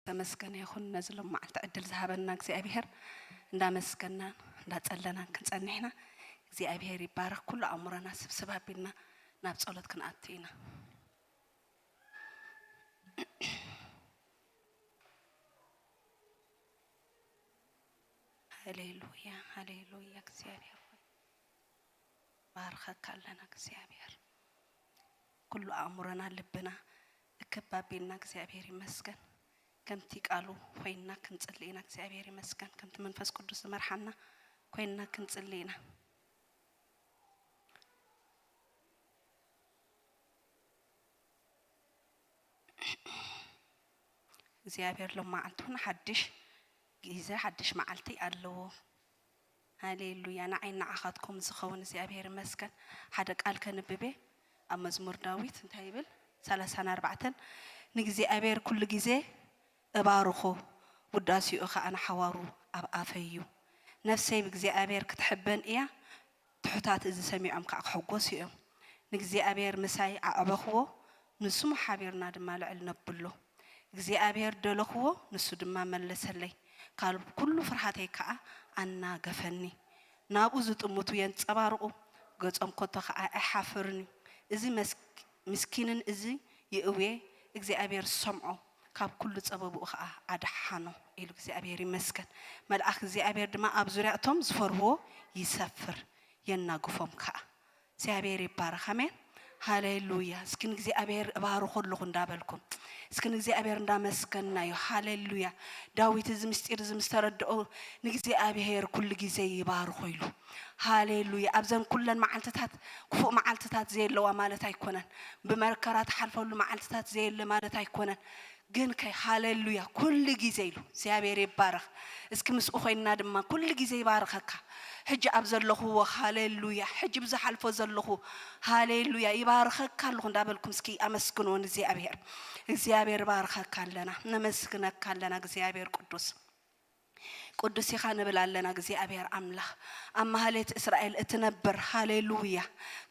ተመስገነ ይኹን ነዚ ሎም መዓልቲ ዕድል ዝሃበና እግዚኣብሔር። እንዳመስገናን እንዳጸለናን ክንጸንሕና እግዚኣብሔር ይባረኽ። ኩሉ ኣእምሮና ስብስብ ኣቢልና ናብ ጸሎት ክንኣቱ ኢና። ሃሌሉያ፣ ሃሌሉያ። እግዚኣብሔር ሆይ ባርኸካ ኣለና እግዚኣብሔር። ኩሉ ኣእምሮና ልብና እክብ ኣቢልና እግዚኣብሔር ይመስገን። ከምቲ ቃሉ ኮይንና ክንጽሊ ኢና እግዚኣብሔር ይመስገን። ከምቲ መንፈስ ቅዱስ ዝመርሓና ኮይንና ክንጽሊ ኢና። እግዚኣብሔር ሎም መዓልቲ እውን ሓድሽ ግዜ ሓድሽ መዓልቲ ኣለዎ። ሃሌሉያ። ንዓይ ንዓኻትኩም ዝኸውን እግዚኣብሔር ይመስገን። ሓደ ቃል ከንብቤ ኣብ መዝሙር ዳዊት እንታይ ይብል? ሰላሳን ኣርባዕተን ንእግዚኣብሔር ኩሉ ግዜ እባርኾ፣ ውዳሴኡ ኸኣ ንሓዋሩ ኣብ ኣፈይ እዩ። ነፍሰይ ብእግዚኣብሔር ክትሕበን እያ፣ ትሑታት እዚ ሰሚዖም ከዓ ክሕጎሱ እዮም። ንእግዚኣብሔር ምሳይ ኣዕበኽዎ፣ ንስሙ ሓቢርና ድማ ልዕል ነብሎ። እግዚኣብሔር ደለኽዎ፣ ንሱ ድማ መለሰለይ፣ ካብ ኩሉ ፍርሃተይ ከዓ ኣናገፈኒ። ናብኡ ዝጥምቱ የንጸባርቑ፣ ገጾም ከቶ ከዓ ኣይሓፍርን እዩ። እዚ መስክ- ምስኪንን እዚ ይእውየ እግዚኣብሔር ዝሰምዖ፣ ካብ ኩሉ ጸበብኡ ኸዓ ኣድሓኖ ኢሉ እግዚኣብሔር ይመስገን። መልኣኽ እግዚኣብሔር ድማ ኣብ ዙርያ እቶም ዝፈርህዎ ይሰፍር፣ የናግፎም ከኣ። እግዚኣብሔር ይባረኽ። ኣሜን። ሃሌሉያ። እስኪ ንእግዚኣብሔር እባርኾ ኣለኹ እንዳበልኩም፣ እስኪ ንእግዚኣብሔር እንዳመስገንናዮ። ሃሌሉያ። ዳዊት እዚ ምስጢር እዚ ምስ ተረድኦ ንእግዚኣብሔር ኩሉ ግዜ ይባርኾ ኢሉ። ሃሌሉያ። ኣብዘን ኩለን መዓልትታት ክፉእ መዓልትታት ዘየለዋ ማለት ኣይኮነን። ብመከራ ትሓልፈሉ መዓልትታት ዘየለ ማለት ኣይኮነን። ግን ከ ሃሌሉያ ኩሉ ግዜ ኢሉ እግዚኣብሔር ይባረኽ። እስኪ ምስኡ ኮይንና ድማ ኩሉ ግዜ ይባርኸካ። ሕጂ ኣብ ዘለኹዎ ሃሌሉያ፣ ሕጂ ብዝሓልፎ ዘለኹ ሃሌሉያ ይባርኸካ ኣለኹ እንዳበልኩም እስኪ ኣመስግንዎ ንእግዚኣብሔር። እግዚኣብሔር ባርኸካ ኣለና፣ ነመስግነካ ኣለና እግዚኣብሔር ቅዱስ። ቅዱስ ኢኻ ንብል ኣለና እግዚኣብሔር ኣምላኽ። ኣብ ማህሌት እስራኤል እትነብር፣ ሃሌሉያ።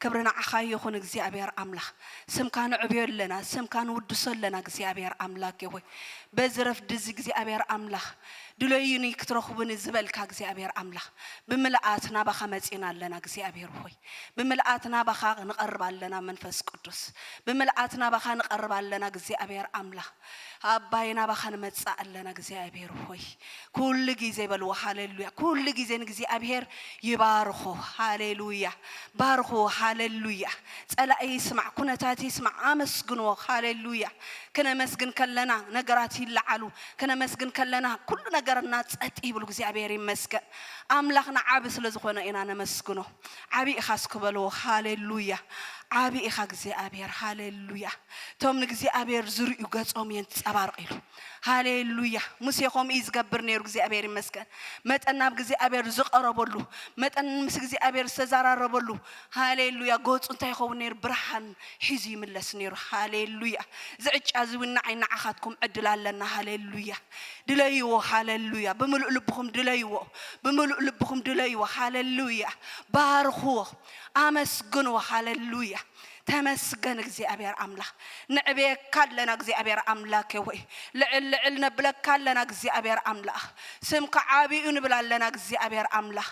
ክብሪ ንዓኻ ይኹን እግዚኣብሔር ኣምላኽ። ስምካ ንዕብዮ ኣለና፣ ስምካ ንውድሶ ኣለና እግዚኣብሔር ኣምላክ ሆይ። በዚ ረፍዲ እዚ እግዚኣብሔር ኣምላኽ፣ ድለዩኒ ክትረኽቡኒ ዝበልካ እግዚኣብሔር ኣምላኽ፣ ብምልኣት ናባኻ መጺና ኣለና እግዚኣብሔር ሆይ። ብምልኣት ናባኻ ንቐርብ ኣለና መንፈስ ቅዱስ። ብምልኣት ናባኻ ንቐርብ ኣለና እግዚኣብሔር ኣምላኽ። ኣባይ ናባኻ ንመጽእ ኣለና እግዚኣብሔር ሆይ። ኩሉ ግዜ በልዎ ሃሌሉያ። ኩሉ ግዜ ንእግዚኣብሔር ይባርኾ። ሃሌሉያ። ባርኾ። ሃሌሉያ። ጸላኢ ይስማዕ፣ ኩነታት ይስማዕ፣ ኣመስግንዎ። ሃሌሉያ። ክነመስግን ከለና ነገራት ይለዓሉ፣ ክነመስግን ከለና ኩሉ ነገርና ጸጥ ይብሉ። እግዚኣብሔር ይመስገን። ኣምላኽና ዓቢ ስለ ዝኾነ ኢና ነመስግኖ። ዓቢ ኢኻ እስኪ በልዎ። ሃሌሉያ። ዓቢ ኢኻ እግዚኣብሔር። ሃሌሉያ። እቶም ንእግዚኣብሔር ዝርእዩ ገጾም የንጸባርቕ ኢሉ። ሃሌሉያ። ሙሴ ከምኡ እዩ ዝገብር ነይሩ። እግዚኣብሔር ይመስገን። መጠን ናብ እግዚኣብሔር ዝቐረበሉ፣ መጠን ምስ እግዚኣብሔር ዝተዘራረበሉ፣ ሃሌሉያ፣ ገጹ እንታይ ይኸውን ነይሩ? ብርሃን ሒዙ ይምለስ ነይሩ። ሃሌሉያ። እዚ ዕጫ እዚ እውን ንዓይ ንዓኻትኩም ዕድል ኣለና። ሃሌሉያ። ድለይዎ። ሃሌሉያ። ብምሉእ ልብኹም ድለይዎ። ብምሉእ ልብኹም ድለይዎ። ሃሌሉያ። ባርኽዎ። ኣመስግንዎ። ሃሌሉያ። ተመስገን እግዚኣብሔር ኣምላኽ። ንዕብየካ ኣለና እግዚኣብሔር ኣምላክ ወይ። ልዕል ልዕል ነብለካ ኣለና እግዚኣብሔር ኣምላኽ። ስምካ ዓብዩ ንብል ኣለና እግዚኣብሔር ኣምላኽ።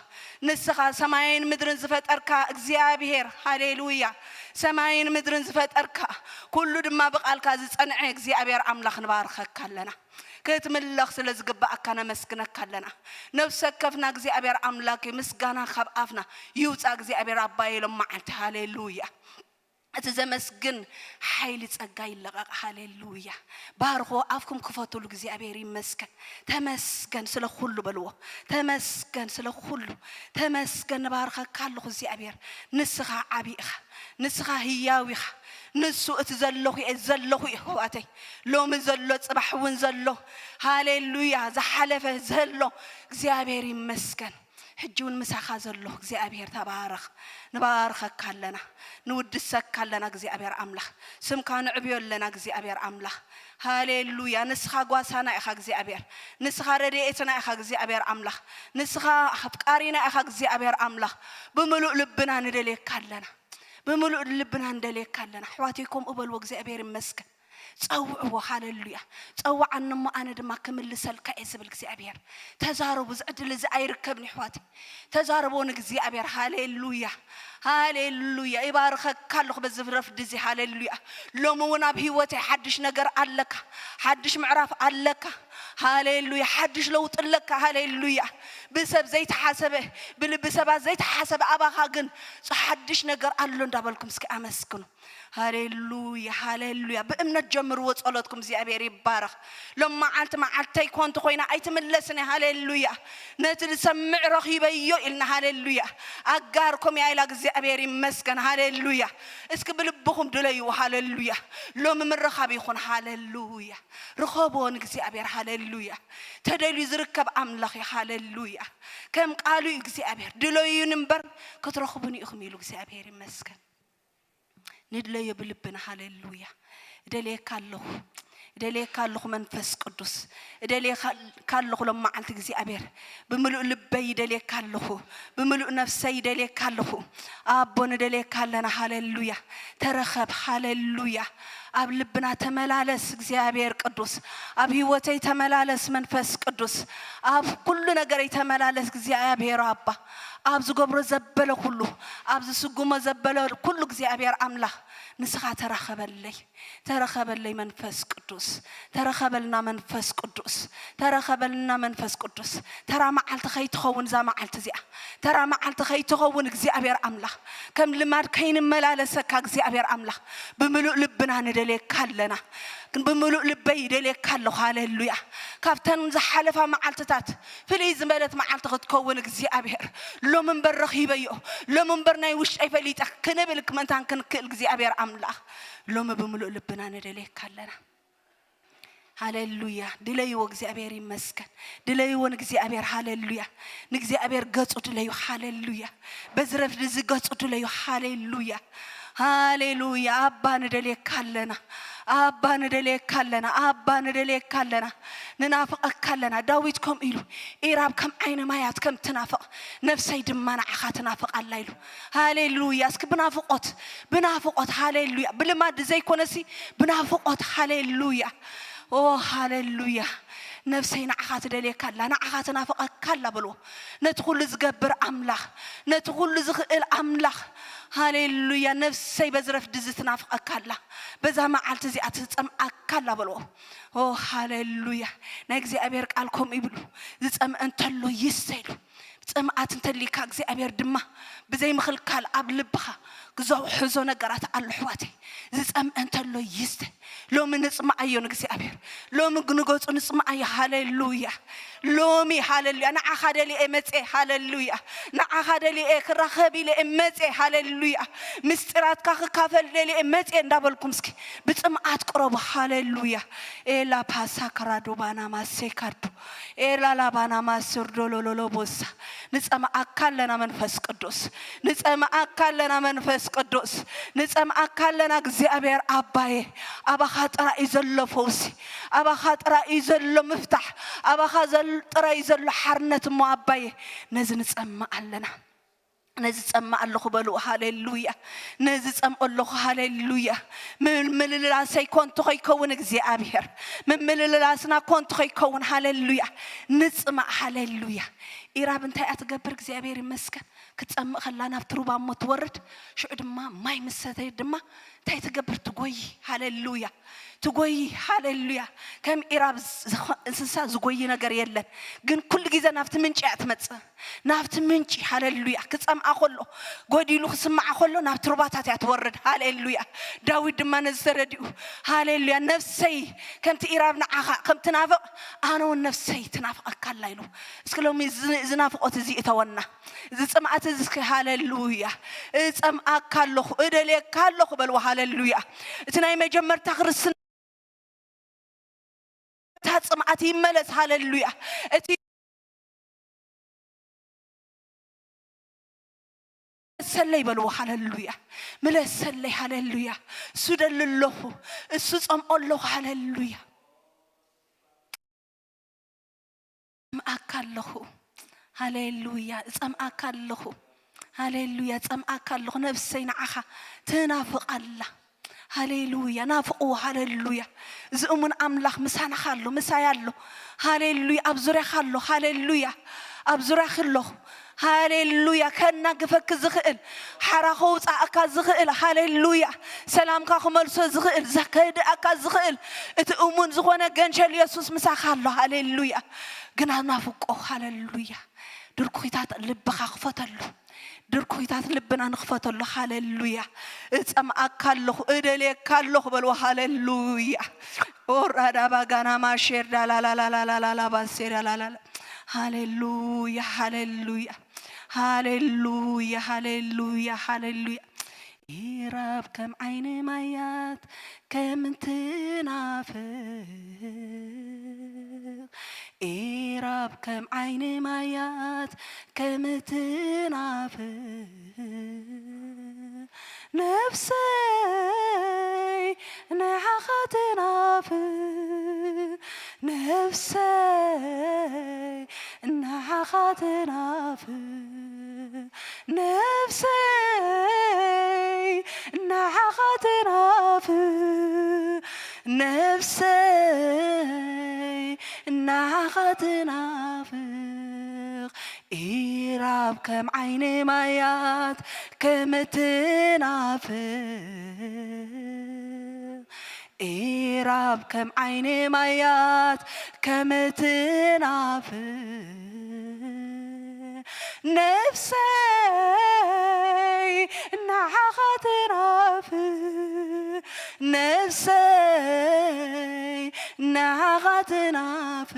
ንስኻ ሰማይን ምድርን ዝፈጠርካ እግዚኣብሔር፣ ሃሌሉያ። ሰማይን ምድርን ዝፈጠርካ፣ ኩሉ ድማ ብቓልካ ዝጸንዐ እግዚኣብሔር ኣምላኽ ንባርኸካ ኣለና። ክትምለኽ ስለ ዝግባኣካ ነመስግነካ ኣለና። ነፍሲ ወከፍና እግዚኣብሔር ኣምላክ ምስጋና ካብ ኣፍና ይውጻእ እግዚኣብሔር ኣባይ ኢሎም መዓልቲ። ሃሌሉያ። እቲ ዘመስግን ሓይሊ ጸጋ ይለቐቕ። ሃሌሉያ። ባርኾ፣ ኣፍኩም ክፈቱሉ። እግዚኣብሔር ይመስገን። ተመስገን ስለ ኩሉ በልዎ። ተመስገን ስለ ኩሉ። ተመስገን፣ ንባርኸካ ኣለኹ እግዚኣብሔር። ንስኻ ዓቢ ኢኻ። ንስኻ ህያው ኢኻ። ንሱ እቲ ዘለኹ እየ፣ ዘለኹ እየ ኣሕዋተይ። ሎሚ ዘሎ፣ ጽባሕ እውን ዘሎ። ሃሌሉያ። ዝሓለፈ ዘሎ። እግዚኣብሔር ይመስገን። ሕጂ እውን ምሳኻ ዘሎ እግዚኣብሔር ተባረኽ። ንባርኸካ ኣለና፣ ንውድሰካ ኣለና እግዚኣብሔር ኣምላኽ። ስምካ ንዕብዮ ኣለና እግዚኣብሔር ኣምላኽ። ሃሌሉያ። ንስኻ ጓሳና ኢኻ እግዚኣብሔር። ንስኻ ረድኤትና ኢኻ እግዚኣብሔር ኣምላኽ። ንስኻ ኣፍቃሪና ኢኻ እግዚኣብሔር ኣምላኽ። ብምሉእ ልብና ንደልየካ ኣለና። ብምሉእ ልብና ንደልየካ ኣለና። ኣሕዋተይ ከምኡ በልዎ። እግዚኣብሔር ይመስገን። ጸውዕዎ። ሃሌሉያ። ጸውዓኒ እሞ ኣነ ድማ ክምልሰልካ እየ ዝብል እግዚኣብሔር። ተዛረቡ። እዚ ዕድል እዚ ኣይርከብን ይሕዋት። ተዛረቦ ንእግዚኣብሔር። ሃሌሉያ፣ ሃሌሉያ። ይባርኸካ ኣለኹ በዚ ረፍዲ እዚ። ሃሌሉያ። ሎሚ እውን ኣብ ህይወተይ ሓድሽ ነገር ኣለካ፣ ሓድሽ ምዕራፍ ኣለካ። ሃሌሉያ። ሓድሽ ለውጢ ኣለካ። ሃሌሉያ። ብሰብ ዘይተሓሰበ፣ ብልቢ ሰባት ዘይተሓሰበ፣ ኣባኻ ግን ሓድሽ ነገር ኣሎ እንዳበልኩም እስኪ ኣመስግኑ። ሃሌሉያ፣ ሃሌሉያ። ብእምነት ጀምርዎ ጸሎትኩም። እግዚኣብሔር ይባረኽ። ሎም መዓልቲ መዓልተይ ኮንት ኮይና ኣይትምለስን እያ። ሃሌሉያ። ነቲ ዝሰምዕ ረኺበዮ ኢልና። ሃሌሉያ። ኣጋርኩም እያ ኢላ። እግዚኣብሔር ይመስገን። ሃሌሉያ። እስኪ ብልብኹም ድለይዎ። ሃሌሉያ። ሎሚ ምርኻብ ይኹን። ሃሌሉያ። ርኸብዎ ንእግዚኣብሔር። ሃሌሉያ። ተደልዩ ዝርከብ ኣምላኽ እዩ። ሃሌሉያ። ከም ቃሉ እዩ እግዚኣብሔር። ድለዩን እምበር ክትረኽቡን ኢኹም ኢሉ እግዚኣብሔር ይመስገን። ንድለዮ ብልብና። ሃሌሉያ። እደልየካ ኣለኹ፣ እደልየካ ኣለኹ መንፈስ ቅዱስ፣ እደልየካ ኣለኹ። ሎም መዓልቲ እግዚኣብሔር ብምሉእ ልበይ ይደልየካ ኣለኹ፣ ብምሉእ ነፍሰይ ይደልየካ ኣለኹ። ኣቦ ንደልየካ ኣለና። ሃሌሉያ። ተረኸብ። ሃሌሉያ። ኣብ ልብና ተመላለስ እግዚኣብሔር ቅዱስ፣ ኣብ ህይወተይ ተመላለስ መንፈስ ቅዱስ፣ ኣብ ኩሉ ነገረይ ተመላለስ እግዚኣብሔር ኣባ። ኣብ ዝገብሮ ዘበለ ኩሉ፣ ኣብ ዝስጉሞ ዘበለ ኩሉ እግዚኣብሔር ኣምላኽ ንስኻ ተራኸበለይ። ተረኸበለይ መንፈስ ቅዱስ። ተረኸበልና መንፈስ ቅዱስ። ተረኸበልና መንፈስ ቅዱስ። ተራ መዓልቲ ከይትኸውን እዛ መዓልቲ እዚኣ፣ ተራ መዓልቲ ከይትኸውን እግዚኣብሔር ኣምላኽ፣ ከም ልማድ ከይንመላለሰካ እግዚኣብሔር ኣምላኽ፣ ብምሉእ ልብና ንደልየካ ኣለና። ግን ብምሉእ ልበይ ይደልየካ ኣለኹ። ሃሌሉያ። ካብተን ዝሓለፋ መዓልትታት ፍልይ ዝበለት መዓልቲ ክትከውን እግዚኣብሔር፣ ሎም እምበር ረኺበዮ፣ ሎም እምበር ናይ ውሽጠይ ፈሊጠ ክንብል ክመንታን ክንክእል እግዚኣብሔር ኣምላኽ፣ ሎሚ ብምሉእ ልብና ንደልየካ ኣለና። ሃሌሉያ። ድለይዎ። እግዚኣብሔር ይመስገን። ድለይዎ ንእግዚኣብሔር። ሃሌሉያ። ንእግዚኣብሔር ገጹ ድለዩ። ሃሌሉያ። በዚ ረፍዲ እዚ ገጹ ድለዩ። ሃሌሉያ፣ ሃሌሉያ። ኣባ ንደልየካ ኣለና፣ ኣባ ንደልየካ ኣለና፣ ኣባ ንደልየካ ኣለና፣ ንናፍቐካ ኣለና። ዳዊት ከምኡ ኢሉ፣ ኢራብ ከም ዓይኒ ማያት ከም ትናፍቕ፣ ነፍሰይ ድማ ንዓኻ ትናፍቕ ኣላ ኢሉ። ሃሌሉያ። እስኪ ብናፍቖት፣ ብናፍቖት፣ ሃሌሉያ። ብልማድ ዘይኮነሲ ብናፍቖት። ሃሌሉያ። ኦ ሃሌሉያ። ነፍሰይ ንዓኻ ትደልየካ ኣላ፣ ንዓኻ ትናፍቐካ ኣላ በልዎ። ነቲ ኩሉ ዝገብር ኣምላኽ፣ ነቲ ኩሉ ዝኽእል ኣምላኽ። ሃሌሉያ። ነፍሰይ በዚ ረፍዲ እዚ ትናፍቐካ ኣላ፣ በዛ መዓልቲ እዚኣ ትጸምኣካ ኣላ በልዎ። ኦ ሃሌሉያ። ናይ እግዚኣብሔር ቃል ከምኡ ይብሉ፣ ዝጸምአ እንተሎ ይስተ ኢሉ። ጽምኣት እንተሊካ እግዚኣብሔር ድማ ብዘይ ምኽልካል ኣብ ልብኻ ክዘውሕዞ ነገራት ኣሎ ኣሕዋተይ። ዝጸምአ እንተሎ ይስተ። ሎሚ ንጽምኣዮ ንእግዚኣብሔር። ሎሚ ንገጹ ንጽምኣዮ። ሃሌሉያ። ሎሚ ሃሌሉያ። ንዓኻ ደልየ መጽየ። ሃሌሉያ። ንዓኻ ደልየ ክራኸብ ኢለ መጽየ። ሃሌሉያ። ምስጢራትካ ክካፈል ደልየ መጽየ እንዳበልኩም እስኪ ብጽምኣት ቅረቡ። ሃሌሉያ። ኤላ ፓሳ ከራዶ ባና ማሴ ካርዶ ኤላ ላባና ማስር ዶሎሎሎ ቦሳ። ንጸምኣካ ኣለና መንፈስ ቅዱስ፣ ንጸምኣካ ኣለና መንፈስ ቅዱስ፣ ንጸምኣካ ኣለና እግዚኣብሔር ኣባዬ። ኣባኻ ጥራይ እዩ ዘሎ ፈውሲ፣ ኣባኻ ጥራይ እዩ ዘሎ ምፍታሕ፣ ኣባኻ ዘል-፣ ጥራይ እዩ ዘሎ ሓርነት እሞ ኣባዬ፣ ነዚ ንጸምእ ኣለና። ነዚ ጸምእ ኣለኹ በልዎ። ሃሌሉያ። ነዚ ጸምእ ኣለኹ። ሃሌሉያ። ምምልላሰይ ኮንቱ ከይከውን እግዚኣብሔር፣ ምምልላስና ኮንቱ ከይከውን። ሃሌሉያ። ንጽማእ። ሃሌሉያ። ኢራብ እንታይ እያ ትገብር? እግዚኣብሔር ይመስገን። ክትጸምእ ከላ ናብቲ ሩባ እሞ ትወርድ፣ ሽዑ ድማ ማይ ምስ ሰተየት ድማ እንታይ ትገብር? ትጎይ። ሃሌሉያ። ትጎይ። ሃሌሉያ። ከም ኢራብ ዝኸ-፣ እንስሳ ዝጎይ ነገር የለን፣ ግን ኩሉ ግዜ ናብቲ ምንጪ እያ ትመጽእ። ናብቲ ምንጪ። ሃሌሉያ። ክጸምኣ ከሎ፣ ጎዲሉ ክስምዓ ከሎ ናብቲ ሩባታት እያ ትወርድ። ሃሌሉያ። ዳዊት ድማ ነዚ ተረዲኡ፣ ሃሌሉያ፣ ነፍሰይ ከምቲ ኢራብ ንዓኻ ከም ትናፍቕ፣ ኣነ እውን ነፍሰይ ትናፍቐካ ኣላ ኢሉ። እስኪ ሎሚ እዚ፣ እዚ ናፍቖት እዚ እተወና፣ እዚ ጽምኣት እዚ እስኪ። ሃሌሉያ። እጸምኣካ ኣለኹ፣ እደልየካ ኣለኹ በልዎ። ሃሌሉያ። እቲ ናይ መጀመርታ ክርስትና እታ ጽምኣት ይመለስ። ሃሌሉያ። እቲ ምለሰለይ በልዎ። ሃሌሉያ። ምለሰለይ። ሃሌሉያ። እሱ ደሊ ኣለኹ፣ እሱ ጸምኦ ኣለኹ። ሃሌሉያ። ጸምኣካ ኣለኹ። ሃሌሉያ። ጸምኣካ ኣለኹ። ሃሌሉያ። ጸምኣካ ኣለኹ። ነፍሰይ ንዓኻ ትናፍቕ ኣላ። ሃሌሉያ። ናፍቕዎ። ሃሌሉያ። እዚ እሙን ኣምላኽ ምሳናኻ ኣሎ፣ ምሳይ ኣሎ። ሃሌሉያ። ኣብ ዙርያኻ ኣሎ። ሃሌሉያ። ኣብ ዙርያኺ ኣሎ። ሃሌሉያ። ከናግፈኪ ዝኽእል፣ ሓራ ከውፅኣካ ዝኽእል፣ ሃሌሉያ፣ ሰላምካ ክመልሶ ዝኽእል፣ ከህድኣካ ዝኽእል፣ እቲ እሙን ዝኾነ ገንሸል የሱስ ምሳኻ ኣሎ። ሃሌሉያ። ግና ናፍቆ። ሃሌሉያ። ድርኩኺታት ልብኻ ክፈተሉ። ድርኩኺታት ልብና ንኽፈተሉ። ሃሌሉያ። እጸምኣካ ኣለኹ፣ እደልየካ ኣለኹ በልዎ። ሃሌሉያ። ኦራዳ ባጋና ማሼር ዳላላላላላላ ባሴር ዳላላላ። ሃሌሉያ፣ ሃሌሉያ፣ ሃሌሉያ፣ ሃሌሉያ፣ ሃሌሉያ። ኢራብ ከም ዓይኒ ማያት ከም ትናፍቕ፣ ኢራብ ከም ዓይኒ ማያት ከም ትናፍቕ፣ ነፍሰይ ንዓኻ ትናፍቕ፣ ነፍሰይ ንዓኻ ትናፍቕ፣ ነፍሰይ ንዓኻ ትናፍቕ፣ ነፍሰይ ንዓኻ ትናፍቕ፣ ኢራብ ከም ዓይኒ ማያት ከም ትናፍቕ፣ ኢራብ ከም ዓይኒ ማያት ከም ትናፍቕ፣ ነፍሰይ ንዓኻ ትናፍቕ፣ ነፍሰይ ንዓኻ ትናፍቕ፣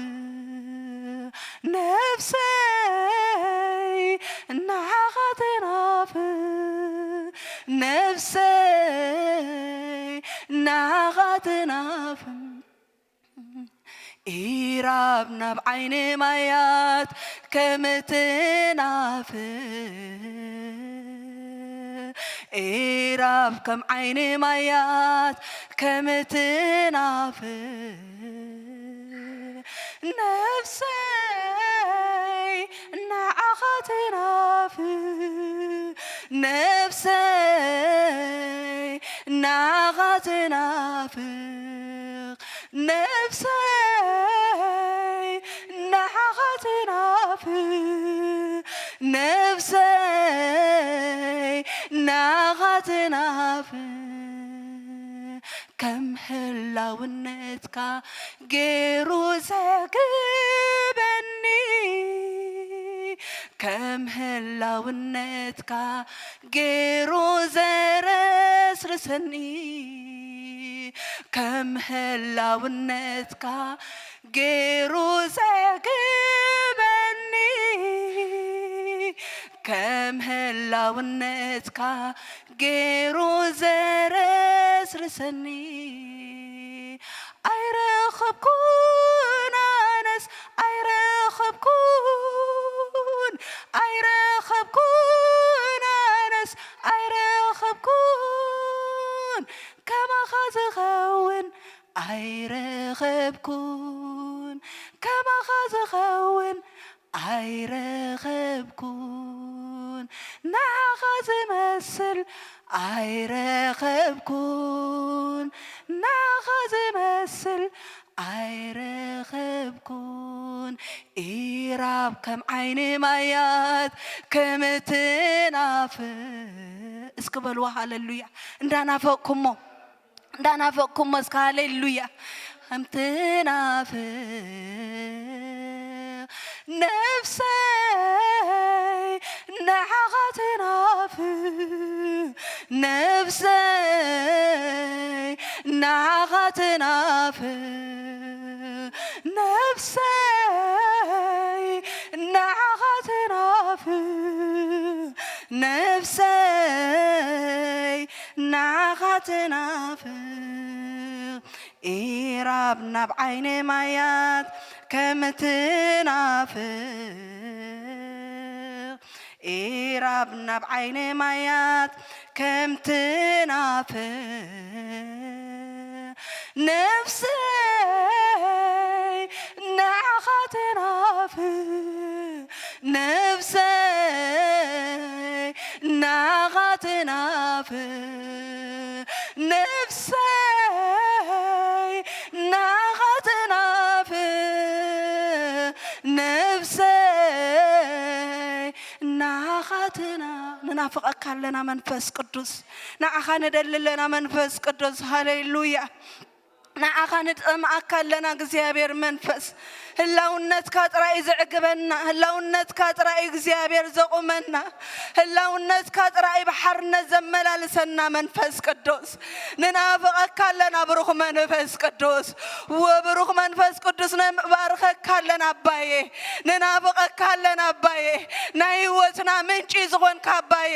ነፍሰይ ንዓኻ ትናፍቕ፣ ነፍሰይ ንዓኻ ትናፍቕ። ኢራብ ናብ ዓይኒ ማያት ከም ትናፍቕ፣ ኢራብ ከም ዓይኒ ማያት ከም ትናፍቕ፣ ነፍሰይ ንዓኻ ትናፍቕ፣ ነፍሰይ ንዓኻ ትናፍቕ፣ ነፍሰይ ንዓኻ ትናፍቕ፣ ነፍሰይ ንዓኻ ትናፍቕ። ከም ህላውነትካ ገይሩ ዘግበኒ፣ ከም ህላውነትካ ገይሩ ዘረስርሰኒ፣ ከም ህላውነትካ ገይሩ ዘግበኒ፣ ከም ህላውነትካ ገይሩ ዘረስርሰኒ። ኣይረኸብኩን ኣነስ ኣይረኸብኩን፣ ኣይረኸብኩን ኣነስ ኣይረኸብኩን፣ ከማኻ ዝኸውን ኣይረኸብኩን፣ ከማኻ ዝኸውን ኣይረኸብኩን፣ ንዓኻ ዝመስል ኣይረኸብኩን፣ ንዓኻ ዝመስል ኣይረኸብኩን። ኢራብ ከም ዓይኒ ማያት ከም ትናፍቕ። እስኪ በልዋ ሃሌሉያ። እንዳናፈቕኩሞ፣ እንዳናፈቕኩሞ እስኪ ሃሌሉያ። ከም ትናፍቕ ነፍሰይ ንዓኻ ትናፍቕ፣ ነፍሰይ ንዓኻ ትናፍቕ፣ ነፍሰይ ንዓኻ ትናፍቕ፣ ነፍሰይ ንዓኻ ትናፍቕ። ኢራብ ናብ ዓይኒ ማያት ከም ትናፍቕ፣ ኢራብ ናብ ዓይኒ ማያት ከም ትናፍቕ፣ ነፍሰይ ንዓኻ ትናፍቕ፣ ነፍሰይ ንዓኻ ትናፍቕ፣ ነፍሰይ ንናፍቐካ ኣለና መንፈስ ቅዱስ፣ ንዓኻ ንደሊ ኣለና መንፈስ ቅዱስ። ሃሌሉያ። ንዓኻ ንጠምኣካ ኣለና እግዚኣብሔር መንፈስ። ህላውነትካ ጥራይ እዩ ዘዕግበና። ህላውነትካ ጥራይ እዩ እግዚኣብሔር ዘቑመና። ህላውነትካ ጥራይ እዩ ብሓርነት ዘመላልሰና መንፈስ ቅዱስ። ንናፍቐካ ኣለና ብሩኽ መንፈስ ቅዱስ። ወብሩኽ መንፈስ ቅዱስ ንባርከካ ኣለና ኣባዬ። ንናፍቐካ ኣለና ኣባዬ። ናይ ህይወትና ምንጪ ዝኾንካ ኣባዬ።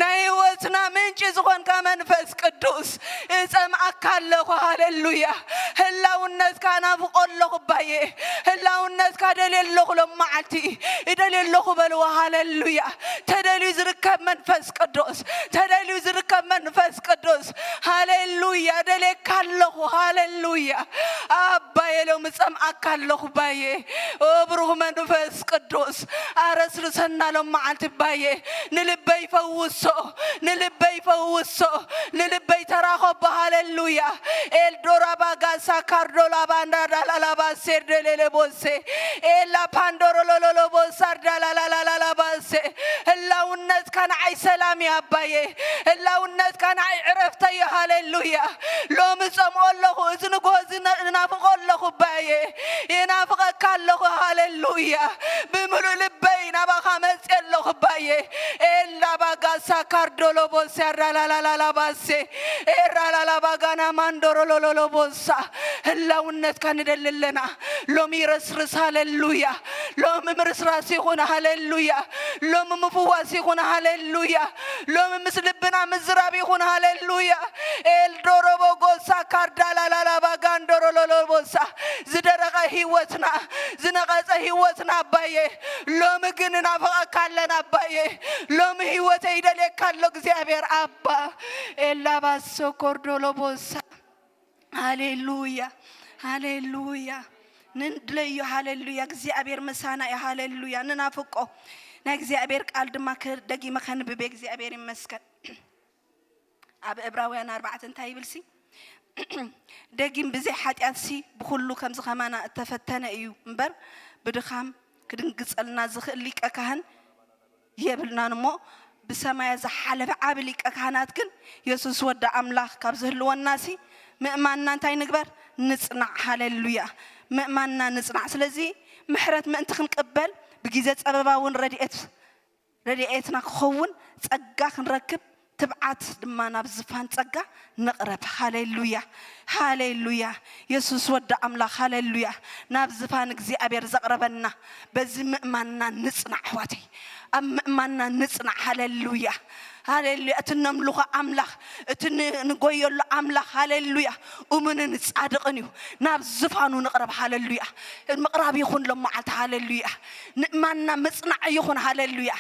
ናይ ህይወትና ምንጪ ዝኾንካ መንፈስ ቅዱስ። እጸምኣካ ኣለኹ። ሃሌሉያ። ህላውነትካ ናፍቆ ኣለኹ ኣባዬ። ህላውነትካ ደልየ ኣለኹ ሎም መዓልቲ። ይደልየ ኣለኹ በልዎ። ሃሌሉያ። ተደልዩ ዝርከብ መንፈስ ቅዱስ። ተደልዩ ዝርከብ መንፈስ ቅዱስ። ሃሌሉያ። ደልየካ ኣለኹ። ሃሌሉያ። ኣባዬ ሎም እጸምኣካ ኣለኹ ኣባዬ። ኦ ብሩኽ መንፈስ ቅዱስ። ኣረስርሰና ሎም መዓልቲ ኣባዬ። ንልበይ ፈውሶ። ንልበይ ፈውሶ። ንልበይ ተራኸቦ። ሃሌሉያ። ኤልዶራ ባጋሳ ካርዶላ ባንዳ ዳላላ ባሴር ደሌሌ ቦሴ። ኤላ ፓንዶሮ ሎሎሎ ቦሳር ዳላላላላ ባሴ። ህላውነትካ ንዓይ ሰላም እዩ ኣባዬ። ህላውነትካ ንዓይ ዕረፍተይ እዩ። ሃሌሉያ። ሎሚ ጸምኦ ኣለኹ። እዚ ንግሆ እዚ ነ-፣ እናፍቆ ኣለኹ ኣባዬ። ይናፍቐካ ኣለኹ። ሃሌሉያ። ብምሉእ ልበይ ናባኻ መጽእ ኣለኹ ኣባዬ። ኤላ ባጋሳ ካርዶሎ ቦሴ ኣራላላላላ ባሴ። ኤራላላ ባጋና ማንዶሮ ሎሎሎ ቦሳ። ህላውነትካ ንደሊ ኣለና። ሎሚ ይረስርስ። ሃሌሉያ። ሎሚ ምርስራስ ይኹን። ሃሌሉያ። ሎሚ ምፍዋስ ይኹን። ሃሌሉያ። ሎሚ ምስ ልብና ምዝራብ ይኹን። ሃሌሉያ። ኤልዶሮቦ ጎሳ ካርዳላላላ ባጋንዶሮ ሎሎቦሳ። ዝደረቐ ህይወትና፣ ዝነቐጸ ህይወትና ኣባዬ፣ ሎሚ ግን እናፍቐካ ኣለና ኣባዬ። ሎሚ ህይወተይ ይደልየካ ኣሎ እግዚኣብሔር ኣባ። ኤላባሶ ኮርዶሎቦሳ። ሃሌሉያ፣ ሃሌሉያ። ንድለዮ። ሃሌሉያ። እግዚኣብሔር ምሳና እዩ። ሃሌሉያ። ንናፍቆ። ናይ እግዚኣብሔር ቃል ድማ ከ-፣ ደጊመ ከንብብ። እግዚኣብሔር ይመስገን። ኣብ ዕብራውያን ኣርባዕተ እንታይ ይብል ሲ? ደጊም ብዘይ ሓጢኣት ሲ ብኹሉ ከምዚ ከማና እተፈተነ እዩ እምበር፣ ብድኻም ክድንግጸልና ዝኽእል ሊቀ ካህን የብልናን እሞ፣ ብሰማያ ዝሓለፈ ዓቢ ሊቀ ካህናት ግን የሱስ ወዲ ኣምላኽ ካብ ዝህልወና ሲ፣ ምእማንና እንታይ ንግበር? ንጽናዕ። ሃሌሉያ። ምእማንና ንጽናዕ። ስለዚ ምሕረት ምእንቲ ክንቅበል ብግዜ ጸበባ እውን ረድኤት፣ ረድኤትና ክኸውን ጸጋ ክንረክብ ትብዓት ድማ ናብ ዝፋን ጸጋ ንቕረብ። ሃሌሉያ፣ ሃሌሉያ። የሱስ ወዲ ኣምላኽ፣ ሃሌሉያ። ናብ ዝፋን እግዚኣብሔር ዘቕረበና በዚ ምእማንና ንጽናዕ ኣሕዋተይ፣ ኣብ ምእማንና ንጽናዕ። ሃሌሉያ፣ ሃሌሉያ። እቲ ነምልኾ ኣምላኽ፣ እቲ ን-፣ ንጎየሉ ኣምላኽ፣ ሃሌሉያ፣ እሙንን ጻድቕን እዩ። ናብ ዝፋኑ ንቕረብ። ሃሌሉያ። ምቕራብ ይኹን ሎመዓልቲ። ሃሌሉያ። ምእማንና ምጽናዕ ይኹን። ሃሌሉያ።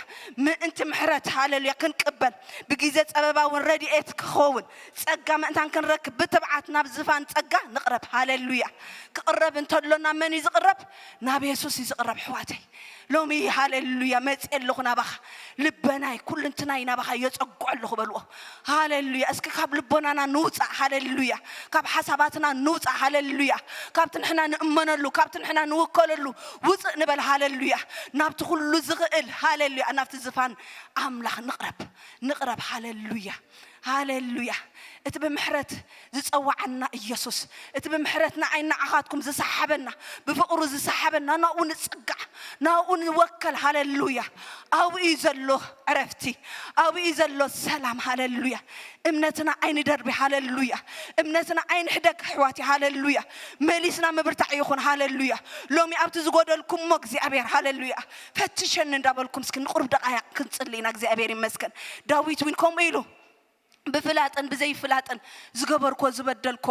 ምእንቲ ምሕረት፣ ሃሌሉያ፣ ክንቅበል፣ ብግዜ ጸበባ እውን ረድኤት ክኸውን፣ ጸጋ ምእንታን ክንረክብ፣ ብትብዓት ናብ ዝፋን ጸጋ ንቕረብ። ሃሌሉያ። ክቕረብ እንተሎ ናብ መን እዩ ዝቕረብ? ናብ የሱስ እዩ ዝቕረብ፣ ኣሕዋተይ። ሎሚ፣ ሃሌሉያ፣ መጽእ ኣለኹ ናባኻ። ልበናይ፣ ኩልንትናይ ናባኻ የጸግዖ ኣለኹ በልዎ። ሃሌሉያ። እስኪ ካብ ልቦናና ንውጻእ። ሃሌሉያ። ካብ ሓሳባትና ንውጻእ። ሃሌሉያ። ካብቲ ንሕና ንእመነሉ፣ ካብቲ ንሕና ንውከለሉ ውጽእ ንበል። ሃሌሉያ። ናብቲ ኩሉ ዝኽእል፣ ሃሌሉያ፣ ናብቲ ዝፋን ኣምላኽ ንቕረብ፣ ንቕረብ። ሃሌሉያ፣ ሃሌሉያ። እቲ ብምሕረት ዝጸዋዓና ኢየሱስ፣ እቲ ብምሕረት ንዓይ ንዓኻትኩም ዝሰሓበና፣ ብፍቕሩ ዝሰሓበና፣ ናብኡ ንጽጋዕ፣ ናብኡ ንወከል። ሃሌሉያ። ኣብኡ እዩ ዘሎ ዕረፍቲ፣ ኣብኡ እዩ ዘሎ ሰላም። ሃሌሉያ። እምነትና ኣይንደርቢ። ሃሌሉያ። እምነትና ኣይንሕደግ ኣሕዋቲ። ሃሌሉያ። መሊስና ምብርታዕ ይኹን። ሃሌሉያ። ሎሚ ኣብቲ ዝጎደልኩሞ እግዚኣብሔር፣ ሃሌሉያ፣ ፈትሸኒ እንዳበልኩም እስኪ ንቁሩብ ደቃይቕ ክንጽሊ ኢና። እግዚኣብሔር ይመስገን። ዳዊት እውን ከምኡ ኢሉ፣ ብፍላጥን ብዘይፍላጥን ዝገበርኮ ዝበደልኮ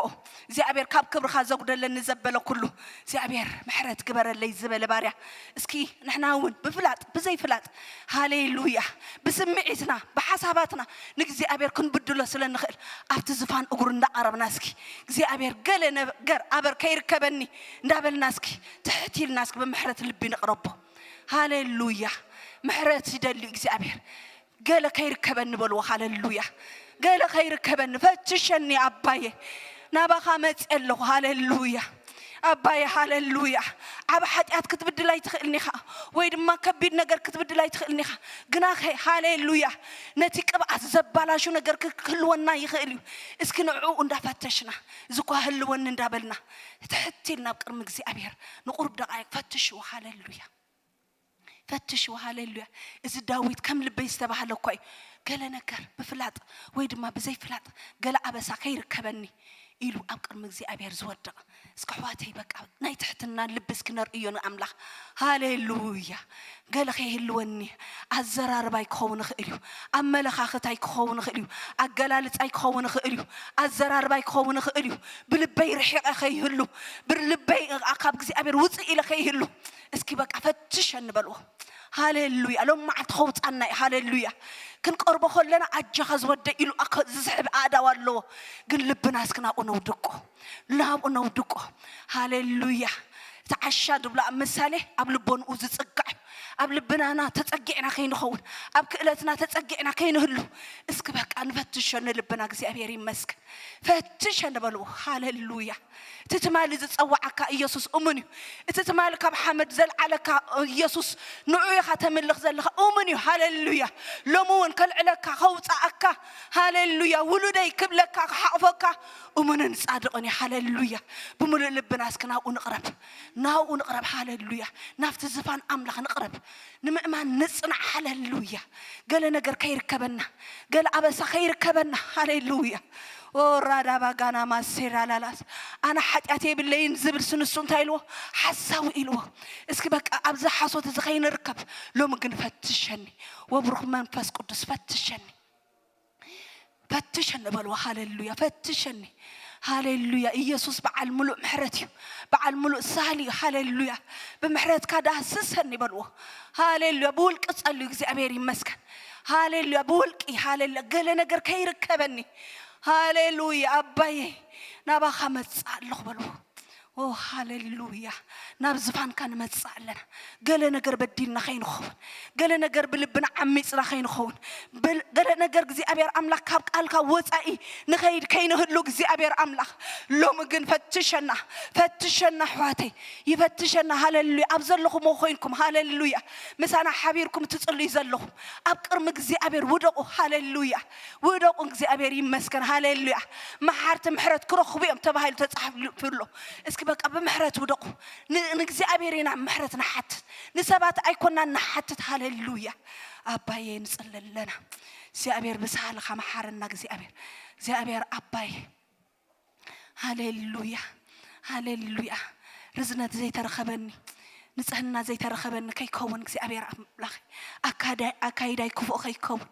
እግዚኣብሔር ካብ ክብርኻ ዘጉደለኒ ዘበለ ኩሉ እግዚኣብሔር ምሕረት ግበረለይ ዝበለ ባርያ። እስኪ ንሕና እውን ብፍላጥ ብዘይፍላጥ፣ ሃሌሉያ፣ ብስምዒትና ብሓሳባትና ንእግዚኣብሔር ክንብድሎ ስለ ንኽእል፣ ኣብቲ ዝፋን እግሩ እንዳቐረብና እስኪ እግዚኣብሔር ገለ ነገር ኣበር ከይርከበኒ እንዳበልና እስኪ ትሕት ኢልና እስኪ ብምሕረት ልቢ ንቕረቦ። ሃሌሉያ። ምሕረት ይደሊ እግዚኣብሔር። ገለ ከይርከበኒ በልዎ። ሃሌሉያ። ገለ ከይርከበኒ ፈትሸኒ ኣባዬ፣ ናባኻ መጽእ ኣለኹ። ሃሌሉያ። ኣባይ፣ ሃሌሉያ። ዓብ ሓጢኣት ክትብድል ኣይትኽእልን ኢኻ፣ ወይ ድማ ከቢድ ነገር ክትብድል ኣይትኽእልን ኢኻ። ግናኸ፣ ሃሌሉያ፣ ነቲ ቅብኣት ዘባላሹ ነገር ክህልወና ይኽእል እዩ። እስኪ ንዕኡ እንዳፈተሽና፣ እዚ እኳ ህልወኒ እንዳበልና፣ ትሕት ኢልና ኣብ ቅድሚ እግዚኣብሔር ንቁሩብ ደቓይቕ ፈትሽዎ። ሃሌሉያ። ፈትሽዎ። ሃሌሉያ። እዚ ዳዊት ከም ልበይ ዝተባህለ እኳ እዩ። ገለ ነገር ብፍላጥ ወይ ድማ ብዘይፍላጥ ገለ ኣበሳ ከይርከበኒ ኢሉ ኣብ ቅድሚ እግዚኣብሔር ዝወድቕ። እስኪ ኣሕዋተይ፣ በቃ ናይ ትሕትና ልቢ እስኪ ነርእዮ ንኣምላኽ። ሃሌሉያ። ገለ ከይህልወኒ፣ ኣዘራርባይ ክኸውን ይኽእል እዩ፣ ኣመለኻኽታይ ክኸውን ይኽእል እዩ፣ ኣገላልጻይ ክኸውን ይኽእል እዩ፣ ኣዘራርባይ ክኸውን ይኽእል እዩ። ብልበይ ርሒቐ ከይህሉ፣ ብልበይ ካብ እግዚኣብሔር ውፅእ ኢለ ከይህሉ፣ እስኪ በቃ ፈትሸኒ በልዎ። ሃሌሉያ። ሎም መዓልቲ ከውፃና እዩ። ሃሌሉያ። ክንቀርቦ ከለና ኣጀኻ ዝወደ ኢሉ ኣኮ-፣ ዝስሕብ ኣእዳው ኣለዎ። ግን ልብና እስኪ ናብኡ ነውድቆ፣ ናብኡ ነውድቆ። ሃሌሉያ። እቲ ዓሻ ድብሎ ኣብ ምሳሌ ኣብ ልቦንኡ ዝጽጋዕ እዩ። ኣብ ልብናና ተጸጊዕና ከይንኸውን፣ ኣብ ክእለትና ተጸጊዕና ከይንህሉ፣ እስኪ በቃ ንፈትሾ ንልብና። እግዚኣብሔር ይመስገን። ፈትሸ ንበልዎ። ሃሌሉያ። እቲ ትማሊ ዝጸዋዓካ ኢየሱስ እሙን እዩ። እቲ ትማሊ ካብ ሓመድ ዘልዓለካ ኢየሱስ ንዑ ኢኻ ተምልኽ ዘለኻ፣ እሙን እዩ። ሃሌሉያ። ሎሚ እውን ከልዕለካ፣ ከውጻኣካ፣ ሃሌሉያ፣ ውሉደይ ክብለካ፣ ክሓቕፈካ እሙንን ጻድቕን እዩ። ሃሌሉያ። ብምሉእ ልብና እስኪ ናብኡ ንቕረብ፣ ናብኡ ንቕረብ። ሃሌሉያ። ናብቲ ዝፋን ኣምላኽ ንቕረብ። ንምእማን ንጽናዕ። ሃሌሉያ። ገለ ነገር ከይርከበና፣ ገለ ኣበሳ ከይርከበና። ሃሌሉያ። ኦ ራዳባ ጋና ማሴራ ላላስ፣ ኣነ ሓጢኣት የብለይን ዝብል ስንሱ እንታይ ኢልዎ? ሓሳዊ ኢልዎ። እስኪ በቃ ኣብዚ ሓሶት እዚ ከይንርከብ ሎሚ ግን ፈትሸኒ። ወብሩኽ መንፈስ ቅዱስ ፈትሸኒ። ፈትሸኒ በልዎ። ሃሌሉያ። ፈትሸኒ። ሃሌሉያ። ኢየሱስ በዓል ምሉእ ምሕረት እዩ። በዓል ምሉእ ሳህል እዩ። ሃሌሉያ። ብምሕረትካ ዳህስሰኒ በልዎ። ሃሌሉያ። ብውልቂ ጸልዩ። እግዚኣብሔር ይመስገን። ሃሌሉያ። ብውልቂ፣ ሃሌሉያ። ገለ ነገር ከይርከበኒ። ሃሌሉያ። ኣባዬ፣ ናባኻ መጽእ ኣለኹ በልዎ። ኦ ሃሌሉያ። ናብ ዝፋንካ ንመጽእ ኣለና። ገለ ነገር በዲልና ከይንኸውን፣ ገለ ነገር ብልብና ዓሚጽና ከይንኸውን፣ በል-፣ ገለ ነገር እግዚኣብሔር ኣምላኽ ካብ ቃልካ ወጻኢ ንኸይድ ከይንህሉ እግዚኣብሔር ኣምላኽ ሎሚ ግን ፈትሸና፣ ፈትሸና ኣሕዋተይ፣ ይፈትሸና። ሃሌሉያ። ኣብ ዘለኹም ኮይንኩም፣ ሃሌሉያ፣ ምሳና ሓቢርኩም ትጽልዩ ዘለኹም ኣብ ቅድሚ እግዚኣብሔር ውደቑ። ሃሌሉያ። ውደቑ። እግዚኣብሔር ይመስገን። ሃሌሉያ። መሓርቲ ምሕረት ክረኽቡ እዮም ተባሂሉ ተጻሒፉ ኣሎ። እስኪ በቃ ብምሕረት ውደቑ። ን-፣ ንእግዚኣብሔር ኢና ምሕረት ንሓትት፣ ንሰባት ኣይኮናን ንሓትት። ሃሌሉያ። ኣባዬ ንጽሊ ኣለና። እግዚኣብሔር ብሳህልኻ መሓረና እግዚኣብሔር። እግዚኣብሔር ኣባዬ። ሃሌሉያ፣ ሃሌሉያ። ርዝነት ዘይተረኸበኒ፣ ንጽህና ዘይተረኸበኒ ከይከውን እግዚኣብሔር ኣምላኽ፣ ኣካዳይ-፣ ኣካይዳይ ክፉእ ከይከውን፣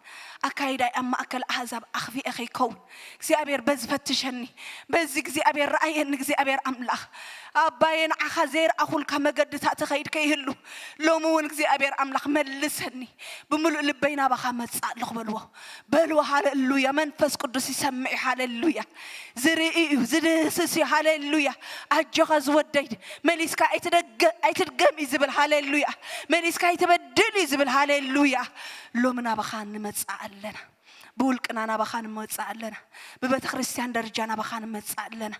ኣካይዳይ ኣብ ማእከል ኣህዛብ ኣኽፊኤ ከይከውን እግዚኣብሔር በዚ ፈትሸኒ፣ በዚ እግዚኣብሔር ረኣየኒ። እግዚኣብሔር ኣምላኽ ኣባዬ ንዓኻ ዘይረኣኹልካ መገድታት ትኸይድ ከይህሉ ሎሚ እውን እግዚኣብሔር ኣምላኽ መልሰኒ። ብምሉእ ልበይ ናባኻ መጽእ ኣለኹ በልዎ። በልዎ። ሃሌሉያ። መንፈስ ቅዱስ ይሰምዕ እዩ። ሃሌሉያ። ዝርኢ እዩ፣ ዝድህስስ እዩ። ሃሌሉያ። ኣጆኻ ዝወደይ፣ መሊስካ ኣይትደገ-፣ ኣይትድገም እዩ ዝብል። ሃሌሉያ። መሊስካ ኣይትበድል እዩ ዝብል። ሃሌሉያ። ሎሚ ናባኻ ንመጽእ ኣለና። ብውልቅና ናባኻ ንመጽእ ኣለና። ብቤተ ክርስቲያን ደረጃ ናባኻ ንመጽእ ኣለና።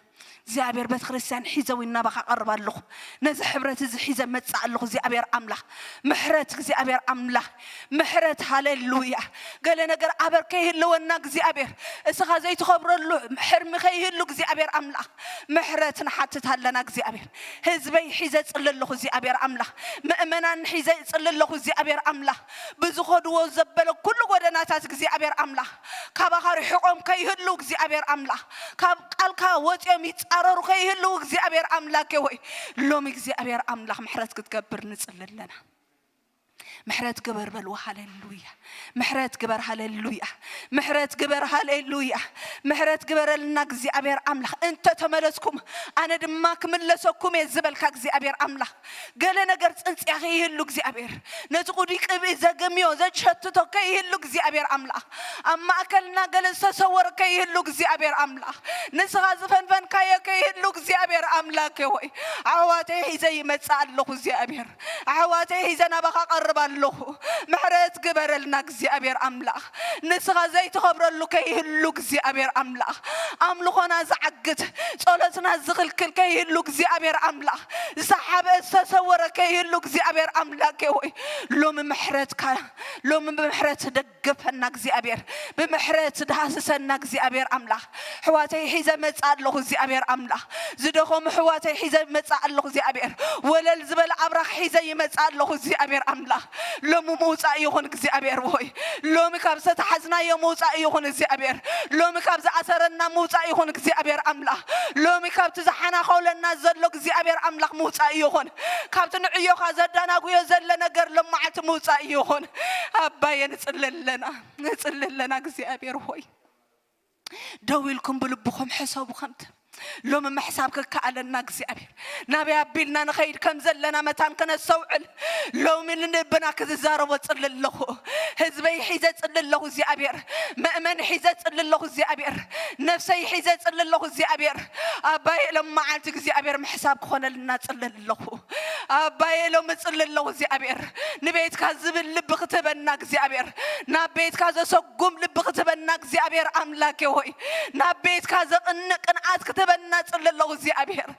እግዚኣብሔር ቤተ ክርስቲያን ሒዘ እውን ናባኻ ቀርብ ኣለኹ። ነዚ ሕብረት እዚ ሒዘ መጽእ ኣለኹ። እግዚኣብሔር ኣምላኽ ምሕረት፣ እግዚኣብሔር ኣምላኽ ምሕረት። ሃሌሉያ። ገለ ነገር ኣበር ከይህልወና እግዚኣብሔር፣ እስኻ ዘይትኸብረሉ ሕርሚ ከይህሉ እግዚኣብሔር ኣምላኽ ምሕረት ንሓትት ኣለና። እግዚኣብሔር ህዝበይ ሒዘ ጽሊ ኣለኹ። እግዚኣብሔር ኣምላኽ ምእመናን ሒዘ ጽሊ ኣለኹ። እግዚኣብሔር ኣምላኽ ብዝኸድዎ ዘበለ ኩሉ ጎደናታት እግዚኣብሔር ኣምላኽ ካባኻ ርሕቆም ከይህሉ እግዚኣብሔር ኣምላኽ ካብ ቃልካ ወፂኦም ይፃረሩ ከይህልው እግዚኣብሔር ኣምላኬ ሆይ ሎሚ እግዚኣብሔር ኣምላኽ ምሕረት ክትገብር ንፅሊ ኣለና። ምሕረት ግበር በልዎ። ሃሌሉያ። ምሕረት ግበር። ሃሌሉያ። ምሕረት ግበር። ሃሌሉያ። ምሕረት ግበረልና እግዚኣብሔር ኣምላኽ። እንተ ተመለስኩም ኣነ ድማ ክምለሰኩም እየ ዝበልካ እግዚኣብሔር ኣምላኽ ገለ ነገር ጽንጽያ ከይህሉ እግዚኣብሔር ነቲ ቁዲ ቅብኢ ዘገምዮ ዘሸትቶ ከይህሉ እግዚኣብሔር ኣምላኽ ኣብ ማእከልና ገለ ዝተሰወረ ከይህሉ እግዚኣብሔር ኣምላኽ ንስኻ ዝፈንፈንካዮ ከይህሉ እግዚኣብሔር ኣምላኬ ሆይ ኣሕዋተይ ሒዘ ይመጽእ ኣለኹ እግዚኣብሔር ኣሕዋተይ ሒዘ ናባኻ ቀርብ ኣለኹ ምሕረት ግበረልና እግዚኣብሔር ኣምላኽ ንስኻ ዘይትኸብረሉ ከይህሉ እግዚኣብሔር ኣምላኽ፣ ኣምልኾና ዝዓግት፣ ጸሎትና ዝኽልክል ከይህሉ እግዚኣብሔር ኣምላኽ፣ ዝሰሓበ ዝተሰወረ ከይህሉ እግዚኣብሔር ኣምላክ ሆይ፣ ሎሚ ምሕረትካ፣ ሎሚ ብምሕረት ደገፈና እግዚኣብሔር፣ ብምሕረት ዳህስሰና እግዚኣብሔር ኣምላኽ። ኣሕዋተይ ሒዘ መጻ ኣለኹ እግዚኣብሔር ኣምላኽ፣ ዝደኸሙ ኣሕዋተይ ሒዘ መጻ ኣለኹ እግዚኣብሔር፣ ወለል ዝበለ ኣብራኽ ሒዘ ይመጻ ኣለኹ እግዚኣብሔር ኣምላኽ። ሎሚ ምውጻእ ይኹን እግዚኣብሔር ሆይ፣ ሎሚ ካብ ዝተታሕዝናዮ ምውጻእ ይኹን እግዚኣብሔር፣ ሎሚ ካብ ዝኣሰረና ምውጻእ ይኹን እግዚኣብሔር ኣምላኽ። ሎሚ ካብቲ ዝሓናኸውለና ዘሎ እግዚኣብሔር ኣምላኽ ምውጻእ ይኹን፣ ካብቲ ንዕዮኻ ዘዳናጉዮ ዘለ ነገር ሎመዓልቲ ምውጻእ ይኹን። ኣባየ ንጽሊ ኣለና፣ ንጽሊ ኣለና እግዚኣብሔር ሆይ። ደው ኢልኩም ብልብኹም ሕሰቡ ከምቲ ሎሚ ምሕሳብ ክከኣለና እግዚኣብሔር፣ ናበይ ኣቢልና ንኸይድ ከም ዘለና መታን ከነስተውዕል ሎሚ ንልብና ክዝዛረቦ ጽሊ ኣለኹ። ህዝበይ ሒዘ ጽሊ ኣለኹ እግዚኣብሔር፣ መእመን ሒዘ ጽሊ ኣለኹ እግዚኣብሔር፣ ነፍሰይ ሒዘ ጽሊ ኣለኹ እግዚኣብሔር። ኣባየ ሎም መዓልቲ እግዚኣብሔር ምሕሳብ ክኾነልና ጽሊ ኣለኹ። ኣባየ ሎም ጽሊ ኣለኹ እግዚኣብሔር፣ ንቤትካ ዝብል ልቢ ክትህበና እግዚኣብሔር፣ ናብ ቤትካ ዘሰጉም ልቢ ክትህበና እግዚኣብሔር ኣምላኬ ሆይ፣ ናብ ቤትካ ዘቕንእ ቅንኣት ክትህበና ጽሊ ኣለኹ እግዚኣብሔር።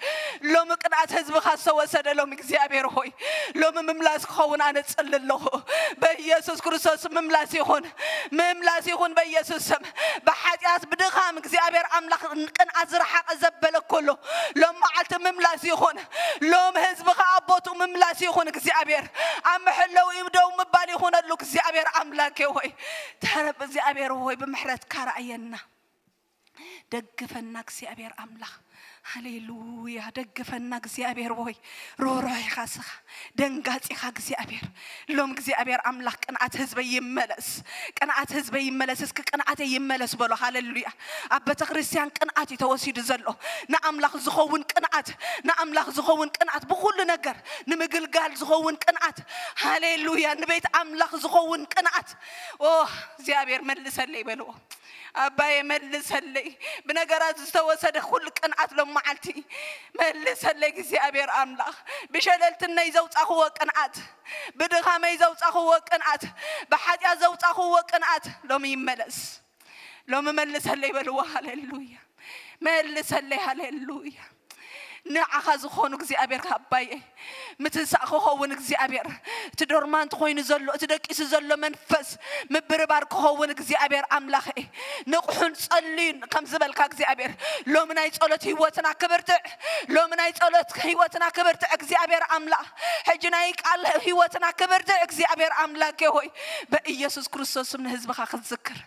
ሎሚ ቅንኣት ህዝብኻ ዝተወሰደ ሎሚ እግዚኣብሔር ሆይ፣ ሎሚ ምምላስ ክኸውን ኣነ ጽሊ ኣለኹ። በኢየሱስ ክርስቶስ ምምላስ ይኹን፣ ምምላስ ይኹን በኢየሱስ ስም። ብሓጢኣት ብድኻም እግዚኣብሔር ኣምላኽ ቅንኣት ዝረሓቐ ዘበለ ኩሉ ሎም መዓልቲ ምምላስ ይኹን። ሎም ህዝብኻ ኣብ ቦትኡ ምምላስ ይኹን እግዚኣብሔር። ኣብ መሐለዊ ደው ምባል ይኹነሉ እግዚኣብሔር ኣምላኬ ሆይ። ተረብ እግዚኣብሔር ሆይ ብምሕረትካ ረኣየና። ደግፈና እግዚኣብሔር ኣምላኽ። ሃሌሉያ። ደግፈና እግዚኣብሔር ሆይ። ሮሮ ኢኻ ስኻ። ደንጋጺኻ እግዚኣብሔር። ሎም እግዚኣብሔር ኣምላኽ ቅንኣት ህዝበይ ይመለስ። ቅንኣት ህዝበይ ይመለስ። እስኪ ቅንኣተይ ይመለስ በሎ። ሃሌሉያ። ኣብ ቤተ ክርስቲያን ቅንኣት እዩ ተወሲዱ ዘሎ። ንኣምላኽ ዝኸውን ቅንኣት፣ ንኣምላኽ ዝኸውን ቅንኣት፣ ብኹሉ ነገር ንምግልጋል ዝኸውን ቅንኣት። ሃሌሉያ። ንቤት ኣምላኽ ዝኸውን ቅንኣት። ኦ እግዚኣብሔር መልሰለይ በልዎ። ኣባየ መልሰለይ። ብነገራት ዝተወሰደ ኩሉ ቅንኣት ሎም መዓልቲ መልሰለይ እግዚኣብሔር ኣምላኽ። ብሸለልትነይ ዘውጻኽዎ ቅንኣት፣ ብድኻመይ ዘውጻኽዎ ቅንኣት፣ ብሓጢኣት ዘውጻኽዎ ቅንኣት ሎሚ ይመለስ። ሎሚ መልሰለይ በልዎ። ሃሌሉያ። መልሰለይ። ሃሌሉያ። ንዓኻ ዝኾኑ እግዚኣብሔር ኣባየ፣ ምትንሳእ ክኸውን እግዚኣብሔር፣ እቲ ዶርማንት ኮይኑ ዘሎ፣ እቲ ደቂሱ ዘሎ መንፈስ ምብርባር ክኸውን እግዚኣብሔር ኣምላኸ፣ ንቕሑን ጸልዩን ከም ዝበልካ እግዚኣብሔር፣ ሎሚ ናይ ጸሎት ህይወትና ክብርትዕ፣ ሎሚ ናይ ጸሎት ህይወትና ክብርትዕ እግዚኣብሔር ኣምላኽ፣ ሕጂ ናይ ቃል ህይወትና ክብርትዕ እግዚኣብሔር ኣምላኬ ሆይ፣ በኢየሱስ ክርስቶስ ስም ንህዝብኻ ክትዝክር፣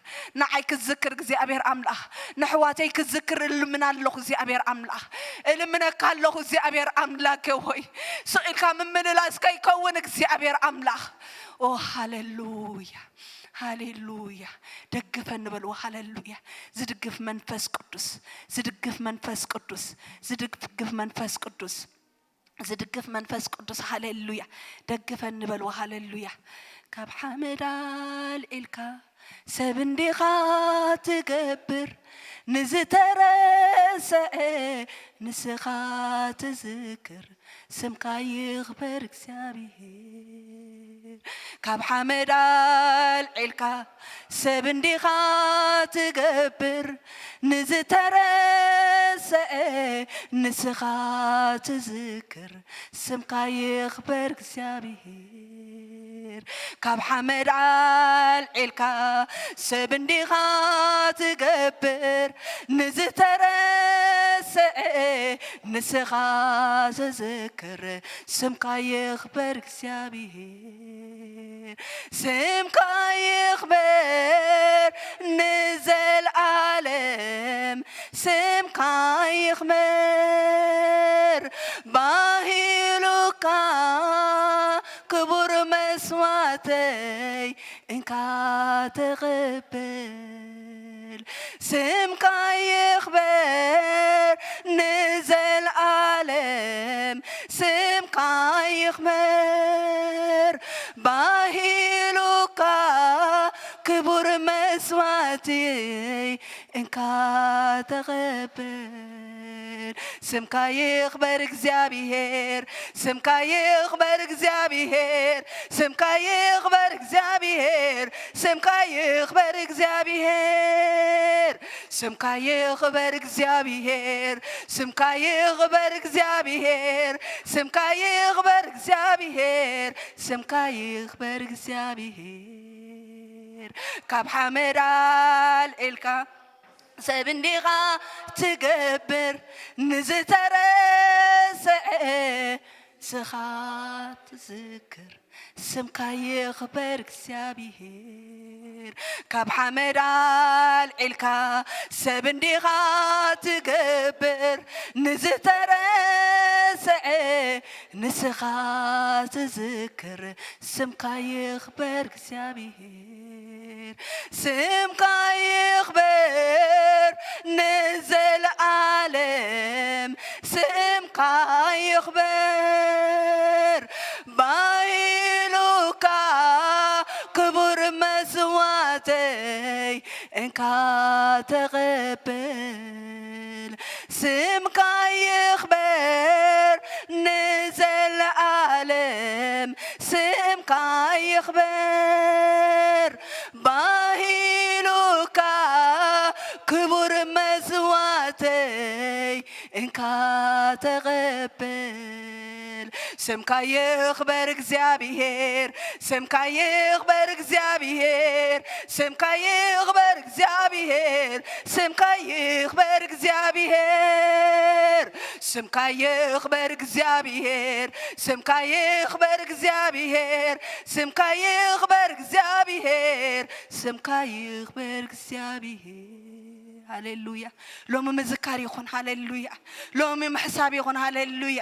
ንዓይ ክትዝክር እግዚኣብሔር ኣምላኽ፣ ንሕዋተይ ክትዝክር እልምና ኣለኹ እግዚኣብሔር ኣምላኽ፣ እልምነካ ኣለኹ እግዚኣብሔር ኣምላኬ ሆይ፣ ስቕ ኢልካ ምምልላስ ከይከውን እግዚኣብሔር ኣምላኽ። ኦ ሃሌሉያ፣ ሃሌሉያ። ደግፈኒ በልዎ። ሃሌሉያ። ዝድግፍ መንፈስ ቅዱስ፣ ዝድግፍ መንፈስ ቅዱስ፣ ዝድግፍ መንፈስ ቅዱስ፣ ዝድግፍ መንፈስ ቅዱስ። ሃሌሉያ። ደግፈኒ በልዎ። ሃሌሉያ። ካብ ሓመድ ኣልዒልካ ሰብ እንዲኻ ትገብር፣ ንዝተረሰዐ ንስኻ ትዝክር፣ ስምካ ይኽበር እግዚኣብሔር። ካብ ሓመድ ኣልዒልካ ሰብ እንዲኻ ትገብር፣ ንዝተረሰዐ ንስኻ ትዝክር፣ ስምካ ይኽበር እግዚኣብሔር። ካብ ሓመድ ኣልዒልካ ሰብ እንዲኻ ትገብር፣ ንዝተረሰዐ ንስኻ ዝዝክር፣ ስምካ ይኽበር እግዚኣብሔር። ስምካ ይኽበር ንዘልኣለም፣ ስምካ ይኽበር ባሂሉካ ክቡር መስዋዕተይ እንካ ተቐበል። ስምካ ይኽበር ንዘልኣለም፣ ስምካ ይኽበር ባሂሉካ ክቡር መስዋዕተይ እንካ ተቐበል። ስምካ ይኽበር እግዚኣብሔር፣ ስምካ ይኽበር እግዚኣብሔር፣ ስምካ ይኽበር እግዚኣብሔር፣ ስምካ ይኽበር እግዚኣብሔር፣ ስምካ ይኽበር እግዚኣብሔር፣ ስምካ ይኽበር እግዚኣብሔር፣ ስምካ ይኽበር እግዚኣብሔር፣ ስምካ ይኽበር እግዚኣብሔር። ካብ ሓመድ ኣልዒልካ ሰብ እንዲኻ ትገብር፣ ንዝተረስዐ ንስኻ ትዝክር። ስምካ ይኽበር እግዚኣብሔር። ካብ ሓመድ ኣልዒልካ ሰብ እንዲኻ ትገብር፣ ንዝተረስዐ ንስኻ ትዝክር። ስምካ ይኽበር እግዚኣብሔር፣ ስምካ ይኽበር ንዘለዓለም፣ ስምካ ይኽበር ባይሉካ ክቡር መስዋዕተይ እንካ ተቐበል። ስምካ ይኽበር ንዘለዓለም፣ ስምካ ይኽበር ባሂሉካ ክቡር መስዋዕተይ እንካ ተቐበል። ስምካ ይኽበር እግዚኣብሔር፣ ስምካ ይኽበር እግዚኣብሔር፣ ስምካ ይኽበር እግዚኣብሔር፣ ስምካ ይኽበር እግዚኣብሔር፣ ስምካ ይኽበር እግዚኣብሔር፣ ስምካ ይኽበር እግዚኣብሔር፣ ስምካ ይኽበር እግዚኣብሔር፣ ስምካ ይኽበር እግዚኣብሔር። ሃሌሉያ። ሎሚ ምዝካር ይኹን። ሃሌሉያ። ሎሚ ምሕሳብ ይኹን። ሃሌሉያ።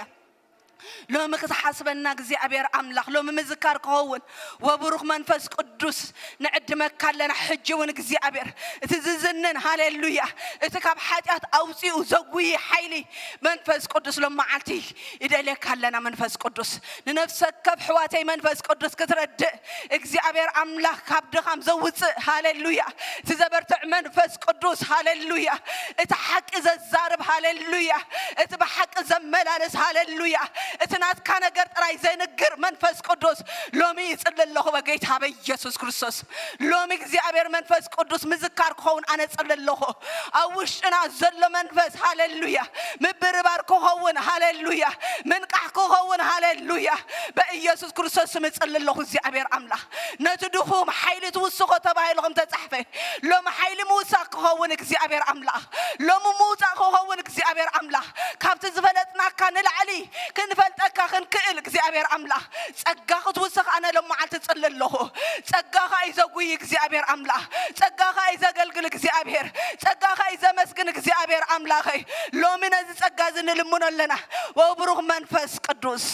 ሎሚ ክትሓስበና እግዚኣብሔር ኣምላኽ፣ ሎሚ ምዝካር ክኸውን ወብሩኽ መንፈስ ቅዱስ ንዕድመካ ኣለና። ሕጂ እውን እግዚኣብሔር እቲ ዝዝንን፣ ሃሌሉያ፣ እቲ ካብ ሓጢኣት ኣውፂኡ ዘጉይ ሓይሊ መንፈስ ቅዱስ ሎም መዓልቲ ይደልየካ ኣለና። መንፈስ ቅዱስ ንነፍሰ ከፍ ሕዋተይ መንፈስ ቅዱስ ክትረድእ እግዚኣብሔር ኣምላኽ ካብ ድኻም ዘውፅእ፣ ሃሌሉያ፣ እቲ ዘበርትዕ መንፈስ ቅዱስ፣ ሃሌሉያ፣ እቲ ሓቂ ዘዛርብ፣ ሃሌሉያ፣ እቲ ብሓቂ ዘመላልስ፣ ሃሌሉያ፣ እቲ ናትካ ነገር ጥራይ ዘንግር መንፈስ ቅዱስ ሎሚ ይጽሊ ኣለኹ በጌታ በኢየሱስ ክርስቶስ። ሎሚ እግዚኣብሔር መንፈስ ቅዱስ ምዝካር ክኸውን ኣነ ጽሊ ኣለኹ። ኣብ ውሽጥና ዘሎ መንፈስ፣ ሃሌሉያ፣ ምብርባር ክኸውን፣ ሃሌሉያ፣ ምንቃሕ ክኸውን፣ ሃሌሉያ፣ በኢየሱስ ክርስቶስ ስም እጽሊ ኣለኹ እግዚኣብሔር ኣምላኽ። ነቲ ድኹም ሓይሊ ትውስኾ ተባሂሉ ከም ተጻሕፈ፣ ሎሚ ሓይሊ ምውሳኽ ክኸውን እግዚኣብሔር ኣምላኽ፣ ሎሚ ምውጻእ ክኸውን እግዚኣብሔር ኣምላኽ፣ ካብቲ ዝፈለጥናካ ንላዕሊ ክንፈልጠካ ክንክእል እግዚኣብሔር ኣምላኽ፣ ጸጋ ክትውስኽ ኣነ ሎም መዓልቲ ጽሊ ኣለኹ። ጸጋኻ እዩ ዘጉይ እግዚኣብሔር ኣምላኽ፣ ጸጋኻ እዩ ዘገልግል እግዚኣብሔር፣ ጸጋኻ እዩ ዘመስግን እግዚኣብሔር ኣምላኸይ። ሎሚ ነዚ ጸጋ እዚ ንልምኖ ኣለና። ኦ ብሩኽ መንፈስ ቅዱስ፣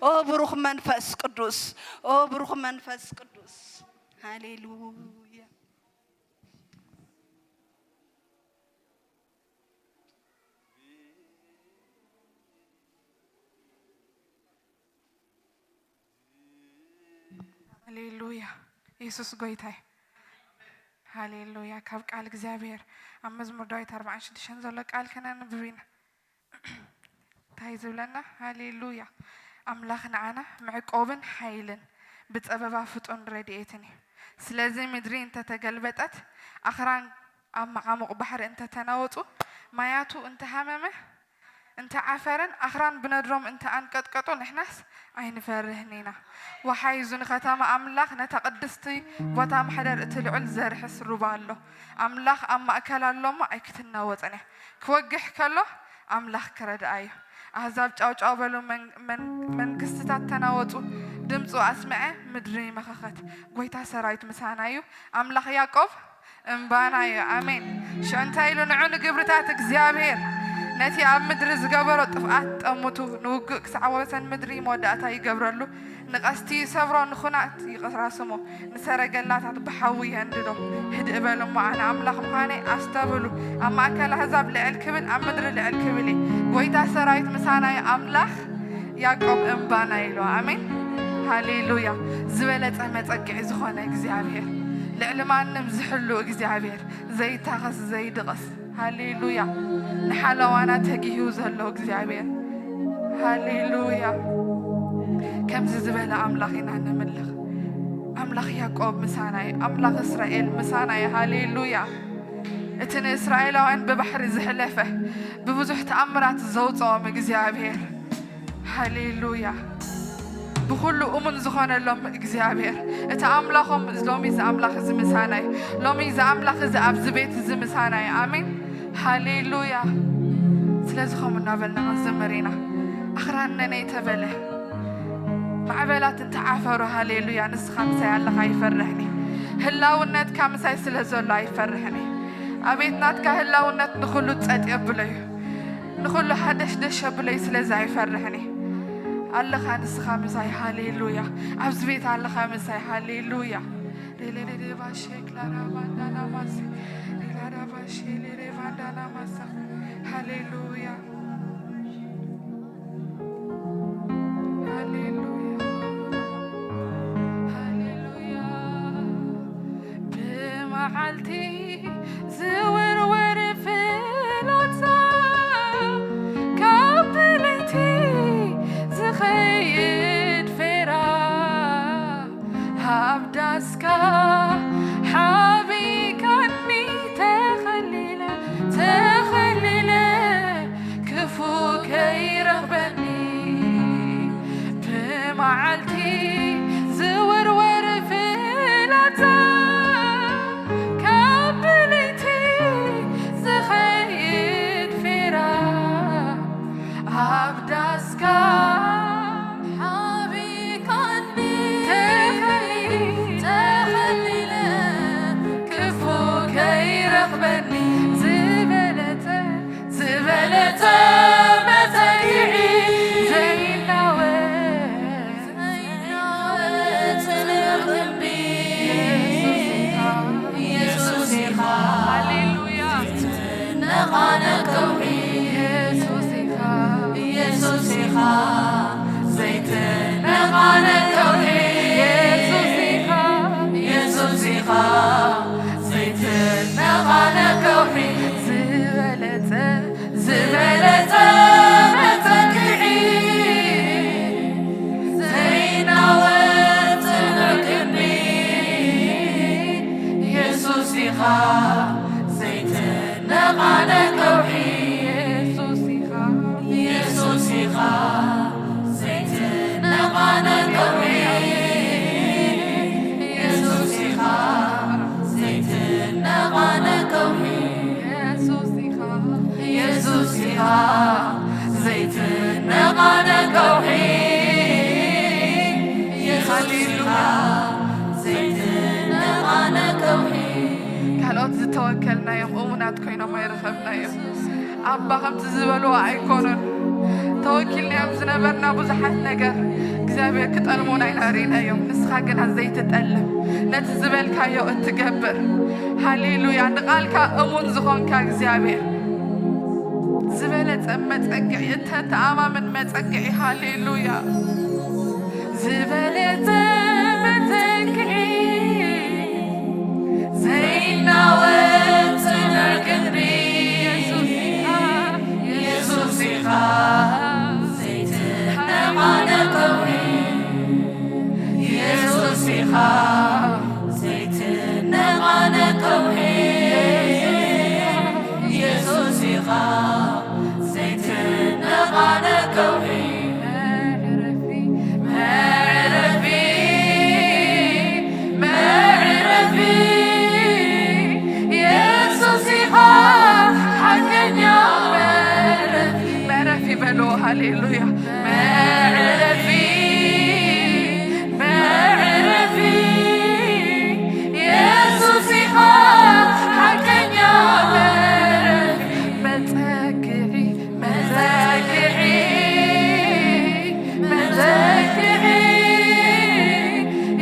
ኦ ብሩኽ መንፈስ ቅዱስ፣ ኦ ብሩኽ መንፈስ ቅዱስ። ሃሌሉያ። ሃሌሉያ። የሱስ ጎይታይ። ሃሌሉያ። ካብ ቃል እግዚኣብሔር ኣብ መዝሙር ዳዊት ኣርባዓን ሽዱሽተን ዘሎ ቃል ከነንብብ ኢና። እንታይ ዝብለና? ሃሌሉያ። ኣምላኽ ንዓና መዕቆብን ሓይልን ብጸበባ ፍጡን ረድኤትን እዩ። ስለዚ ምድሪ እንተተገልበጠት፣ ኣኽራን ኣብ መዓሙቕ ባሕሪ እንተተናወጹ፣ ማያቱ እንተሃመመ፣ እንተ ዓፈረን ኣኽራን ብነድሮም እንተ ኣንቀጥቀጡ፣ ንሕናስ ኣይንፈርህን ኢና። ወሓይዙ ንከተማ ኣምላኽ፣ ነታ ቅድስቲ ቦታ ማሕደር እቲ ልዑል ዘርሕስ ሩባ ኣሎ። ኣምላኽ ኣብ ማእከላ ኣሎ እሞ ኣይክትናወጽን እያ። ክወግሕ ከሎ ኣምላኽ ክረድኣ እዩ። ኣህዛብ ጫውጫው በሉ፣ መን-፣ መን-፣ መንግስትታት ተናወጹ፣ ድምፁ ኣስምዐ፣ ምድሪ መኸኸት። ጎይታ ሰራዊት ምሳና እዩ፣ ኣምላኽ ያዕቆብ እምባና እዩ። ኣሜን። ሽዑ እንታይ ኢሉ? ንዑ ንግብርታት እግዚኣብሔር፣ ነቲ ኣብ ምድሪ ዝገበሮ ጥፍኣት ጠምቱ፣ ንውግእ ክሳዕ ወሰን ምድሪ መወዳእታ ይገብረሉ፣ ንቐስቲ ይሰብሮ፣ ንኹናት ይቕራስሞ፣ ንሰረገላታት ብሓዊ የንድዶ። ህድእ በሉ እሞ ኣነ ኣምላኽ ምዃነይ ኣስተብህሉ። ኣብ ማእከል ኣህዛብ ልዕል ክብል፣ ኣብ ምድሪ ልዕል ክብል እየ። ጎይታ ሰራዊት ምሳና እዩ፣ ኣምላኽ ያዕቆብ እምባና ኢሉ። ኣሜን። ሃሌሉያ። ዝበለጸ መጸግዒ ዝኾነ እግዚኣብሔር፣ ልዕሊ ማንም ዝሕሉ እግዚኣብሔር፣ ዘይታኸስ ዘይድቐስ፣ ሃሌሉያ፣ ንሓለዋና ተጊሁ ዘሎ እግዚኣብሔር፣ ሃሌሉያ። ከምዚ ዝበለ ኣምላኽ ኢና ነምልኽ። ኣምላኽ ያዕቆብ ምሳና እዩ፣ ኣምላኽ እስራኤል ምሳና እዩ። ሃሌሉያ። እቲ ንእስራኤላውያን ብባሕሪ ዝሕለፈ፣ ብብዙሕ ተኣምራት ዘውፅኦም እግዚኣብሔር፣ ሃሌሉያ። ብኹሉ እሙን ዝኾነሎም እግዚኣብሔር፣ እቲ ኣምላኾም፣ ሎሚ እዚ ኣምላኽ እዚ ምሳና እዩ። ሎሚ እዚ ኣምላኽ እዚ ኣብዚ ቤት እዚ ምሳና እዩ። ኣሜን። ሃሌሉያ። ስለዚ ከምኡ እናበልና ክንዝምር ኢና። ኣኽራን ነነይ ተበለ፣ ማዕበላት እንተዓፈሩ፣ ሃሌሉያ፣ ንስኻ ምሳይ ኣለኻ፣ ኣይፈርሕን እየ። ህላውነትካ ምሳይ ስለ ዘሎ ኣይፈርሕን እየ። ኣቤት ናትካ ህላውነት ንኹሉ ጸጥ የብሎ እዩ። ንኹሉ ሓደሽደሽ የብሎ እዩ፣ ስለዚ ኣይፈርሕን እየ። ኣለኻ ንስኻ ምሳይ፣ ሃሌሉያ። ኣብዚ ቤት ኣለኻ ምሳይ፣ ሃሌሉያ። ሌሌሌሌ ባሼ ክላራ ባንዳና ማሴ፣ ሌላዳ ባሼ ሌሌ ባንዳና ማሳ። ሃሌሉያ። ሃሌሉያ፣ ሃሌሉያ። ብመዓልቲ ዝውርወር ፍላጻ፣ ካብ ለይቲ ዝኸይድ ፌራ፣ ኣብ ዳስካ ሓቢካኒ ተኸሊለ፣ ተኸሊለ፣ ክፉ ከይረኽበኒ። ብመዓልቲ ዝውርወር ፍላጻ፣ ካብ ለይቲ ዝኸይድ ፌራ፣ ኣብ ዳስካ ሓቢካኒ ተኸሊ-፣ ተኸሊለ፣ ክፉ ከይረኽበኒ። ዝበለጸ፣ ዝበለጸ መጸግዒ ዘይናወ ዘይናወ ጽኑዕ ግንቢ ኢየሱስ ኢኻ። ኢየሱስ ኢኻ። ሃሌሉያ። ዘይትነቓነቕ ከውሒ። ኢየሱስ ኢኻ። ኢየሱስ ኢኻ። ዘይትነቓነቕ ከውሒ። ኢየሱስ ኢኻ። ኢየሱስ ኢኻ። ዘይትነቓነቕ ከውሒ። ዝበለጸ፣ ዝበለጸ መጸግዒ ዘይናወጽ ጽኑዕ ግንቢ ኢየሱስ ኢኻ። ዘይትነቓነቕ ከውሒ ኢየሱስ ኢኻ። ኢየሱስ ኢኻ። ዘይትነቓነቕ ከውሒ ኢየሱስ ኢኻ። ዘይትነቓነቕ ከውሒ ኢየሱስ ኢኻ። ኢየሱስ ኢኻ። ዘይትነቓነቕ ከውሒ ኢየሱስ ኢኻ። ዘይትነቓነቕ ከውሒ። ካልኦት ዝተወከልናዮም እሙናት ኮይኖም ኣይረኸብናዮም። ኣባ ከምቲ ዝበልዎ ኣይኮኑን። ተወኪልናዮም ዝነበርና ብዙሓት ነገር እግዚኣብሔር ክጠልሙና ኢና ርኢናዮም። ንስኻ ግና ዘይትጠልም፣ ነቲ ዝበልካዮ እትገብር፣ ሃሌሉያ፣ ንቓልካ እሙን ዝኾንካ እግዚኣብሔር፣ ዝበለጸ መጸግዒ፣ እተተኣማምን መጸግዒ፣ ሃሌሉያ። ዝበለጸ መተክኢ ዘይናወጽ ጽኑዕ ግንቢ ኢየሱስ ኢኻ። ኢየሱስ ኢኻ። ዘይትነቓነቕ ከውሒ ኢየሱስ ኢኻ። ዘይትነቓነቕ ከውሒ ኢየሱስ ኢኻ። ዘይትነቓነቕ ከውሒ መዕረፊ፣ መዕረፊ፣ መዕረፊ፣ ኢየሱስ ኢኻ ሓቀኛ መዕረፊ። መዕረፊ በሎ፣ ሃሌሉያ። መዕረፊ፣ መዕረፊ፣ ኢየሱስ ኢኻ ሓቀኛ መዕረፊ። መጸግዒ፣ መጸግዒ፣ መጸግዒ፣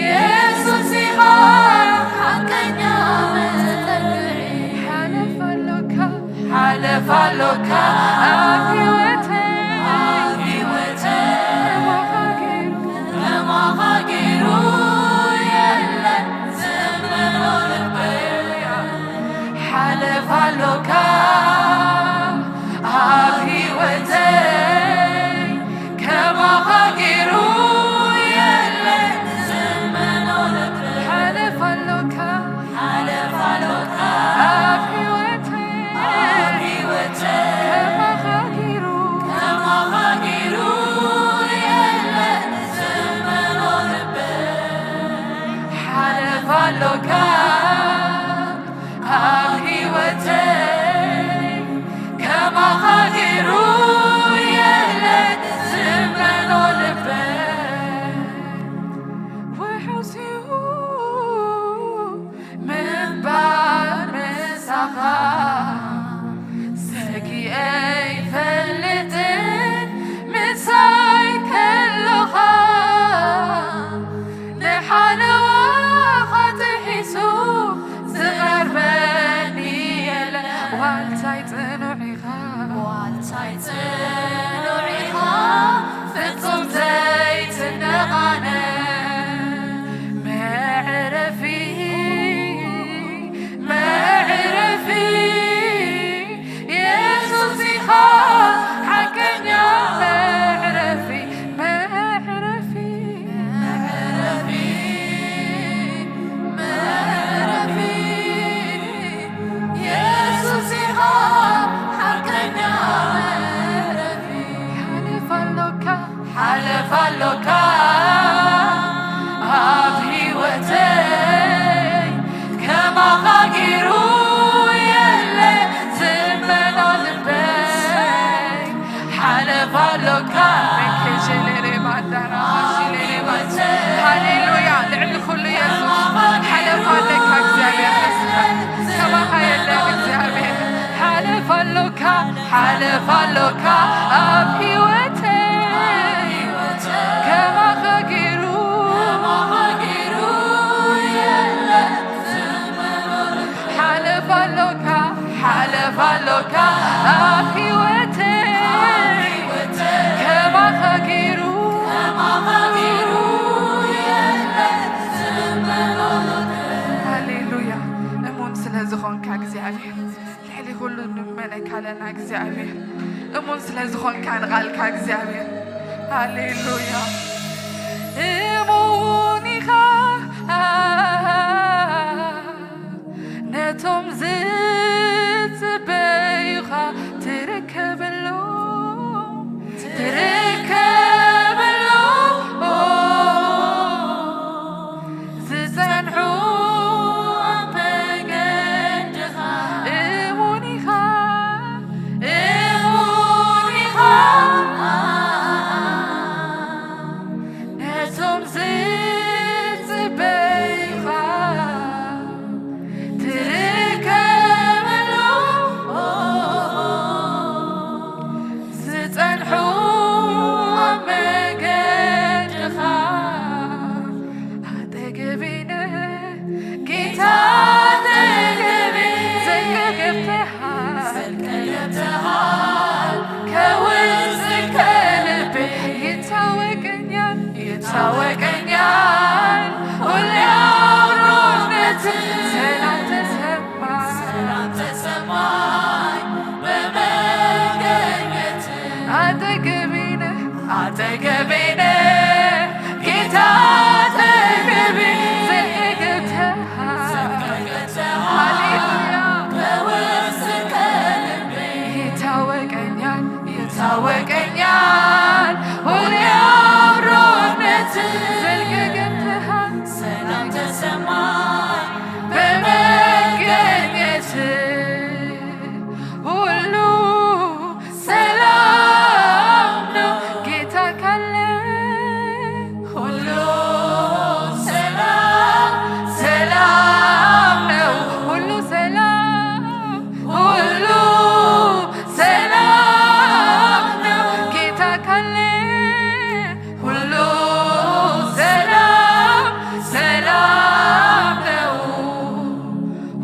ኢየሱስ ኢኻ ሓቀኛ መጸግዒ። ሓለፋ ኣሎካ፣ ሓለፋ ኣሎካ ኣብ ህይወተይ፣ ኣብ ህይወተይ። ከማኻ ገይሩ፣ ከማኻ ገይሩ የለን ዘመኖ ዋልታይ ጽኑዕ ኢኻ፣ ዋልታይ ጽኑዕ ኢኻ፣ ፍጹም ዘይትነቓነ። መዕረፊ፣ መዕረፊ፣ የሱስ ኢኻ ሓቀኛ መዕረፊ። መዕረፊ፣ መዕረፊ፣ መዕረፊ፣ የሱስ ኢኻ ሓቀኛ መዕረፊ። ሓለፋ ኣሎካ፣ ሓለፋ ኣሎካ ኣብ ህይወተይ፣ ከማኻ ገይሩ የለ ዝመኖ ልበይ። ሓለፋ ኣሎካ። ሃሌሉያ፣ ልዕሊ ኩሉ የሱስ ሓለፋ ኣለካ እግዚኣብሔር። ከማኻ የለን እግዚኣብሔር። ሓለፋ ኣሎካ፣ ሓለፋ ኣሎካ ኣብ ህይወተይ፣ ከማኻ ገይሩ ሓለፋ ኣሎካ፣ ሓለፋ ኣሎካ ኣብ ህይወተይ፣ ከማኻ ገይሩ። ሃሌሉያ። እሙን ስለ ዝኾንካ እግዚኣብሔር፣ ልዕሊ ኩሉ ንመነካ ኣለና እግዚኣብሔር። እሙን ስለ ዝኾንካ ንቓልካ እግዚኣብሔር። ሃሌሉያ። እሙን ኢኻ ነቶም ዝጽበዩኻ ትርከበሎም፣ ትርከበሎም። ዝጸንሑ ኣብ መገድኻ እሙን ኢኻ፣ እሙን ኢኻ። ነቶም ዝጽበዩኻ ትርከበሎም። ዝጸንሑ ኣብ መገድኻ ኣጠገበይ ነህ ጌታ፣ ኣጠገበይ ዘልቀ ገብተሃል፣ ዘልቀ ገብተሃል። ከውስጥ ከልቤ ይታወቀኛል፣ ይታወቀኛል። ሁሌ አብሮነት ሰላም ተሰማኝ፣ ሰላም ተሰማኝ በመገኘት። አጠገቤ ነህ፣ አጠገቤ ነህ ጌታ፣ አጠገቤ ዘልቀ ገብተሃል። ሃሌሉያ። ይታወቀኛል፣ ይታወቀኛል ሁሌ አብሮነት። ዘልቀ ገብተሃል፣ ሰላም ተሰማኝ በመገኘት። ሁሉ ሰላም ነው ጌታ ካለ። ሁሉ ሰላም፣ ሰላም ነው። ሁሉ ሰላም፣ ሁሉ ሰላም ነው ጌታ ካለ። ሁሉ ሰላም፣ ሰላም ነው።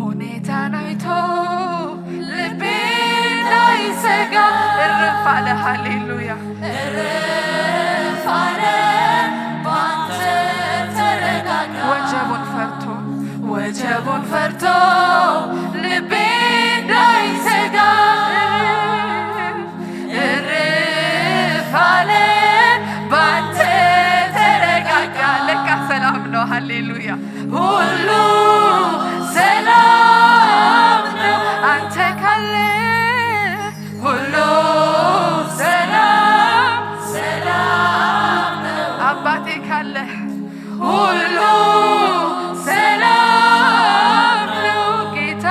ሁኔታን አይቶ ልቤ እንዳይሰጋ እርፍ አለ። ሃሌሉያ። እርፍ አለ፣ ባንተ ተረጋጋ። ወጀቡን ፈርቶ፣ ወጀቡን ፈርቶ ልቤ እንዳይሰጋ እርፍ አለ፣ ባንተ ተረጋጋ። ለካ ሰላም ነው። ሃሌሉያ። ሁሉ ሰላም ነው አንተ ካለ። ሁሉ ሰላም፣ ሰላም ነው አባቴ ካለ። ሁሉ ሰላም ነው ጌታ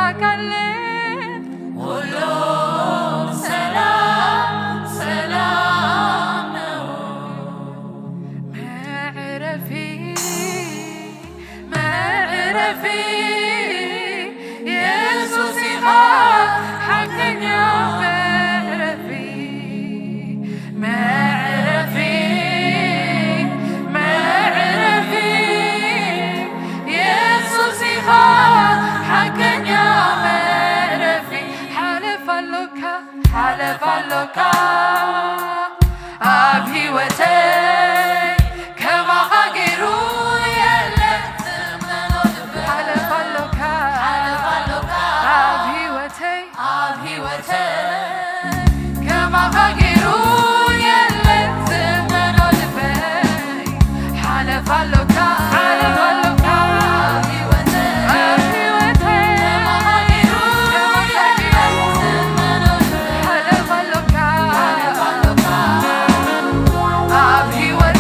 ሓለፋ ኣሎካ ኣብ ህይወተይ ከማኻ ገይሩ የለን። ሓለፋ ኣሎካ ኣብ ህይወተይ ኣብ ህይወተይ ከማኻ ገይሩ የለን። ዝመኖ ልበይ ሓለፋ ኣሎካ ሓለፋ ኣሎካ ኣብ ህይወተይ ኣብ ህይወተይ ከማኻ ገይሩ የለን። ዝመኖ ልበይ ሓለፋ ኣሎካ ኣብ ህይወተይ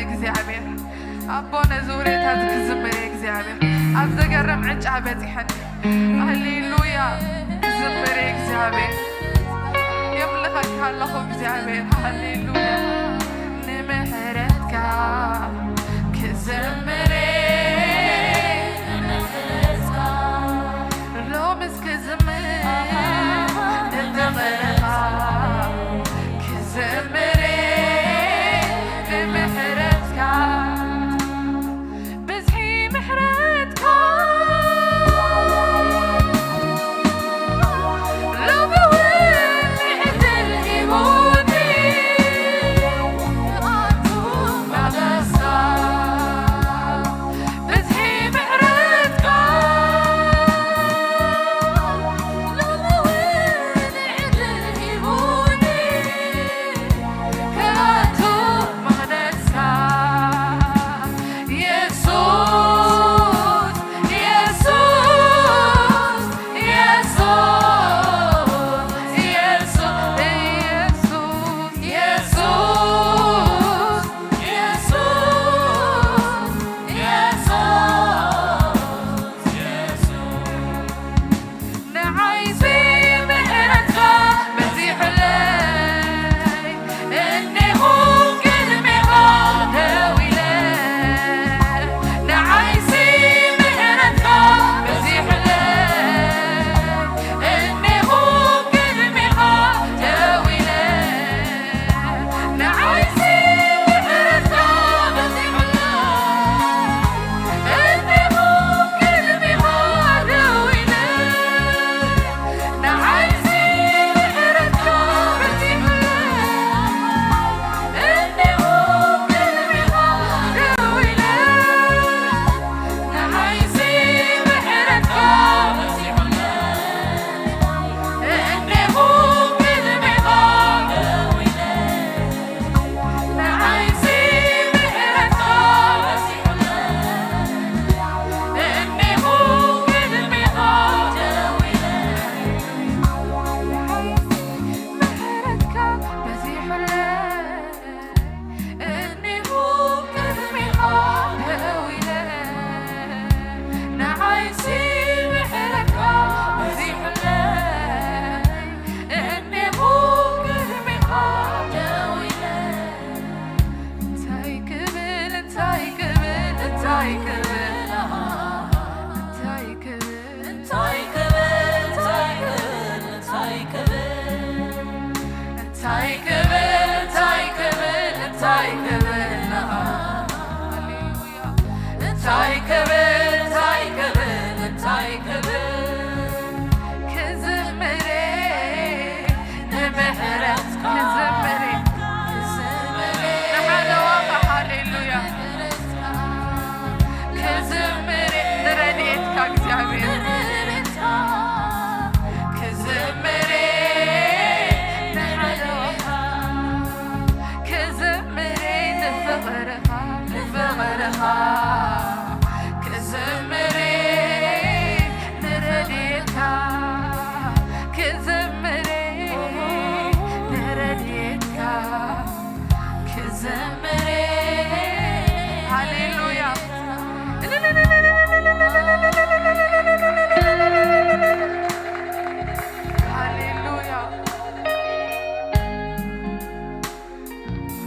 እግዚኣብሔር ኣቦ፣ ነዚ ውሬታ እዚ ክዝምር እየ እግዚኣብሔር። ኣብ ዘገርም ዕጫ በጺሐኒ። ሃሌሉያ። ክዝምር እየ እግዚኣብሔር። የምልኸካ ኣለኹ እግዚኣብሔር። ሃሌሉያ። ንምሕረትካ ክዝምር እየ። ሎምስ ክዝምር ንፍቕርኻ ክዝምር ንምሕረትካ ብዝሒ ምሕረትካ ሎሚ እውን ዕድል ሂቡኒ ኣቱ መለስካ ብዝሒ ምሕረትካ ሎሚ እውን ዕድል ሂቡኒ ክኣቱ መቕደስካ። የሱስ፣ የሱስ፣ የሱስ፣ የሱስ፣ የሱስ፣ የሱስ፣ የሱስ፣ የሱስ። ንዓይሲ ምሕረትካ በዚሑለይ፣ እኔኹ ቅድሜኻ ደው ኢለ። ንዓይሲ ምሕረትካ በዚሑለይ፣ እኔኹ ቅድሜኻ ደው ኢለ። ንዓይሲ ምሕረትካ በዚሑለይ፣ እኔኹ ቅድሜኻ ደው ኢለ። ንዓይሲ ምሕረትካ በዚሑለይ፣ እኔኹ ቅድሜኻ ደው ኢለ። ንዓይሲ ምሕረትካ በዚሑለይ፣ እኔኹ ቅድሜኻ ደው ኢለ። ንዓይሲ ምሕረትካ በዚሑለይ፣ እኔኹ ቅድሜኻ ደው ኢለ። ምሕረትካ በዚሑለይ፣ እኔኹ ቅድሜኻ ደው ኢለ። ንዓይሲ ምሕረትካ በዚሑለይ፣ እኔኹ ቅድሜኻ ደው ኢለ። እንታይ ክብል፣ እንታይ ክብል፣ እንታይ ክብል፣ እንታይ ክብል፣ እንታይ ክብል፣ እንታይ ክብል፣ እንታይ ክብል፣ እንታይ ክብል፣ እንታይ ክብል፣ እንታይ ክብል፣ እንታይ ክብል፣ እንታይ ክብል፣ ክዝምር ንምሕረት ክዝምር ንሓለዋኻ። ሃሌሉያ። ክዝምር ንረድኤትካ እግዚኣብሔር። ክዝምር ንሓለዋኻ። ክዝምር ንፍቕርኻ፣ ንፍቕርኻ። ክዝምር ንረድኤትካ ክዝምር ንረድኤትካ ክዝምር። ሃሌሉያ። ሃሌሉያ።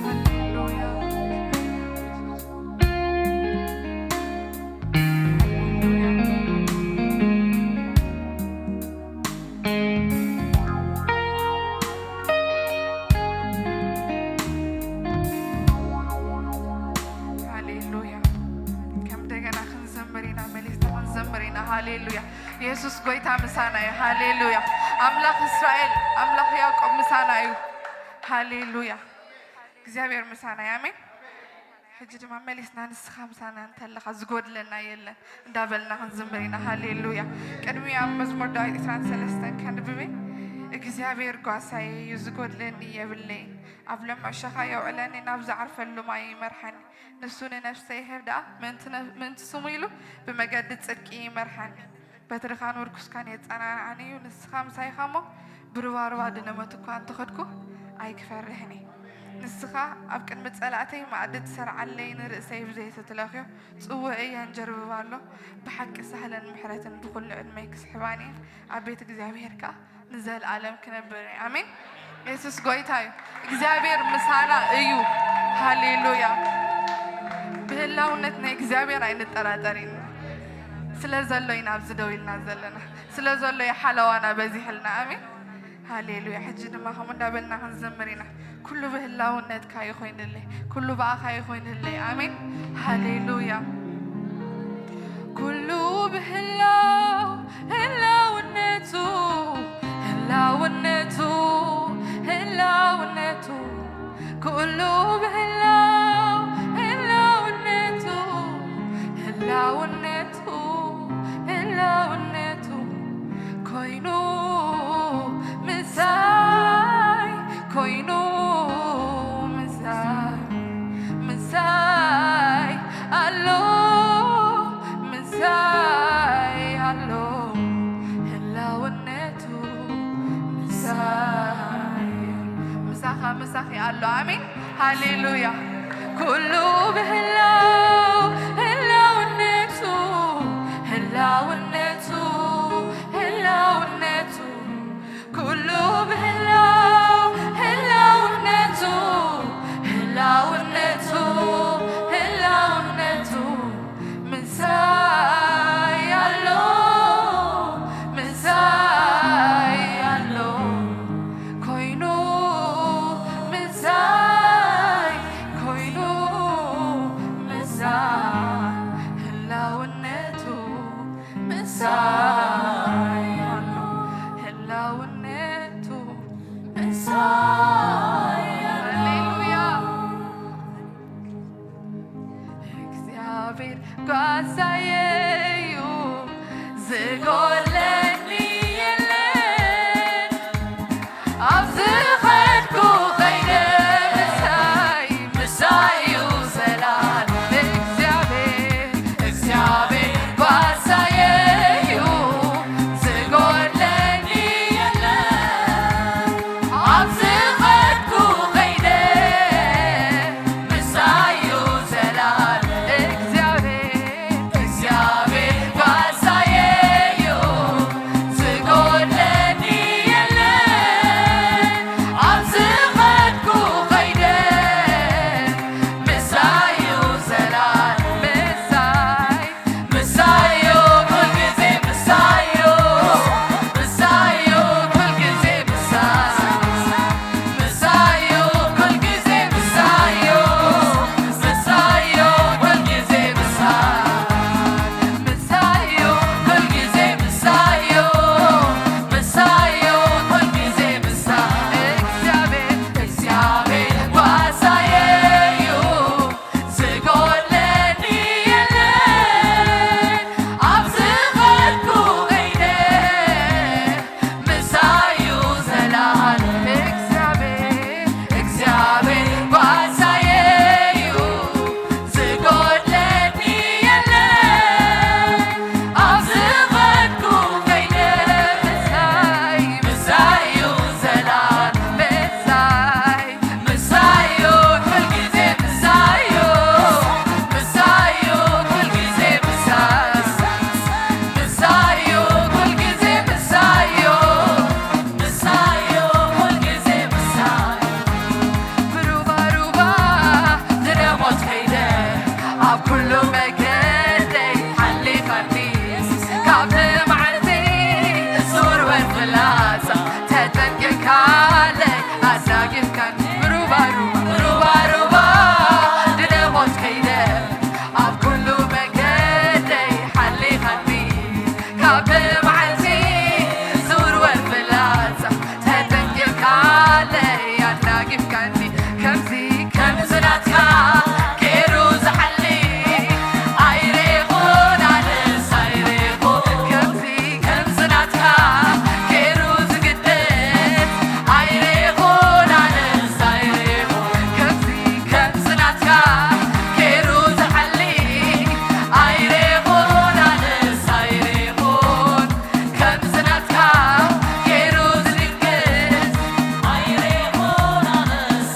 ሃሌሉያ። ሃሌሉያ። ከም እንደገና ክንዘምር ኢና፣ መሊስና ክንዘምር ኢና። ሃሌሉያ። የሱስ ጎይታ ምሳና እዩ። ሃሌሉያ። ኣምላኽ እስራኤል፣ ኣምላኽ ያዕቆብ ምሳና እዩ። ሃሌሉያ። እግዚኣብሔር ምሳና እዩ። ኣሜን። ሕጂ ድማ መሊስና ንስኻ ምሳና እንተለኻ ዝጎድለና የለን እንዳበልና ክንዝምር ኢና። ሃሌሉያ። ቅድሚ ኣብ መዝሙር ዳዊት ዕስራን ሰለስተን ከንብብ እየ። እግዚኣብሔር ጓሳየ እዩ፣ ዝጎድለኒ የብለይን። ኣብ ለምዕ ሸኻ የውዕለኒ፣ ናብ ዝዓርፈሉ ማይ ይመርሓኒ። ንሱ ንነፍሰይ ይህብ ደኣ፣ ምእንቲ ነ-፣ ምእንቲ ስሙ ኢሉ ብመገዲ ጽድቂ ይመርሓኒ። በትርኻን ምርኩስካን የጸናንዓኒ እዩ። ንስኻ ምሳይ ኢኻ እሞ፣ ብሩባሩባ ድነ ሞት እኳ እንተኸድኩ ኣይክፈርሕን እየ። ንስኻ ኣብ ቅድሚ ጸላእተይ መኣዲ ትሰርዓለይ፣ ንርእሰይ ብዘይቲ ትለኽዮ ጽውእ እየ እንጀርብብ ኣሎ። ብሓቂ ሳህለን ምሕረትን ብኹሉ ዕድመይ ክስሕባን እየን። ኣብ ቤት እግዚኣብሔር ከኣ ንዘለኣለም ክነብር እየ። ኣሜን። የሱስ ጎይታ እዩ። እግዚኣብሔር ምሳና እዩ። ሃሌሉያ። ብህላውነት ናይ እግዚኣብሔር ኣይንጠራጠር ኢና። ስለ ዘሎ ኢና ኣብዚ ደው ኢልና ዘለና። ስለ ዘሎ እዩ ሓለዋና በዚሕልና። ኣሜን። ሃሌሉያ። ሕጂ ድማ ከምኡ እንዳበልና ክንዘምር ኢና። ኩሉ ብህላውነትካ ይኾይንለይ፣ ኩሉ ብኣኻ ይኾይንለይ። ኣሜን። ሃሌሉያ። ኩሉ ብህላው ህላውነቱ፣ ህላውነቱ፣ ህላውነቱ፣ ኩሉ ብህላው ህላውነቱ፣ ህላውነቱ፣ ህላውነቱ፣ ኮይኑ ምሳይ፣ ኮይኑ ምሳይ፣ ምሳይ ኣሎ፣ ምሳይ ኣሎ፣ ህላውነቱ ምሳይ፣ ምሳኻ፣ ምሳኺ ኣሎ። ኣሜን። ሃሌሉያ። ኩሉ ብህላው ህላውነቱ፣ ህላውነቱ፣ ህላውነቱ፣ ኩሉ ብህላው ህላውነቱ፣ ህላውነቱ፣ ህላውነቱ፣ ምሳይ ኣሎ፣ ምሳይ ኣሎ፣ ኮይኑ ምሳይ፣ ኮይኑ ምሳይ፣ ህላውነቱ ምሳይ ኣሎ፣ ህላውነቱ ምሳይ ኣሎ። ሃሌሉያ። እግዚኣብሔር ጓሳየዩ፣ ዝጎድለኒ የለን። ኣብ ዝኸድኩ ኸይደ ምሳይ፣ ምሳይ እዩ ዘላለም። እግዚኣብሔር፣ እግዚኣብሔር ጓሳየዩ፣ ዝጎድለኒ የለን። ኣብ ዝኸድኩ ኸይደ ምሳዩ ዘላለም። እግዚኣብሔር፣ እግዚኣብሔር ጓሳየዩ፣ ዝጎድለኒ የለን። ኣብ ዝኸድኩ ኸይደ ምሳዩ ዘላለም። ምሳይ ምሳዩ፣ ኩልግዜ ምሳዩ፣ ምሳዩ፣ ኩልግዜ ምሳዩ፣ ምሳዩ፣ ኩልግዜ ምሳዩ፣ ምሳዩ፣ ኩልግዜ ምሳዩ፣ ምሳዩ፣ ኩልግዜ ምሳዩ፣ ምሳዩ፣ ኩልግዜ ምሳዩ፣ እግዚኣብሔር፣ እግዚኣብሔር ጓሳየዩ። ዝጎድለኒ የለን፣ ኣብ ዝኸድኩ ኸይደ፣ ምሳዩ ዘላለም። እግዚኣብሔር፣ እግዚኣብሔር ጓሳየዩ፣ ዝጎድለኒ የለን፣ ኣብ ዝኸድኩ ኸይደ፣ ምሳይ፣ ምሳዩ ዘላለም። ምሳይ ምሳዩ፣ ኩልግዜ ምሳዩ፣ ምሳዩ፣ ኩልግዜ ምሳዩ፣ ምሳዩ፣ ኩልግዜ ምሳዩ፣ ምሳዩ፣ ኩልግዜ ምሳዩ። ብሩባሩባ ድነ ሞት ከይደ፣ ኣብ ኩሉ መገደይ ሓሊኻኒ፣ ካብ መዓልቲ ስውርወር ፍላጻ ተጠንቂቕካለይ ኣዛጊብካኒ። ሩባ ሩባ ሩባ ሩባ ድነ ሞት ከይደ፣ ኣብ ኩሉ መገደይ ሓሊኻኒ፣ ካብ መዓልቲ ዝውርወር ፍላጻ ተጠንቂቕካለይ ኣናጊፍካኒ። ከምዚ ከምዚ ናትካ ገይሩ ዝሓሊ ኣይረኹን ኣነስ ኣይረኹን። ከምዚ ከምዚ ናትካ ገይሩ ዝግደስ ኣይረኹን ኣነስ ኣይረኹን። ከምዚ ከምዚ ናትካ ገይሩ ዝሓሊ ኣይረኹን ኣነስ ኣይረኹን። ከምዚ ናትካ ገይሩ ዝድግስ ኣይረኹን ኣነስ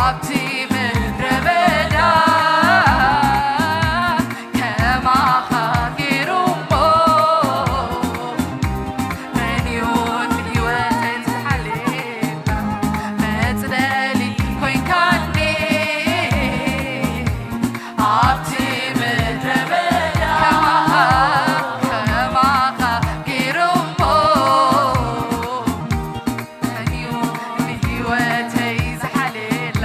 ኣብቲ ምድረ በዳ ከማኻ ገይሩ እሞ፣ መን እዩ ንህይወተይ ዝሓልየላ? መጽለሊ ኮይንካኒ ኣብቲ ምድረ በዳ። ከማኻ፣ ከማኻ ገይሩ እሞ፣ መን እዩ ንህይወተይ ዝሓልየላ?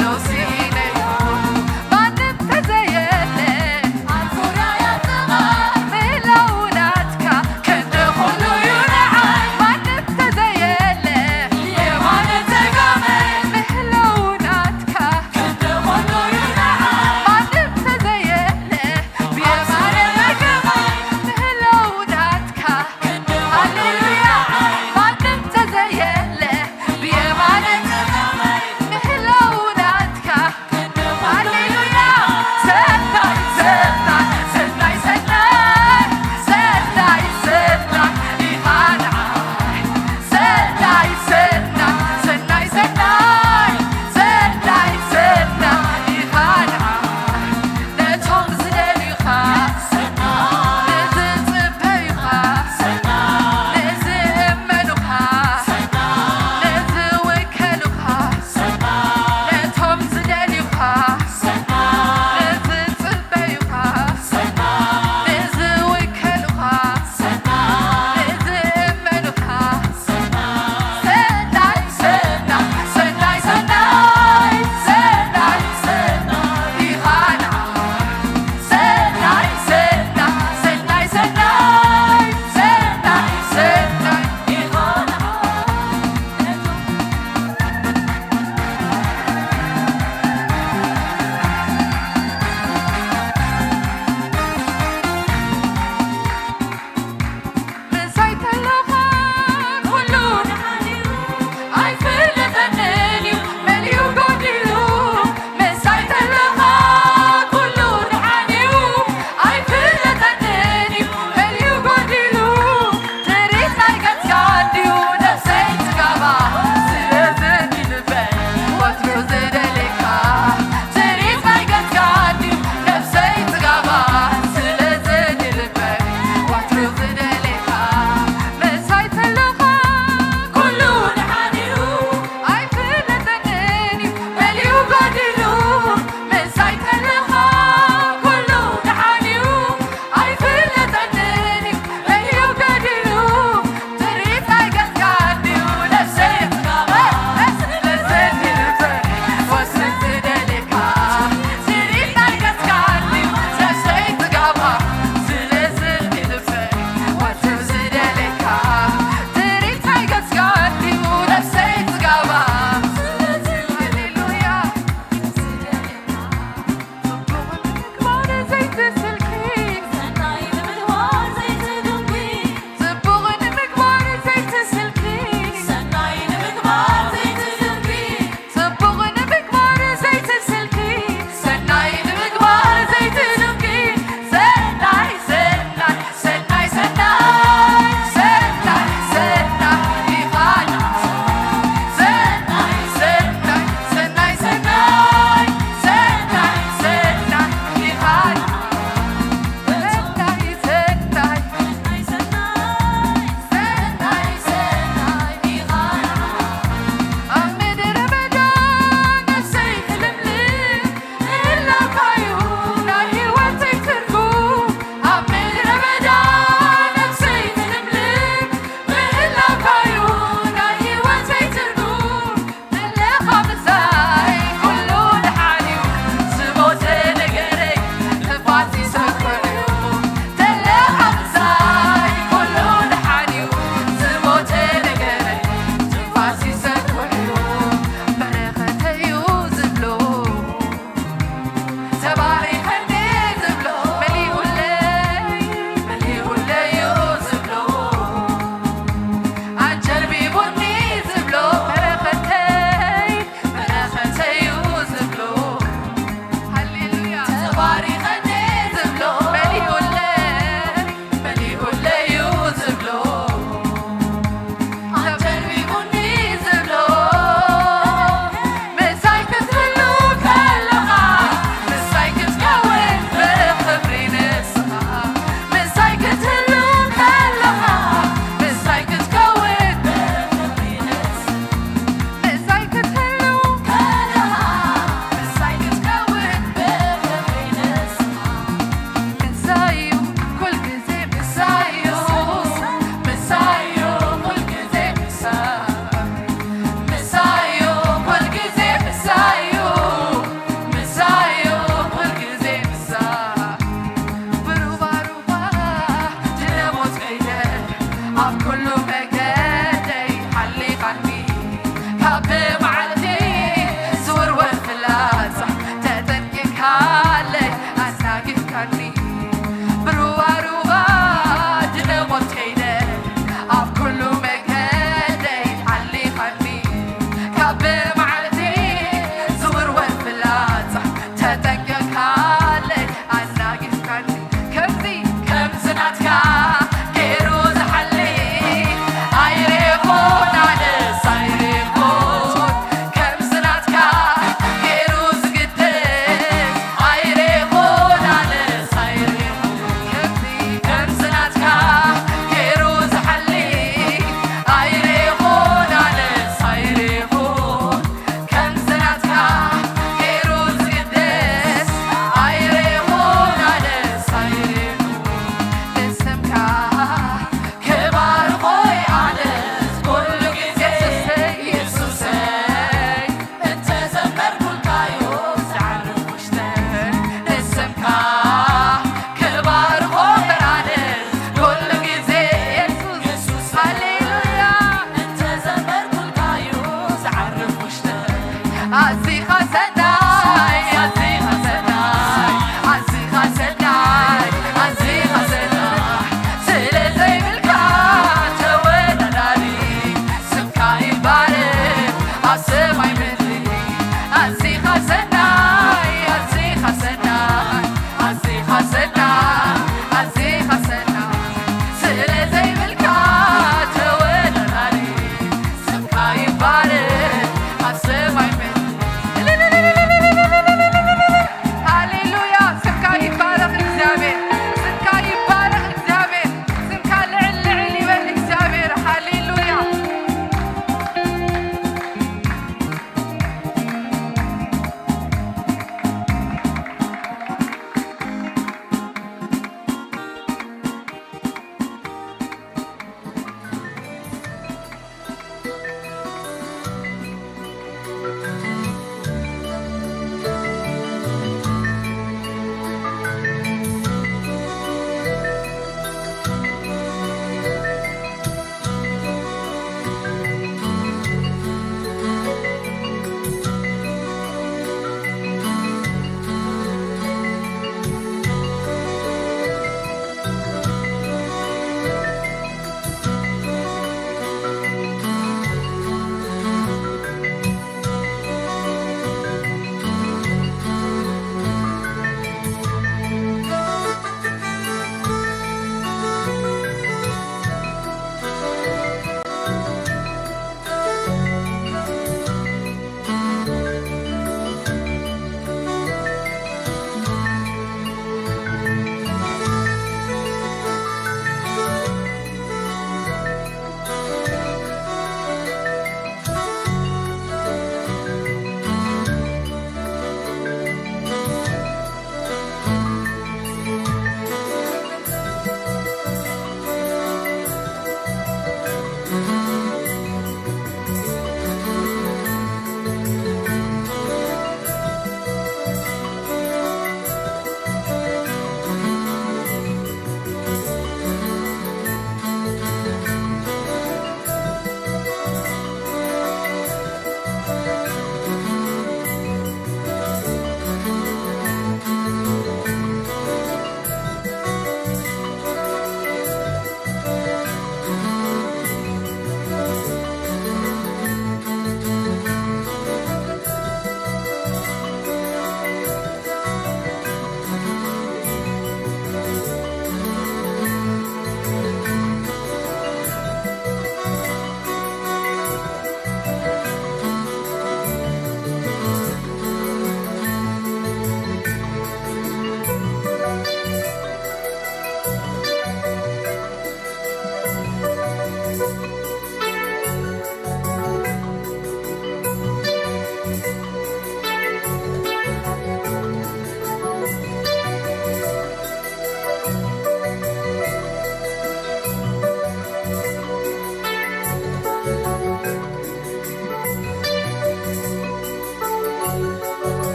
ሎሲነይ ማንም ተዘየለ ምህላው ናትካ ክንዲ ኩሉ ዩ ንዓይ። ማንም ተዘየለ የማነ ጸጋመይ ምህላው ናትካ ክንዲ ኩሉ ዩ ንዓይ። ማንም ተዘየለ ብየማነ ጸጋመይ ምህላው ናትካ ሃሌሉያ። ማንም ተዘየለ ብየማነ ምህላው ናትካ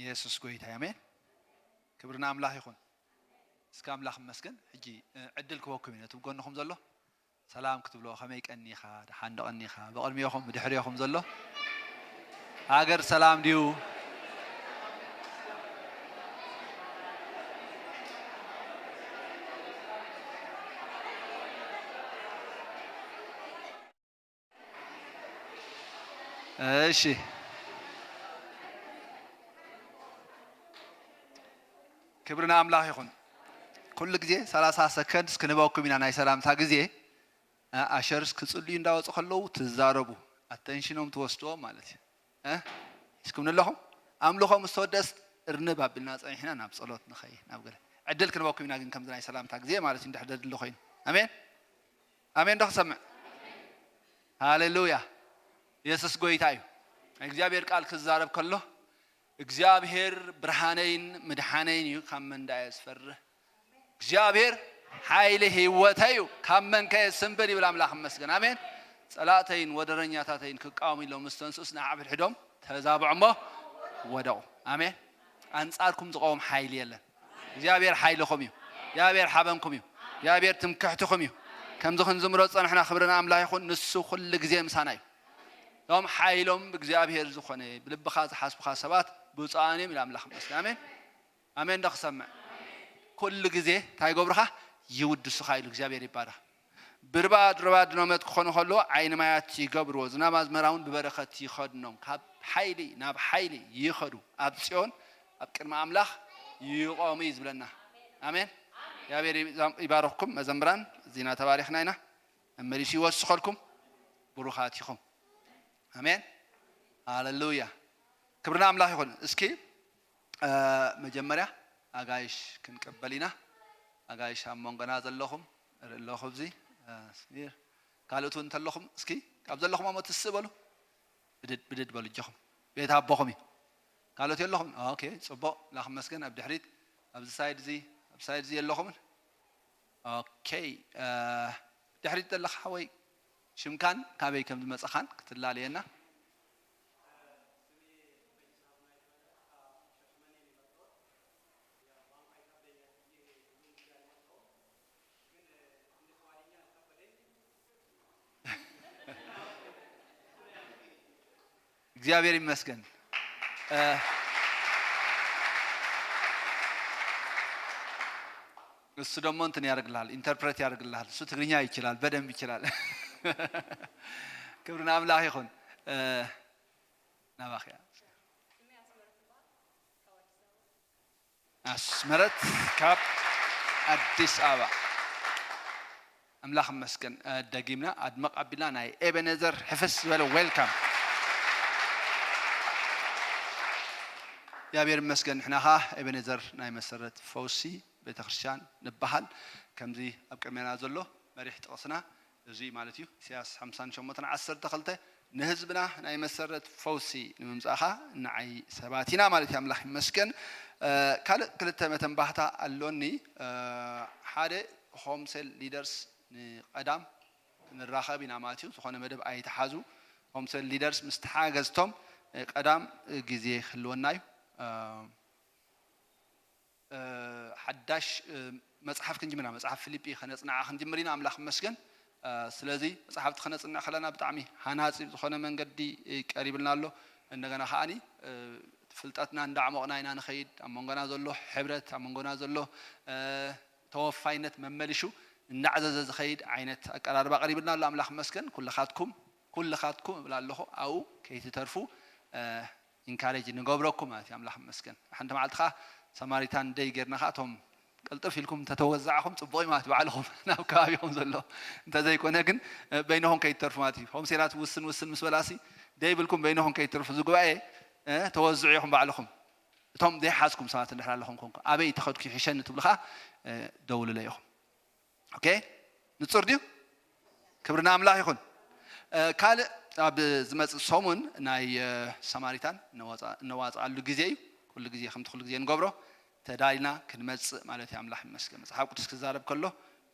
የሱስ ጎይታ፣ ኣሜን። ክብሪ ንኣምላኽ ይኹን። እስከ ኣምላኽ ይመስገን። ሕጂ፣ እ፣ ዕድል ክበኩም እዩ ነቲ ብጎንኹም ዘሎ። ሰላም ክትብሎ፣ ከመይ ቀኒኻ? ደሓን ዶ ቀኒኻ? ብቕድሚኹም፣ ብድሕሪኹም ዘሎ ሃገር ሰላም ድዩ? እሺ። ክብሪ ንኣምላኽ ይኹን። ኩሉ ግዜ ሰላሳ ሰከንድስ ክንህበኩም ኢና ናይ ሰላምታ ግዜ። እ፣ ኣሸርስ ክጽልዩ እንዳወጹ ከለዉ ትዛረቡ፣ ኣተንሽኖም ትወስድዎም ማለት እዩ። እ? ሒዝኩም ኣለኹም? ኣምልኾ ምስ ተወደስ እርንብ ኣቢልና ጸኒሕና ናብ ጸሎት ንኸይድ፣ ናብ ገለ። ዕድል ክንህበኩም ኢና ግን ከምዚ ናይ ሰላምታ ግዜ ማለት እዩ፣ እንድሕር ደድሊ ኮይኑ። ኣሜን? ኣሜን ዶ ክሰምዕ? ሃሌሉያ። የሱስ ጎይታ እዩ። ናይ እግዚኣብሔር ቃል ክዛረብ ከሎ፣ እግዚኣብሔር ብርሃነይን ምድሓነይን እዩ፣ ካብ መን ደኣ እየ ዝፈርህ? እግዚኣብሔር ሓይሊ ህይወተይ እዩ፣ ካብ መን ከ እየ ዝስንብድ? ይብል ኣምላኽ ይመስገን። ኣሜን። ጸላእተይን ወደረኛታተይን ክቃወሙ ኢሎም ምስ ተንስኡስ፣ ንሓድሕዶም ተዛብዑ እሞ ወደቑ። ኣሜን። ኣንጻርኩም ዝቐውም ሓይሊ የለን። እግዚኣብሔር ሓይልኹም እዩ። እግዚኣብሔር ሓበንኩም እዩ። እግዚኣብሔር ትምክሕትኹም እዩ። ከምዚ ክንዝምሮ ዝጸናሕና፣ ክብሪ ንኣምላኽ ይኹን። ንሱ ኩሉ ግዜ ምሳና እዩ። እቶም ሓይሎም ብእግዚኣብሔር ዝኾነ፣ ብልብኻ ዝሓስቡኻ ሰባት ብፁዓን እዮም ኢሉ ኣምላኽ ይመስገን። ኣሜን። ኣሜን ዶ ክሰምዕ? ኩሉ ግዜ እንታይ ይገብሩኻ? ይውድሱኻ ኢሉ እግዚኣብሔር ይባረኽ። ብርባድ ርባድ ኖመት ክኾኑ ከለዎ ዓይኒ ማያት ይገብርዎ፣ ዝናብ ኣዝመራ እውን ብበረኸት ይኸድኖም። ካብ ሓይሊ ናብ ሓይሊ ይኸዱ፣ ኣብ ጽዮን ኣብ ቅድሚ ኣምላኽ ይቖሙ እዩ ዝብለና። ኣሜን። እግዚኣብሔር ይባርኽኩም መዘምራን፣ እዚና ተባሪኽና ኢና። መመሊሱ ይወስኸልኩም፣ ብሩኻት ኢኹም። ኣሜን። ሃሌሉያ። ክብሪ ንኣምላኽ ይኹን። እስኪ፣ እ፣ መጀመርያ ኣጋይሽ ክንቅበል ኢና። ኣጋይሽ ኣብ መንጎና ዘለኹም እርኢ ኣለኹ። ኣብዚ፣ እ፣ ስሚር፣ ካልኦት እውን እንተለኹም፣ እስኪ ካብ ዘለኹም ኣሞ ትስእ በሉ። ብድድ፣ ብድድ በሉ እጆኹም። ቤት ኣቦኹም እዩ። ካልኦት የለኹም? ኦኬ፣ ጽቡቕ። ላኽ መስገን ኣብ ድሕሪት፣ ኣብዚ ሳይድ እዚ፣ ኣብ ሳይድ እዚ የለኹምን? ኦኬ፣ እ፣ ድሕሪት ዘለኻ ሓወይ፣ ሽምካን ካበይ ከም ዝመጻኻን ክትላለየና። እግዚኣብሔር ይመስገን። እ፣ እሱ ደግሞ እንትን ያደርግልሃል፣ ኢንተርፕሬት ያደርግልሃል። እሱ ትግርኛ ይችላል፣ በደንብ ይችላል። ክብሪ ንኣምላኽ ይኹን። እ፣ ናባኽያ ኣስመረት ካብ ኣዲስ ኣበባ። ኣምላኽ ይመስገን። እ፣ ደጊምና ኣድመቕ ኣቢልና ናይ ኤቤኔዘር ሕፍስ ዝበለ ዌልካም። እግዚኣብሔር ይመስገን። ንሕና ኸዓ ኤቤኔዘር ናይ መሰረት ፈውሲ ቤተክርስትያን ንበሃል። ከምዚ ኣብ ቅድሜና ዘሎ መሪሕ ጥቕስና እዚ ማለት እዩ። ኢሳያስ ሓምሳን ሸሞንተን ዓሰርተ ክልተ፣ "ንህዝብና ናይ መሰረት ፈውሲ ንምምጻእኻ ንዓይ ሰባት ኢና" ማለት እዩ። ኣምላኽ ይመስገን። እ፣ ካልእ ክልተ መተንባህታ ኣሎኒ። እ፣ ሓደ፣ ሆም ሴል ሊደርስ ንቐዳም ክንራኸብ ኢና ማለት እዩ። ዝኾነ መደብ ኣይትሓዙ። ሆም ሴል ሊደርስ ምስ ተሓገዝቶም፣ እ፣ ቀዳም፣ እ፣ ግዜ ክህልወና እዩ። እ፣ እ፣ ሓዳሽ፣ እ፣ መጽሓፍ ክንጅምር ኢና። መጽሓፍ ፊልጲ ከነጽንዓ ክንጅምር ኢና፣ ኣምላኽ ይመስገን። እ፣ ስለዚ መጽሓፍቲ ከነጽንዕ ከለና ብጣዕሚ ሃናጺ ብዝኾነ መንገዲ፣ እ፣ ቀሪብልና ኣሎ። እንደገና ከኣኒ፣ እ፣ ፍልጠትና እንዳዕሞቕና ኢና ንኸይድ። ኣብ መንጎና ዘሎ ሕብረት፣ ኣብ መንጎና ዘሎ፣ እ፣ ተወፋይነት መመሊሹ እናዕዘዘ ዝኸይድ ዓይነት ኣቀራርባ ቀሪብልና ኣሎ። ኣምላኽ ይመስገን። ኩልኻትኩም፣ ኩልኻትኩም እብል ኣለኹ፣ ኣብኡ ከይትተርፉ፣ እ፣ ኢንካሬጅ ንገብረኩም ማለት እዩ። ኣምላኽ ይመስገን። ሓንቲ መዓልቲ ኸዓ ሰማሪታን ደይ ጌርና ኸዓ እቶም ቅልጥፍ ኢልኩም እንተተወዛዕኹም ጽቡቕ እዩ ማለት ባዕልኹም ናብ ከባቢኹም ዘሎ። እንተዘይኮነ ግን፣ እ፣ በይንኹም ከይትተርፉ ማለት እዩ። ሆም ሴላት ውስን ውስን ምስ በላሲ ደይ ብልኩም በይንኹም ከይትተርፉ። እዚ ጉባኤ፣ እ፣ ተወዝዑ ኢኹም ባዕልኹም። እቶም ዘይሓዝኩም ሰባት እንድሕር ኣለኹም ኮንኩም፣ ኣበይ ተኸድኩ ይሕሸኒ ትብሉ ኸዓ፣ እ፣ ደውሉለይ ኢኹም። ኦኬ? ንጹር ድዩ? ክብሪ ንኣምላኽ ይኹን። እ፣ ካልእ ኣብ ዝመጽእ ሰሙን ናይ፣ እ፣ ሰማሪታን እነዋጽ-፣ እነዋጽኣሉ ግዜ እዩ። ኩሉ ግዜ ከምቲ ኩሉ ግዜ ንገብሮ ተዳሊና ክንመጽእ ማለት እዩ። ኣምላኽ ይመስገን። መጽሓፍ ቅዱስ ክዛረብ ከሎ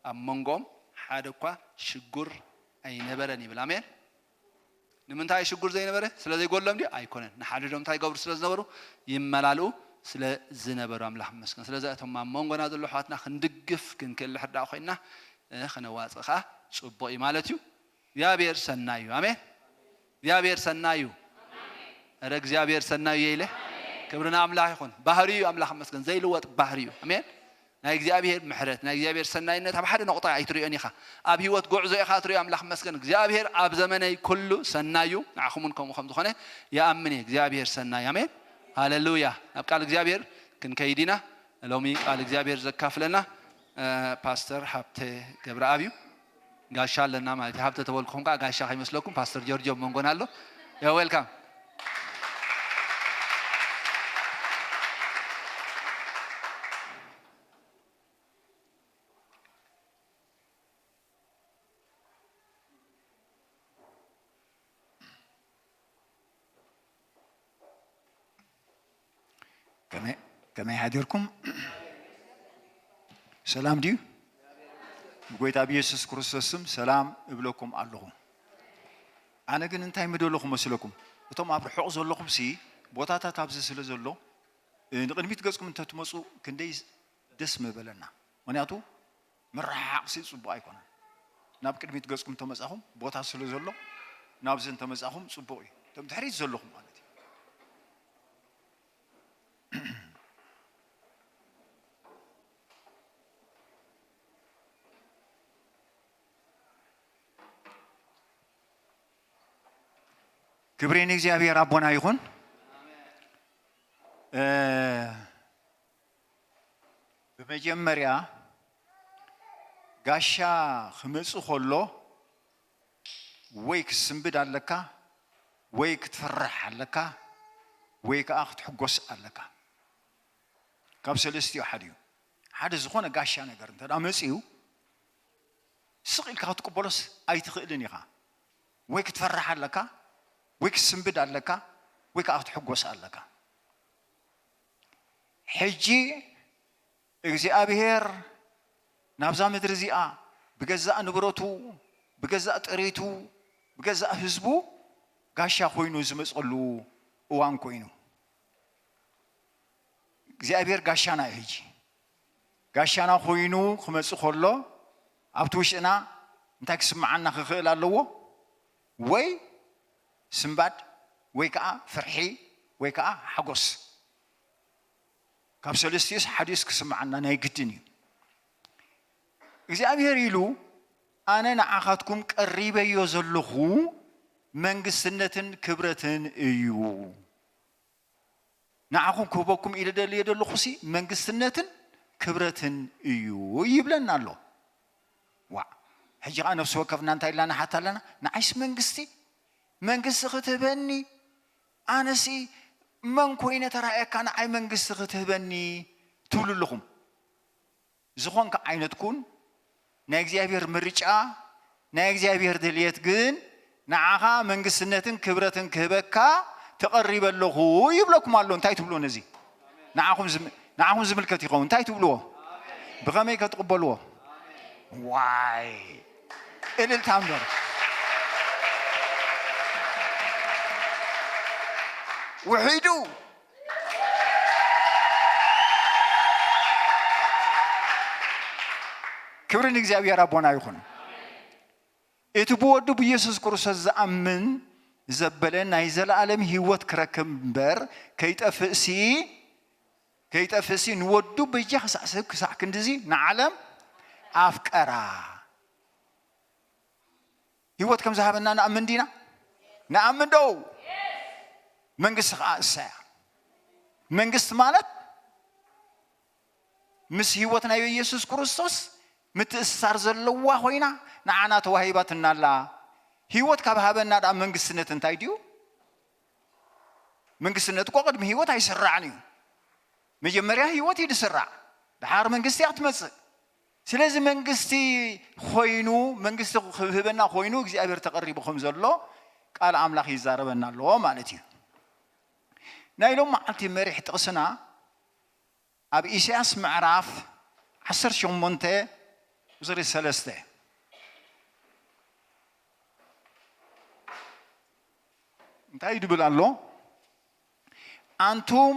ኣብ መንጎኦም ሓደ እኳ ሽጉር ኣይነበረን ይብል። ኣሜን። ንምንታይ ሽጉር ዘይነበረ? ስለ ዘይጎሎም ድዩ? ኣይኮነን። ንሓድሕዶም እንታይ ይገብሩ ስለ ዝነበሩ? ይመላልኡ ስለ ዝነበሩ ኣምላኽ ይመስገን። ስለዚ እቶም ኣብ መንጎና ዘለዉ ኣሕዋትና ክንድግፍ ክንክእል ድሕር ደኣ ኮይንና፣ እ፣ ክነዋጽእ ከኣ ጽቡቕ እዩ ማለት እዩ። እግዚኣብሔር ሰናይ እዩ። ኣሜን። እግዚኣብሔር ሰናይ እዩ። እረ እግዚኣብሔር ሰናይ እዩ ኢለ። ክብሪ ንኣምላኽ ይኹን። ባህሪኡ እዩ ኣምላኽ ይመስገን። ዘይልወጥ ባህሪ እዩ። ኣሜን። ናይ እግዚኣብሔር ምሕረት፣ ናይ እግዚኣብሔር ሰናይነት ኣብ ሓደ ነቑጣ ኣይትሪኦን ኢኻ። ኣብ ህይወት ጉዕዞ ኢኻ ትሪኦ። ኣምላኽ ይመስገን። እግዚኣብሔር ኣብ ዘመነይ ኩሉ ሰናይ እዩ። ንዓኹም እውን ከምኡ ከም ዝኾነ ይኣምን እየ። እግዚኣብሔር ሰናይ። ኣሜን። ሃሌሉያ። ናብ ቃል እግዚኣብሔር ክንከይድ ኢና። ሎሚ ቃል እግዚኣብሔር ዘካፍለና፣ እ፣ ፓስተር ሃብተ ገብረኣብ እዩ። ጋሻ ኣለና ማለት እዩ። ሃብተ ተበልኩኹም ከዓ ጋሻ ከይመስለኩም፣ ፓስተር ጆርጆ ኣብ መንጎና ኣሎ። You're welcome። ከመይ፣ ከመይ ሓዲርኩም? ሰላም ድዩ? ብጎይታ ብየሱስ ክርስቶስ ስም ሰላም እብለኩም ኣለኹ። ኣነ ግን እንታይ ምደለኹ መስለኩም? እቶም ኣብ ርሑቕ ዘለኹም ሲ፣ ቦታታት ኣብዚ ስለ ዘሎ፣ እ፣ ንቕድሚት ገጽኩም እንተትመጹ ክንደይ ደስ ምበለና። ምኽንያቱ ምርሕሓቕ ሲ ጽቡቕ ኣይኮነን። ናብ ቅድሚት ገጽኩም እንተመጻኹም ቦታ ስለ ዘሎ፣ ናብዚ እንተመጻኹም ጽቡቕ እዩ። እቶም ድሕሪት ዘለኹም ማለት እዩ። ክብሪ ንእግዚኣብሔር ኣቦና ይኹን። እ፣ ብመጀመርያ ጋሻ ክመጽእ ከሎ ወይ ክስንብድ ኣለካ፣ ወይ ክትፈርሕ ኣለካ፣ ወይ ከኣ ክትሕጎስ ኣለካ። ካብ ሰለስቲኡ ሓደ እዩ። ሓደ ዝኾነ ጋሻ ነገር እንተ ደኣ መጺኡ፣ ስቕ ኢልካ ክትቅበሎስ ኣይትኽእልን ኢኻ። ወይ ክትፈርሕ ኣለካ፣ ወይ ክትስንብድ ኣለካ፣ ወይ ከኣ ክትሕጎስ ኣለካ። ሕጂ እግዚኣብሔር ናብዛ ምድሪ እዚኣ ብገዛእ ንብረቱ፣ ብገዛእ ጥሪቱ፣ ብገዛእ ህዝቡ ጋሻ ኮይኑ ዝመጸሉ እዋን ኮይኑ። እግዚኣብሔር ጋሻና እዩ። ሕጂ ጋሻና ኮይኑ ክመጽእ ከሎ፣ ኣብቲ ውሽጥና እንታይ ክስምዓና ክኽእል ኣለዎ? ወይ ስንባድ፣ ወይ ከኣ ፍርሒ፣ ወይ ከኣ ሓጎስ። ካብ ሰለስቲኡስ ሓዲኡስ ክስምዓና ናይ ግድን እዩ። እግዚኣብሔር ኢሉ፣ "ኣነ ንዓኻትኩም ቀሪበዮ ዘለኹ መንግስትነትን ክብረትን እዩ። ንዓኹም ክህበኩም ኢለ ደልየ ዘለኹሲ መንግስትነትን ክብረትን እዩ" ይብለና ኣሎ። ዋዕ! ሕጂ ኸዓ ነፍሲ ወከፍና እንታይ ኢልና ንሓት ኣለና? "ንዓይስ መንግስቲ፣ መንግስቲ ክትህበኒ? ኣነሲ መን ኮይነ ተራእየካ ንዓይ መንግስቲ ክትህበኒ?" ትብሉ ኣለኹም። ዝኾንካ ዓይነት ኩን፣ ናይ እግዚኣብሔር ምርጫ፣ ናይ እግዚኣብሔር ድልየት ግን ንዓኻ መንግስትነትን ክብረትን ክህበካ ተቐሪበ ኣለኹ ይብለኩም ኣሎ። እንታይ ትብልዎ ነዚ? ንዓኹም ዝም-፣ ንዓኹም ዝምልከት ይኸውን። እንታይ ትብልዎ? ብኸመይ ከ ትቕበልዎ? ዋይ! እልልታ እምበር። ውሒዱ። ክብሪ ንእግዚኣብሔር ኣቦና ይኹን። እቲ ብወዱ ብኢየሱስ ክርስቶስ ዝኣምን ዘበለ ናይ ዘለኣለም ህይወት ክረክብ እምበር ከይጠፍእሲ፣ ከይጠፍእሲ ንወዱ በጃ ክሳዕ ሰብ ክሳዕ ክንድዚ ንዓለም ኣፍቀራ። ህይወት ከም ዝሃበና ንኣምን ዲና? ንኣምን ዶ? መንግስቲ ኸዓ እሳ እያ። መንግስቲ ማለት ምስ ህይወት ናይ ኢየሱስ ክርስቶስ ምትእስሳር ዘለዋ ኮይና ንዓና ተዋሂባትና ኣላ። ህይወት ካብ ሃበና ደኣ መንግስትነት እንታይ ድዩ? መንግስትነት እኮ ቅድሚ ህይወት ኣይስራዕን እዩ። መጀመርያ ህይወት እዩ ዝስራዕ፣ ደሓር መንግስቲ እያ ክትመጽእ። ስለዚ መንግስቲ ኮይኑ፣ መንግስቲ ክህበና ኮይኑ እግዚኣብሔር ተቐሪቡ ከም ዘሎ ቃል ኣምላኽ ይዛረበና ኣለዎ ማለት እዩ። ናይ ሎም መዓልቲ መሪሕ ጥቕስና ኣብ ኢሳያስ ምዕራፍ ዓሰርተ ሸሞንተ ቁጽሪ ሰለስተ። እንታይ ድብል ኣሎ? ኣንቱም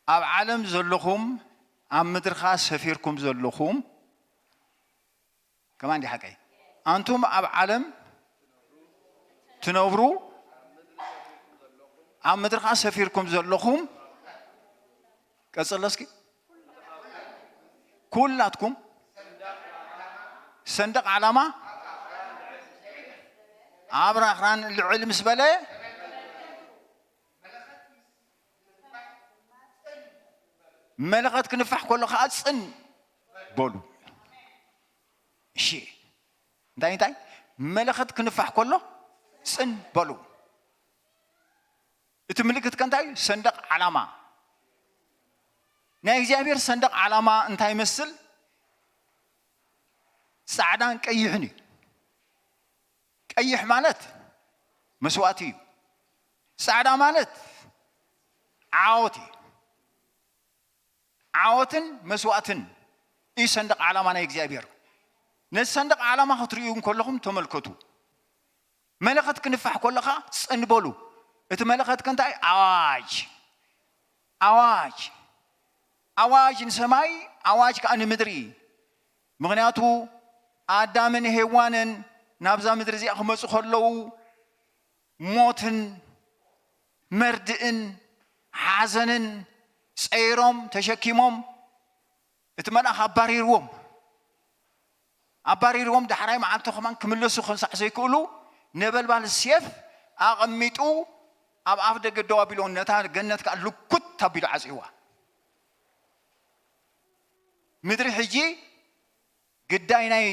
ኣብ ዓለም ዘለኹም፣ ኣብ ምድርኻ ሰፊርኩም ዘለኹም፣ ከማን ዲ ሓቀይ? ኣንቱም ኣብ ዓለም ትነብሩ፣ ኣብ ምድርኻ ሰፊርኩም ዘለኹም፣ ቀጽሎ እስኪ። ኩላትኩም ሰንደቕ ዓላማ ኣብ ራኽራን ልዕል ምስ በለ፣ መለኸት ክንፋሕ ከሎ ከዓ ጽን በሉ። እሺ፣ እንታይ እንታይ? መለኸት ክንፋሕ ከሎ ጽን በሉ። እቲ ምልክት ከ እንታይ እዩ? ሰንደቕ ዓላማ። ናይ እግዚኣብሔር ሰንደቕ ዓላማ እንታይ ይመስል? ጻዕዳን ቀይሕን እዩ። ቀይሕ ማለት መስዋእቲ እዩ። ጻዕዳ ማለት ዓወት እዩ። ዓወትን መስዋእትን እዩ ሰንደቕ ዓላማ ናይ እግዚኣብሔር። ነዚ ሰንደቕ ዓላማ ክትርእዩ እንከለኹም ተመልከቱ። መለኸት ክንፋሕ ከለኻ ጽን በሉ። እቲ መለኸት ከ እንታይ? ኣዋጅ፣ ኣዋጅ፣ ኣዋጅ ንሰማይ፣ ኣዋጅ ከኣ ንምድሪ። ምኽንያቱ ኣዳምን ሄዋንን ናብዛ ምድሪ እዚኣ ክመጹ ከለዉ ሞትን መርድእን ሓዘንን ጸይሮም ተሸኪሞም እቲ መልኣኽ ኣባሪርዎም። ኣባሪርዎም ዳሕራይ መዓልቲ ከማን ክምለሱ ክንሳዕ ዘይክእሉ ነበልባል ሴፍ ኣቐሚጡ ኣብ ኣፍ ደገ ደው ኣቢልዎም፣ ነታ ገነት ከኣ ልኩት ኣቢሉ ዓጽይዋ። ምድሪ ሕጂ ግዳይ ናይ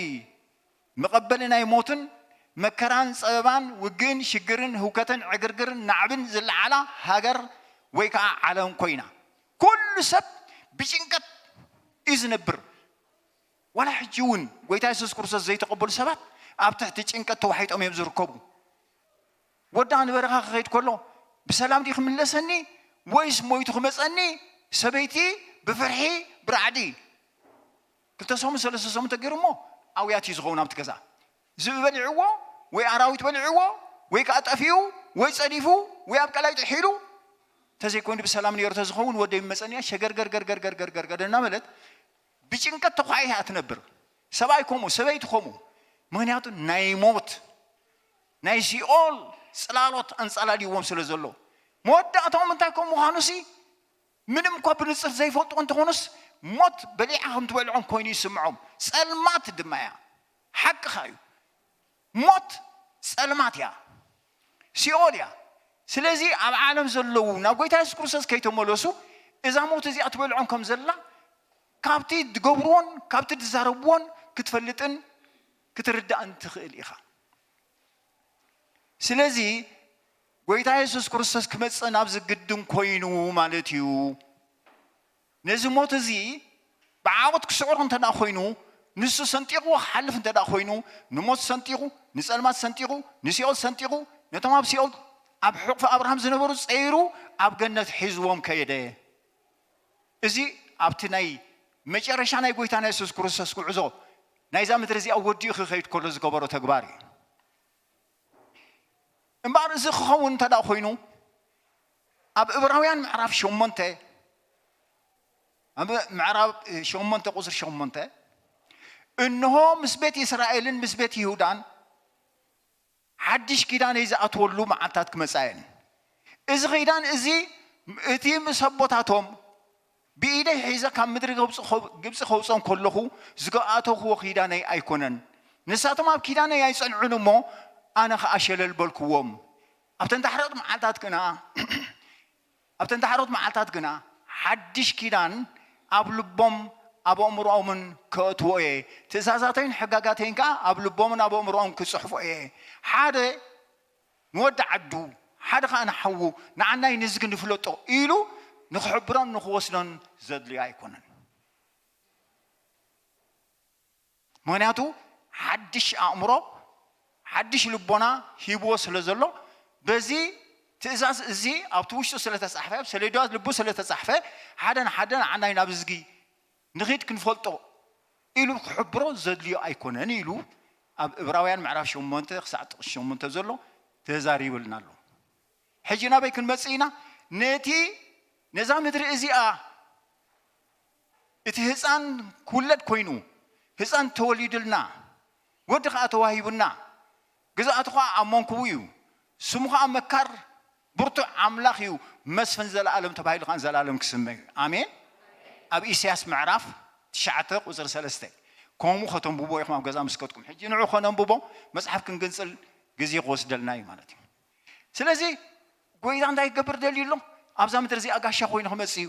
መቐበሊ ናይ ሞትን መከራን ጸበባን ውግእን ሽግርን ህውከተን ዕግርግርን ናዕብን ዝለዓላ ሃገር ወይ ከኣ ዓለም ኮይና፣ ኩሉ ሰብ ብጭንቀት እዩ ዝነብር። ዋላ ሕጂ እውን ጎይታ የሱስ ክርስቶስ ዘይተቐበሉ ሰባት ኣብ ትሕቲ ጭንቀት ተዋሒጦም እዮም ዝርከቡ። ወዳ ንበረኻ ክኸይድ ከሎ ብሰላም ድዩ ክምለሰኒ ወይስ ሞይቱ ክመጸኒ? ሰበይቲ ብፍርሒ ብራዕዲ ክልተ ሰሙን ሰለስተ ሰሙን ተገይሩ እሞ ኣውያት እዩ ዝኸውን ኣብቲ ገዛ። ዝብኢ በሊዕዎ ወይ ኣራዊት በሊዕዎ ወይ ከዓ ጠፊኡ ወይ ጸዲፉ ወይ ኣብ ቀላይ ጥሒሉ፣ እንተዘይኮይኑ ብሰላም ነይሩ ተዝኸውን ወደይ መጸንያ ሸገርገርገርገርገርገርገር እናበለት ብጭንቀት ተኳዒታ እያ ትነብር። ሰብኣይ ከምኡ፣ ሰበይቲ ከምኡ። ምኽንያቱ ናይ ሞት ናይ ሲኦል ጽላሎት ኣንጸላልይዎም ስለ ዘሎ፣ መወዳእታኦም እንታይ ከም ምዃኑሲ ምንም እኳ ብንጽር ዘይፈልጡ እንተኾኑስ፣ ሞት በሊዓ ከም ትበልዖም ኮይኑ ይስምዖም። ጸልማት ድማ እያ። ሓቅኻ እዩ። ሞት ጸልማት እያ። ሲኦል እያ። ስለዚ ኣብ ዓለም ዘለዉ ናብ ጎይታ የሱስ ክርስቶስ ከይተመለሱ እዛ ሞት እዚኣ ትበልዖም ከም ዘላ ካብቲ ዝገብርዎን ካብቲ ዝዛረብዎን ክትፈልጥን ክትርዳእን ትኽእል ኢኻ። ስለዚ ጎይታ የሱስ ክርስቶስ ክመጽእ ናብ ዝግድን ኮይኑ ማለት እዩ። ነዚ ሞት እዚ ብዓወት ክስዕሮ እንተ ደኣ ኮይኑ፣ ንሱ ሰንጢቑዎ ክሓልፍ እንተ ደኣ ኮይኑ፣ ንሞት ሰንጢቑ፣ ንጸልማት ሰንጢቑ፣ ንሲኦል ሰንጢቑ፣ ነቶም ኣብ ሲኦል ኣብ ሕቑፊ ኣብርሃም ዝነበሩ ጸይሩ ኣብ ገነት ሒዝዎም ከየደ። እዚ ኣብቲ ናይ መጨረሻ ናይ ጎይታና የሱስ ክርስቶስ ጉዕዞ ናይዛ ምድሪ እዚኣ ወዲኡ ክኸይድ ከሎ ዝገበሮ ተግባር እዩ። እምበኣር እዚ ክኸውን እንተ ደኣ ኮይኑ ኣብ እብራውያን ምዕራፍ ሸሞንተ ኣብ ምዕራፍ ሸሞንተ ቁጽሪ ሸሞንተ እንሆ ምስ ቤት እስራኤልን ምስ ቤት ይሁዳን ሓድሽ ኪዳን እየ ዝኣትወሉ መዓልታት ክመጻ እየን። እዚ ኺዳን እዚ እቲ ምስ ኣቦታቶም ብኢደይ ሒዘ ካብ ምድሪ ግብጺ ከው- ግብጺ ከውጾም ከለኹ ዝኣተኹዎ ኪዳነይ ኣይኮነን። ንሳቶም ኣብ ኪዳነይ ኣይጸንዑን እሞ ኣነ ኸኣ ሸለል በልክዎም። ኣብተን ዳሕሮት መዓልታት ግና ኣብተን ዳሕሮት መዓልታት ግና ሓድሽ ኪዳን ኣብ ልቦም ኣብ ኣእምሮኦምን ከእትዎ እየ፣ ትእዛዛተይን ሕጋጋተይን ከኣ ኣብ ልቦምን ኣብ ኣእምሮኦም ክጽሕፎ እየ። ሓደ ንወዲ ዓዱ ሓደ ኸኣ ንሓዉ ንዓናይ ንዝጊ ንፍለጦ ኢሉ ንኽሕብሮን ንኽወስኖን ዘድልዮ ኣይኮነን። ምኽንያቱ ሓድሽ ኣእምሮ ሓድሽ ልቦና ሂብዎ ስለ ዘሎ በዚ ትእዛዝ እዚ ኣብቲ ውሽጡ ስለ ተጻሕፈ ኣብ ሰሌዳት ልቡ ስለ ተጻሕፈ ሓደ ንሓደ ንዓናይ ናብ ዝጊ ንኺድ ክንፈልጦ ኢሉ ክሕብሮ ዘድልዮ ኣይኮነን ኢሉ ኣብ እብራውያን ምዕራፍ ሸሞንተ ክሳዕ ጥቕሲ ሸሞንተ ዘሎ ተዛሪብልና ኣሎ። ሕጂ ናበይ ክንመጽእ ኢና? ነቲ ነዛ ምድሪ እዚኣ እቲ ህፃን ክውለድ ኮይኑ፣ ህፃን ተወሊዱልና፣ ወዲ ኸዓ ተዋሂቡና፣ ግዝኣቱ ኸዓ ኣብ መንኩቡ እዩ፣ ስሙ ኸዓ መካር፣ ብርቱዕ ኣምላኽ እዩ፣ መስፍን ዘለኣለም ተባሂሉ ኸዓ ንዘለኣለም ክስመ እዩ። ኣሜን። ኣብ ኢሳያስ ምዕራፍ ትሽዓተ ቁፅሪ ሰለስተ፣ ከምኡ ኸተንብቦ ኢኹም ኣብ ገዛ ምስ ከድኩም። ሕጂ ንዑ ኸነንብቦ፣ መፅሓፍ ክንግንፅል ግዜ ክወስደልና እዩ ማለት እዩ። ስለዚ ጎይታ እንታይ ክገብር ደልዩ ኣሎ? ኣብዛ ምድሪ እዚኣ ጋሻ ኮይኑ ክመጽእ እዩ።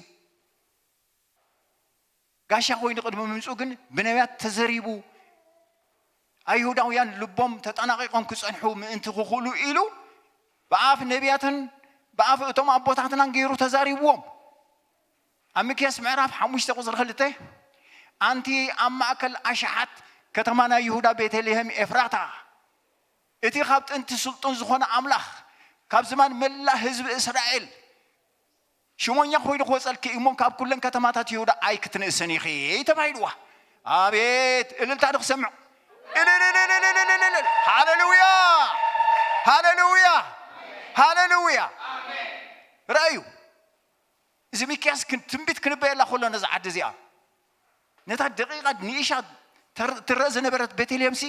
ጋሻ ኮይኑ ቅድሚ ምምፅኡ ግን ብነቢያት ተዘሪቡ፣ ኣይሁዳውያን ልቦም ተጠናቒቖም ክጸንሑ ምእንቲ ክኽእሉ ኢሉ ብኣፍ ነቢያትን ብኣፍ እቶም ኣቦታትናን ገይሩ ተዛሪብዎም። ኣብ ሚክያስ ምዕራፍ ሓሙሽተ ቁፅሪ ክልተ፣ ኣንቲ ኣብ ማእከል ኣሽሓት ከተማ ናይ ይሁዳ ቤተልሔም ኤፍራታ፣ እቲ ካብ ጥንቲ ስልጡን ዝኾነ ኣምላኽ ካብ ዝማን መላእ ህዝቢ እስራኤል ሽሞኛ ኮይኑ ክወፀልኪ እሞ ካብ ኩለን ከተማታት ይሁዳ ኣይክትንእስን ኢኺ ተባሂልዋ። ኣቤት እልልታ ዶ ክሰምዕ? እልልልልልልልልልል። ሃሌሉያ፣ ሃሌሉያ፣ ሃሌሉያ። ረኣዩ፣ እዚ ሚክያስ ክን- ትንቢት ክንበየላ ከሎ ነዛ ዓዲ እዚኣ፣ ነታ ደቂቓ ንእሻ ተር- ትረአ ዝነበረት ቤተልሔምሲ፣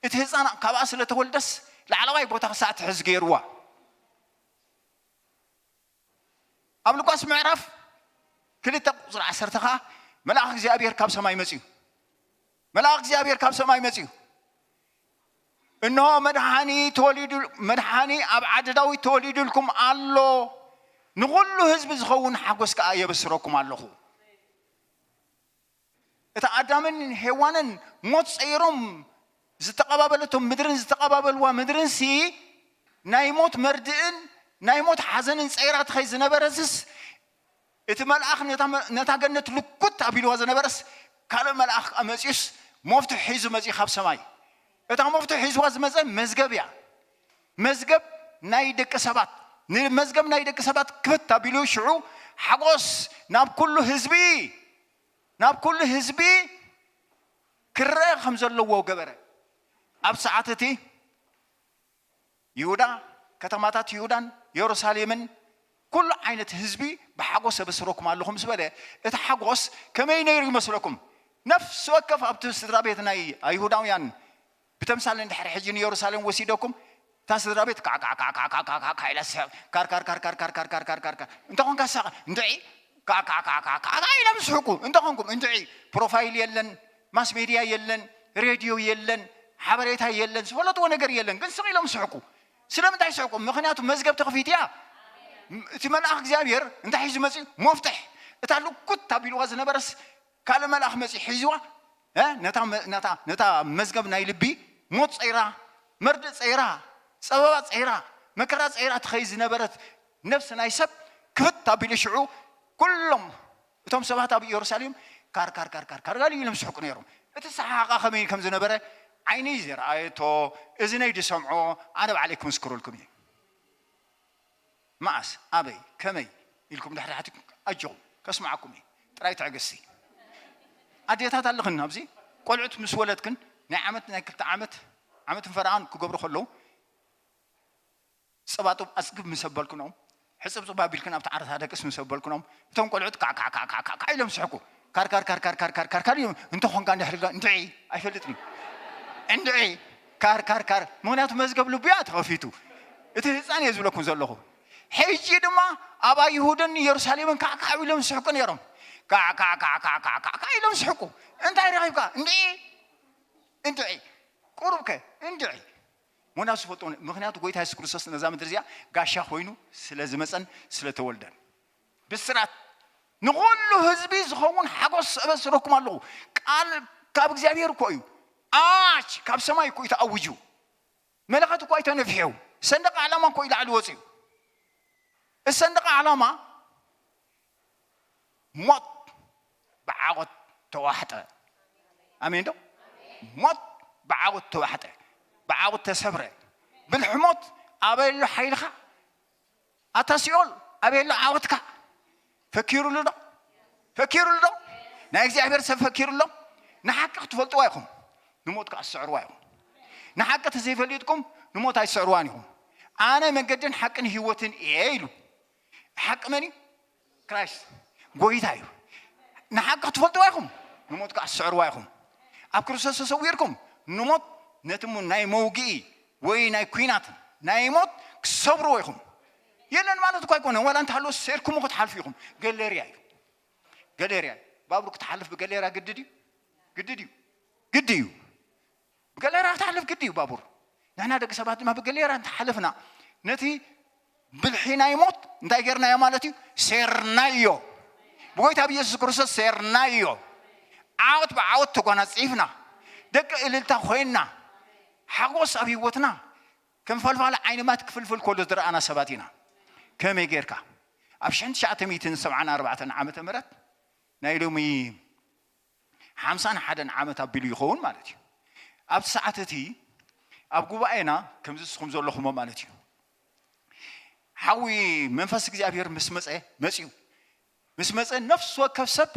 እቲ ህፃን ካብኣ ስለ ተወልደስ ላዕለዋይ ቦታ ክሳዕ ትሕዝ ገይርዋ። ኣብ ሉቃስ ምዕራፍ ክልተ ቁፅሪ ዓሰርተ ኸዓ፣ መልኣኽ እግዚኣብሔር ካብ ሰማይ መፅዩ። መልኣኽ እግዚኣብሔር ካብ ሰማይ መፅዩ፣ እንሆ መድሓኒ ተወሊዱ፣ መድሓኒ ኣብ ዓዲ ዳዊት ተወሊዱልኩም ኣሎ፣ ንኹሉ ህዝቢ ዝኸውን ሓጎስ ከኣ የበስረኩም ኣለኹ። እታ ኣዳምን ሄዋንን ሞት ጸይሮም ዝተቐባበለቶም ምድርን ዝተቐባበልዋ ምድርንሲ ናይ ሞት መርድእን ናይ ሞት ሓዘንን ጸይራ ትኸይ ዝነበረስስ፣ እቲ መልኣኽ ነታ መ- ነታ ገነት ልኩት ኣቢልዋ ዝነበረስ፣ ካልእ መልኣኽ ከኣ መጺኡስ መፍትሕ ሒዙ መጺኡ ካብ ሰማይ። እታ መፍትሕ ሒዝዋ ዝመጸ መዝገብ እያ። መዝገብ ናይ ደቂ ሰባት፣ ንመዝገብ ናይ ደቂ ሰባት ክፍት ኣቢሉ ሽዑ ሓጎስ ናብ ኩሉ ህዝቢ፣ ናብ ኩሉ ህዝቢ ክረአ ከም ዘለዎ ገበረ። ኣብ ሰዓት እቲ ይሁዳ፣ ከተማታት ይሁዳን የሩሳሌምን ኩሉ ዓይነት ህዝቢ ብሓጎስ እብስረኩም ኣለኹ ምስ በለ፣ እቲ ሓጎስ ከመይ ነይሩ ይመስለኩም? ነፍሲ ወከፍ ኣብቲ ስድራ ቤት ናይ ኣይሁዳውያን ብተምሳል እንድሕር ሕጂ ንየሩሳሌም ወሲደኩም፣ እታ ስድራ ቤት ካዕ ካዕ ካዕ ካዕ ካዕ ካዕ ኢላ ትስሕቕ። ካር ካር ካር ካር ካር ካር ካር ካር ካር ካር። እንተኾንካ ሳቕ እንድዒ፣ ካዕ ካዕ ካዕ ካዕ ካዕ ኢሎም ዝስሕቁ። እንተኾንኩም እንድዒ፣ ፕሮፋይል የለን፣ ማስ ሜድያ የለን፣ ሬድዮ የለን፣ ሓበሬታ የለን፣ ዝፈለጥዎ ነገር የለን፣ ግን ስቕ ኢሎም ዝስሕቁ። ስለምንታይ ይስሕቁ? ምኽንያቱ መዝገብ ተኸፊቱ እያ። እቲ መልኣኽ እግዚኣብሔር እንታይ ሒዙ መጺኡ? መፍትሕ። እታ ልኩት ኣቢልዋ ዝነበረስ ካልእ መልኣኽ መጺኡ ሒዝዋ፣ እ፣ ነታ መ- ነታ ነታ መዝገብ ናይ ልቢ ሞት ጸይራ፣ መርድእ ጸይራ፣ ጸበባ ጸይራ፣ መከራ ጸይራ ትኸይድ ዝነበረት ነፍሲ ናይ ሰብ ክፍት ኣቢሉ ሽዑ ኩሎም እቶም ሰባት ኣብ ኢየሩሳሌም ካር ካር ካር ካር ካር ጋል ኢሎም ዝስሕቁ ነይሮም። እቲ ሰሓቓ ከመይ ከም ዝነበረ ዓይነይ ዝረኣየቶ፣ እዝነይ ዝሰምዖ ኣነ ባዕለይ ክምስክረልኩም እየ። መዓስ፣ ኣበይ፣ ከመይ ኢልኩም ድሕሪ ሕቲ ኣጆኹም ከስምዓኩም እየ። ጥራይ ትዕግስቲ። ኣዴታት ኣለኽን ኣብዚ ቆልዑት ምስ ወለድክን ናይ ዓመት ናይ ክልተ ዓመት ዓመትን ፈረቓን ክገብሩ ከለዉ ጸባጡብ ኣጽግብ ምስ ኣበልክኖም፣ ሕጽብጽብ ኣቢልክን ኣብቲ ዓራት ኣደቅስ ምስ ኣበልክኖም፣ እቶም ቆልዑት ካዕ ካዕ ካዕ ካዕ ካዕ ኢሎም ዝስሕቁ። ካር ካር ካር ካር ካር ካር ካር ካር እዮም። እንተ ኾንካ እንድሕር ኢልካ እንድዒ ኣይፈልጥን እዩ። እንድዒ ካር ካር ካር። ምኽንያቱ መዝገብ ልቡ እያ ተኸፊቱ። እቲ ህፃን እየ ዝብለኩም ዘለኹ። ሕጂ ድማ ኣብ ኣይሁድን ኢየሩሳሌምን ካዕ ካዕ ኢሎም ዝስሕቁ ነይሮም። ካዕ ካዕ ካዕ ካዕ ካዕ ካዕ ኢሎም ዝስሕቁ። እንታይ ረኺብካ? እንድዒ እንድዒ። ቁሩብከ እንድዒ። ምኽንያቱ ዝፈልጦ፣ ምኽንያቱ ጎይታ የሱስ ክርስቶስ ነዛ ምድሪ እዚኣ ጋሻ ኮይኑ ስለ ዝመጸን ስለ ተወልደን። ብስራት ንኹሉ ህዝቢ ዝኸውን ሓጎስ እበስረኩም ኣለኹ። ቃል ካብ እግዚኣብሔር እኮ እዩ። ኣዋጅ ካብ ሰማይ እኮ እዩ ተኣዊጁ። መለኸት እኮ እዩ ተነፊሑ። ሰንደቕ ዓላማ እኮ እዩ ላዕሊ ወፂኡ። እዚ ሰንደቕ ዓላማ ሞት ብዓወት ተዋሕጠ። ኣሜን ዶ? ሞት ብዓወት ተዋሕጠ፣ ብዓወት ተሰብረ። ብልሒ ሞት ኣበይ ኣሎ ሓይልኻ? ኣታ ሲኦል ኣበይ ኣሎ ዓወትካ? ፈኪሩሉ ዶ? ፈኪሩሉ ዶ? ናይ እግዚኣብሔር ሰብ ፈኪሩሎም። ንሓቂ ክትፈልጥዋ ኢኹም፣ ንሞት ከዓ ትስዕርዋ ኢኹም። ንሓቂ ተዘይፈሊጥኩም ንሞት ኣይትስዕርዋን ኢኹም። ኣነ መንገድን ሓቅን ህይወትን እየ ኢሉ። ሓቂ መን እዩ? ክራይስት ጎይታ እዩ። ንሓቂ ክትፈልጥዋ ኢኹም፣ ንሞት ከዓ ትስዕርዋ ኢኹም። ኣብ ክርስቶስ ተሰዊርኩም ንሞት ነቲ ሙ- ናይ መውግኢ ወይ ናይ ኲናት ናይ ሞት ክሰብርዎ ኢኹም። የለን ማለት እኳ ኣይኮነን። ዋላ እንተሃለወ ሴርኩሙ ክትሓልፉ ኢኹም። ገለርያ እዩ፣ ገለርያ እዩ። ባቡር ክትሓልፍ ብገለርያ ግድድ እዩ፣ ግድድ እዩ፣ ግድ እዩ። ብገለርያ ክትሓልፍ ግድ እዩ ባቡር። ንሕና ደቂ ሰባት ድማ ብገለርያ እንተሓለፍና ነቲ ብልሒ ናይ ሞት እንታይ ጌርናዮ ማለት እዩ? ሴርናዮ። ብጎይታ ብኢየሱስ ክርስቶስ ሴርናዮ። ዓወት ብዓወት ተጓናጺፍና፣ ደቂ እልልታ ኮይንና፣ ሓጎስ ኣብ ህይወትና ከም ፈልፋሊ ዓይኒ ማይ ክፍልፍል ከሎ ዝረኣና ሰባት ኢና። ከመይ ጌርካ? ኣብ ሽሕን ትሽዓተ ሚእትን ሰብዓን ኣርባዕተን ዓመተ ምህረት ናይ ሎሚ ሓምሳን ሓደን ዓመት ኣቢሉ ይኸውን ማለት እዩ። ኣብቲ ሰዓት እቲ ኣብ ጉባኤና ከምዚ ንስኹም ዘለኹሞ ማለት እዩ። ሓዊ መንፈስ እግዚኣብሔር ምስ መጸ መጺኡ ምስ መጸ ነፍሲ ወከፍ ሰብ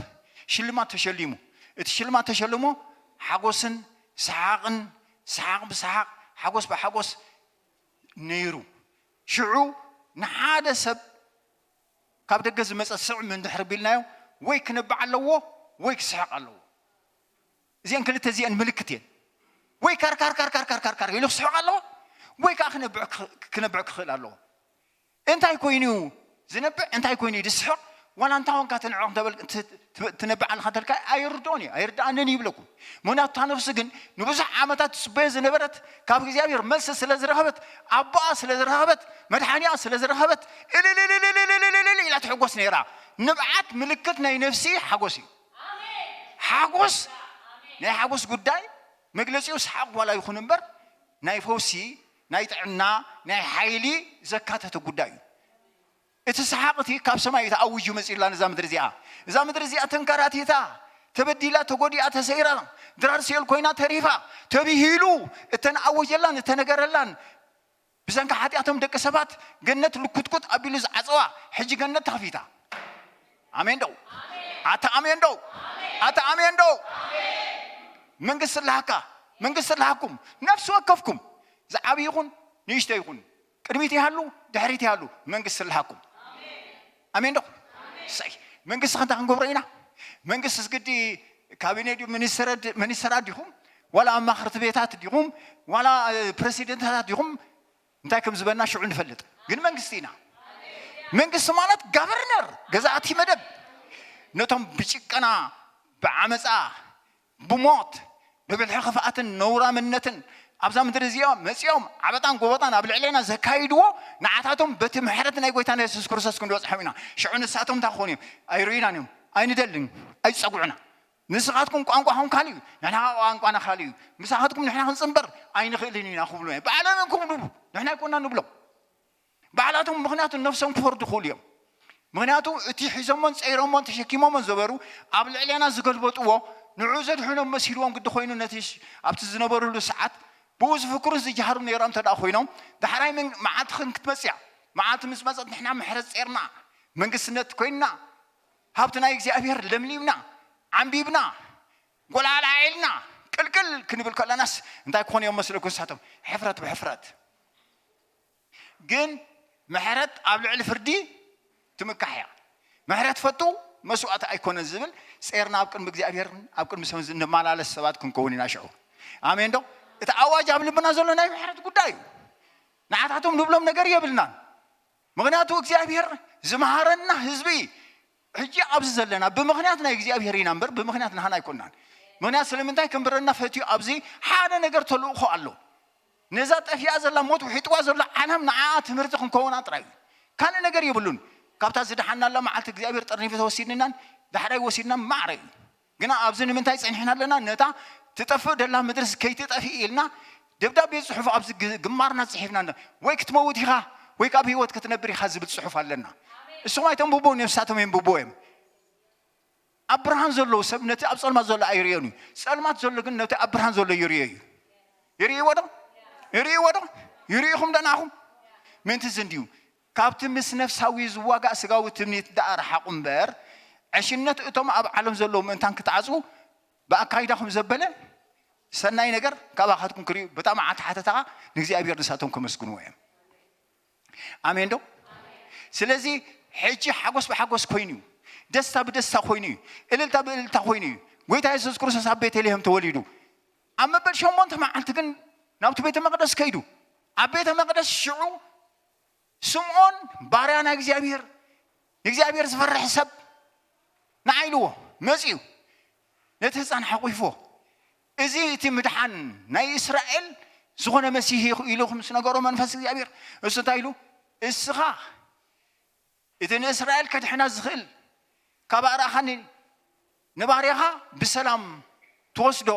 ሽልማት ተሸሊሙ። እቲ ሽልማት ተሸልሞ ሓጎስን ሰሓቕን፣ ሰሓቕ ብሰሓቕ፣ ሓጎስ ብሓጎስ ነይሩ። ሽዑ ንሓደ ሰብ ካብ ደገ ዝመጸ ስዕም እንድሕር ቢልናዮ ወይ ክነብዕ ኣለዎ ወይ ክስሕቕ ኣለዎ። እዚአን ክልተ እዚአን ምልክት እየን። ወይ ካርካርካርካርካርካር ኢሉ ክስሕቕ ኣለዎ ወይ ከዓ ክነብዕ ክኽ- ክነብዕ ክኽእል ኣለዎ። እንታይ ኮይኑ እዩ ዝነብዕ? እንታይ ኮይኑ እዩ ዝስሕቕ? ዋላ እንታ ኮንካ ትንዕቕ እንተበል- ት- ት- ትነብዕ ኣለኻ እንተልካ ኣይርድኦን እዩ፣ ኣይርድኣንን ይብለኩም። ምክንያቱ እታ ነፍሲ ግን ንብዙሕ ዓመታት ትጽበዮ ዝነበረት ካብ እግዚኣብሔር መልሲ ስለ ዝረኸበት፣ ኣቦኣ ስለ ዝረኸበት፣ መድሓኒኣ ስለ ዝረኸበት እልልልልልልልል ኢላ ትሕጎስ ነይራ። ንብዓት ምልክት ናይ ነፍሲ ሓጎስ እዩ። ሓጎስ ናይ ሓጎስ ጉዳይ መግለጺኡ ሰሓቕ ዋላ ይኹን እምበር ናይ ፈውሲ፣ ናይ ጥዕና፣ ናይ ሓይሊ ዘካተተ ጉዳይ እዩ። እቲ ሰሓቕ እቲ ካብ ሰማይ እዩ ተኣዊጁ መጺኡላ ነዛ ምድሪ እዚኣ። እዛ ምድሪ እዚኣ ተንከራቲታ፣ ተበዲላ፣ ተጎዲኣ፣ ተሰይራ፣ ድራር ሲኦል ኮይና ተሪፋ፣ ተብሂሉ እተን ኣወጀላን እተነገረላን ብሰንኪ ሓጢኣቶም ደቂ ሰባት ገነት ልኩትኩት ኣቢሉ ዝዓጸዋ ሕጂ ገነት ተኸፊታ። ኣሜን ዶ? ኣታ ኣሜን ዶ? ኣታ ኣሜን ዶ? መንግስቲ ኣለሃካ፣ መንግስቲ ኣለሃኩም፣ ነፍሲ ወከፍኩም ዝዓቢ ይኹን ንእሽቶ ይኹን ቅድሚት ይሃሉ ድሕሪት ይሃሉ መንግስቲ ኣለሃኩም። ኣሜን ዶ? ሰይ መንግስቲ ከንታ ክንገብሮ ኢና። መንግስቲ ግዲ ካቢኔ ድዩ ሚኒስተራት ዲኹም ዋላ ኣማኽርቲ ቤታት ዲኹም ዋላ ፕሬሲደንታት ዲኹም እንታይ ከም ዝበልና ሽዑ ንፈልጥ። ግን መንግስቲ ኢና። መንግስቲ ማለት ጋቨርነር ገዛእቲ መደብ ነቶም ብጭቀና ብዓመፃ ብሞት ብብልሒ ክፍኣትን ነውራምነትን ኣብዛ ምድሪ እዚኦም መፂኦም ዓበጣን ጎበጣን ኣብ ልዕሌና ዘካይድዎ ንዓታቶም በቲ ምሕረት ናይ ጎይታና የሱስ ክርስቶስ ክንበፅሖም ኢና። ሽዑ ንሳቶም እንታይ ክኾኑ እዮም? ኣይርእዩናን እዮም፣ ኣይንደልን፣ ኣይፀጉዑና። ንስኻትኩም ቋንቋኹም ካልእ እዩ፣ ንሕና ቋንቋና ካልእ እዩ። ምሳኻትኩም ንሕና ክንፅንበር ኣይንኽእልን ኢና ክብሉ እዮም። ባዕሎም እዮም ክብሉ፣ ንሕና ኣይኮና ንብሎም። ባዕላቶም ምኽንያቱ ነፍሶም ክፈርዱ ክኽእሉ እዮም። ምኽንያቱ እቲ ሒዞሞን ፀይሮሞን ተሸኪሞሞን ዘበሩ ኣብ ልዕሌና ዝገልበጥዎ ንዑ ዘድሕኖም መሲልዎም ግዲ ኮይኑ ነቲ ኣብቲ ዝነበሩሉ ሰዓት ብኡ ዝፍክሩን ዝጀሃሩ ነይሮም እንተ ኮይኖም ዳሕራይ መዓልቲ ክንክትመፅያ መዓልቲ ምስ መፀት ንሕና ምሕረት ፀርና መንግስትነት ኮይንና ሃብቲ ናይ እግዚኣብሔር ለምሊምና ዓንቢብና ጎላልዓ ኢልና ቅልቅል ክንብል ከለናስ እንታይ ክኾኑ እዮም መስለኩም ንሳቶም? ሕፍረት ብሕፍረት። ግን ምሕረት ኣብ ልዕሊ ፍርዲ ትምካሕ እያ። ምሕረት ፈቱ መስዋእቲ ኣይኮነን ዝብል ጼርና ኣብ ቅድሚ እግዚኣብሔር ኣብ ቅድሚ ሰብ እንመላለስ ሰባት ክንከውን ኢና ሽዑ። ኣሜን ዶ? እቲ ኣዋጅ ኣብ ልብና ዘሎ ናይ ምሕረት ጉዳይ እዩ። ንዓታቶም ንብሎም ነገር የብልናን። ምኽንያቱ እግዚኣብሔር ዝመሃረና ህዝቢ ሕጂ ኣብዚ ዘለና ብምኽንያት ናይ እግዚኣብሔር ኢና እምበር ብምኽንያት ናህና ኣይኮንናን። ምኽንያት ስለምንታይ ክምብረና ፈትዩ ኣብዚ ሓደ ነገር ተልእኾ ኣሎ። ነዛ ጠፊኣ ዘላ ሞት ውሒጥዋ ዘሎ ዓለም ንዓኣ ትምህርቲ ክንከውና ጥራይ እዩ። ካልእ ነገር የብሉን። ካብታ ዝደሓናላ መዓልቲ እግዚኣብሔር ጠርኒፉ ተወሲድናን ዳሕራይ ወሲድና ማዕረ እዩ። ግና ኣብዚ ንምንታይ ጸኒሕና ኣለና? ነታ ትጠፍእ ደላ ምድርስ ከይትጠፍእ ኢልና ደብዳቤ ጽሑፍ ኣብዚ ግ- ግንባርና ጽሒፍና ኣለና። ወይ ክትመውት ኢኻ ወይ ካብ ህይወት ክትነብር ኢኻ ዝብል ጽሑፍ ኣለና። እሱም ኣይተንብቦን እዮም፣ ንሳቶም የንብቦ እዮም። ኣብ ብርሃን ዘለዉ ሰብ ነቲ ኣብ ጸልማት ዘሎ ኣይርእዮን እዩ። ጸልማት ዘሎ ግን ነቲ ኣብ ብርሃን ዘሎ ይርእዮ እዩ። ይርእይዎ ዶ? ይርእይዎ ዶ? ይርእይኹም ዶ ንዓኹም? ምእንቲ እዚ እንድዩ ካብቲ ምስ ነፍሳዊ ዝዋጋእ ስጋዊ ትምኒት ደኣ ረሓቑ እምበር ዕሽነት እቶም ኣብ ዓለም ዘለዉ ምእንታን ክትዓጽዉ ብኣካይዳኹም ዘበለ ሰናይ ነገር ካባኻትኩም ክርእዩ፣ በጣም ኣተሓተታኻ ንእግዚኣብሔር ንሳቶም ከመስግንዎ እዮም። ኣሜን ዶ? ስለዚ ሕጂ ሓጎስ ብሓጎስ ኮይኑ እዩ፣ ደስታ ብደስታ ኮይኑ እዩ፣ እልልታ ብእልልታ ኮይኑ እዩ። ጎይታ የሱስ ክርስቶስ ኣብ ቤተልሔም ተወሊዱ። ኣብ መበል ሸሞንተ መዓልቲ ግን ናብቲ ቤተ መቕደስ ከይዱ። ኣብ ቤተ መቕደስ ሽዑ ስምዖን ባርያ ናይ እግዚኣብሔር፣ ንእግዚኣብሔር ዝፈርሕ ሰብ ንዓ ኢልዎ መጺኡ፣ ነቲ ህፃን ሓቑፍዎ። እዚ እቲ ምድሓን ናይ እስራኤል ዝኾነ መሲህ ኢኹ ኢሉ ምስ ነገሮ መንፈስ እግዚኣብሔር፣ እሱ እንታይ ኢሉ? እስኻ እቲ ንእስራኤል ከድሕና ዝኽእል ካብ ኣርኣኻኒ ንባርያኻ ብሰላም ትወስዶ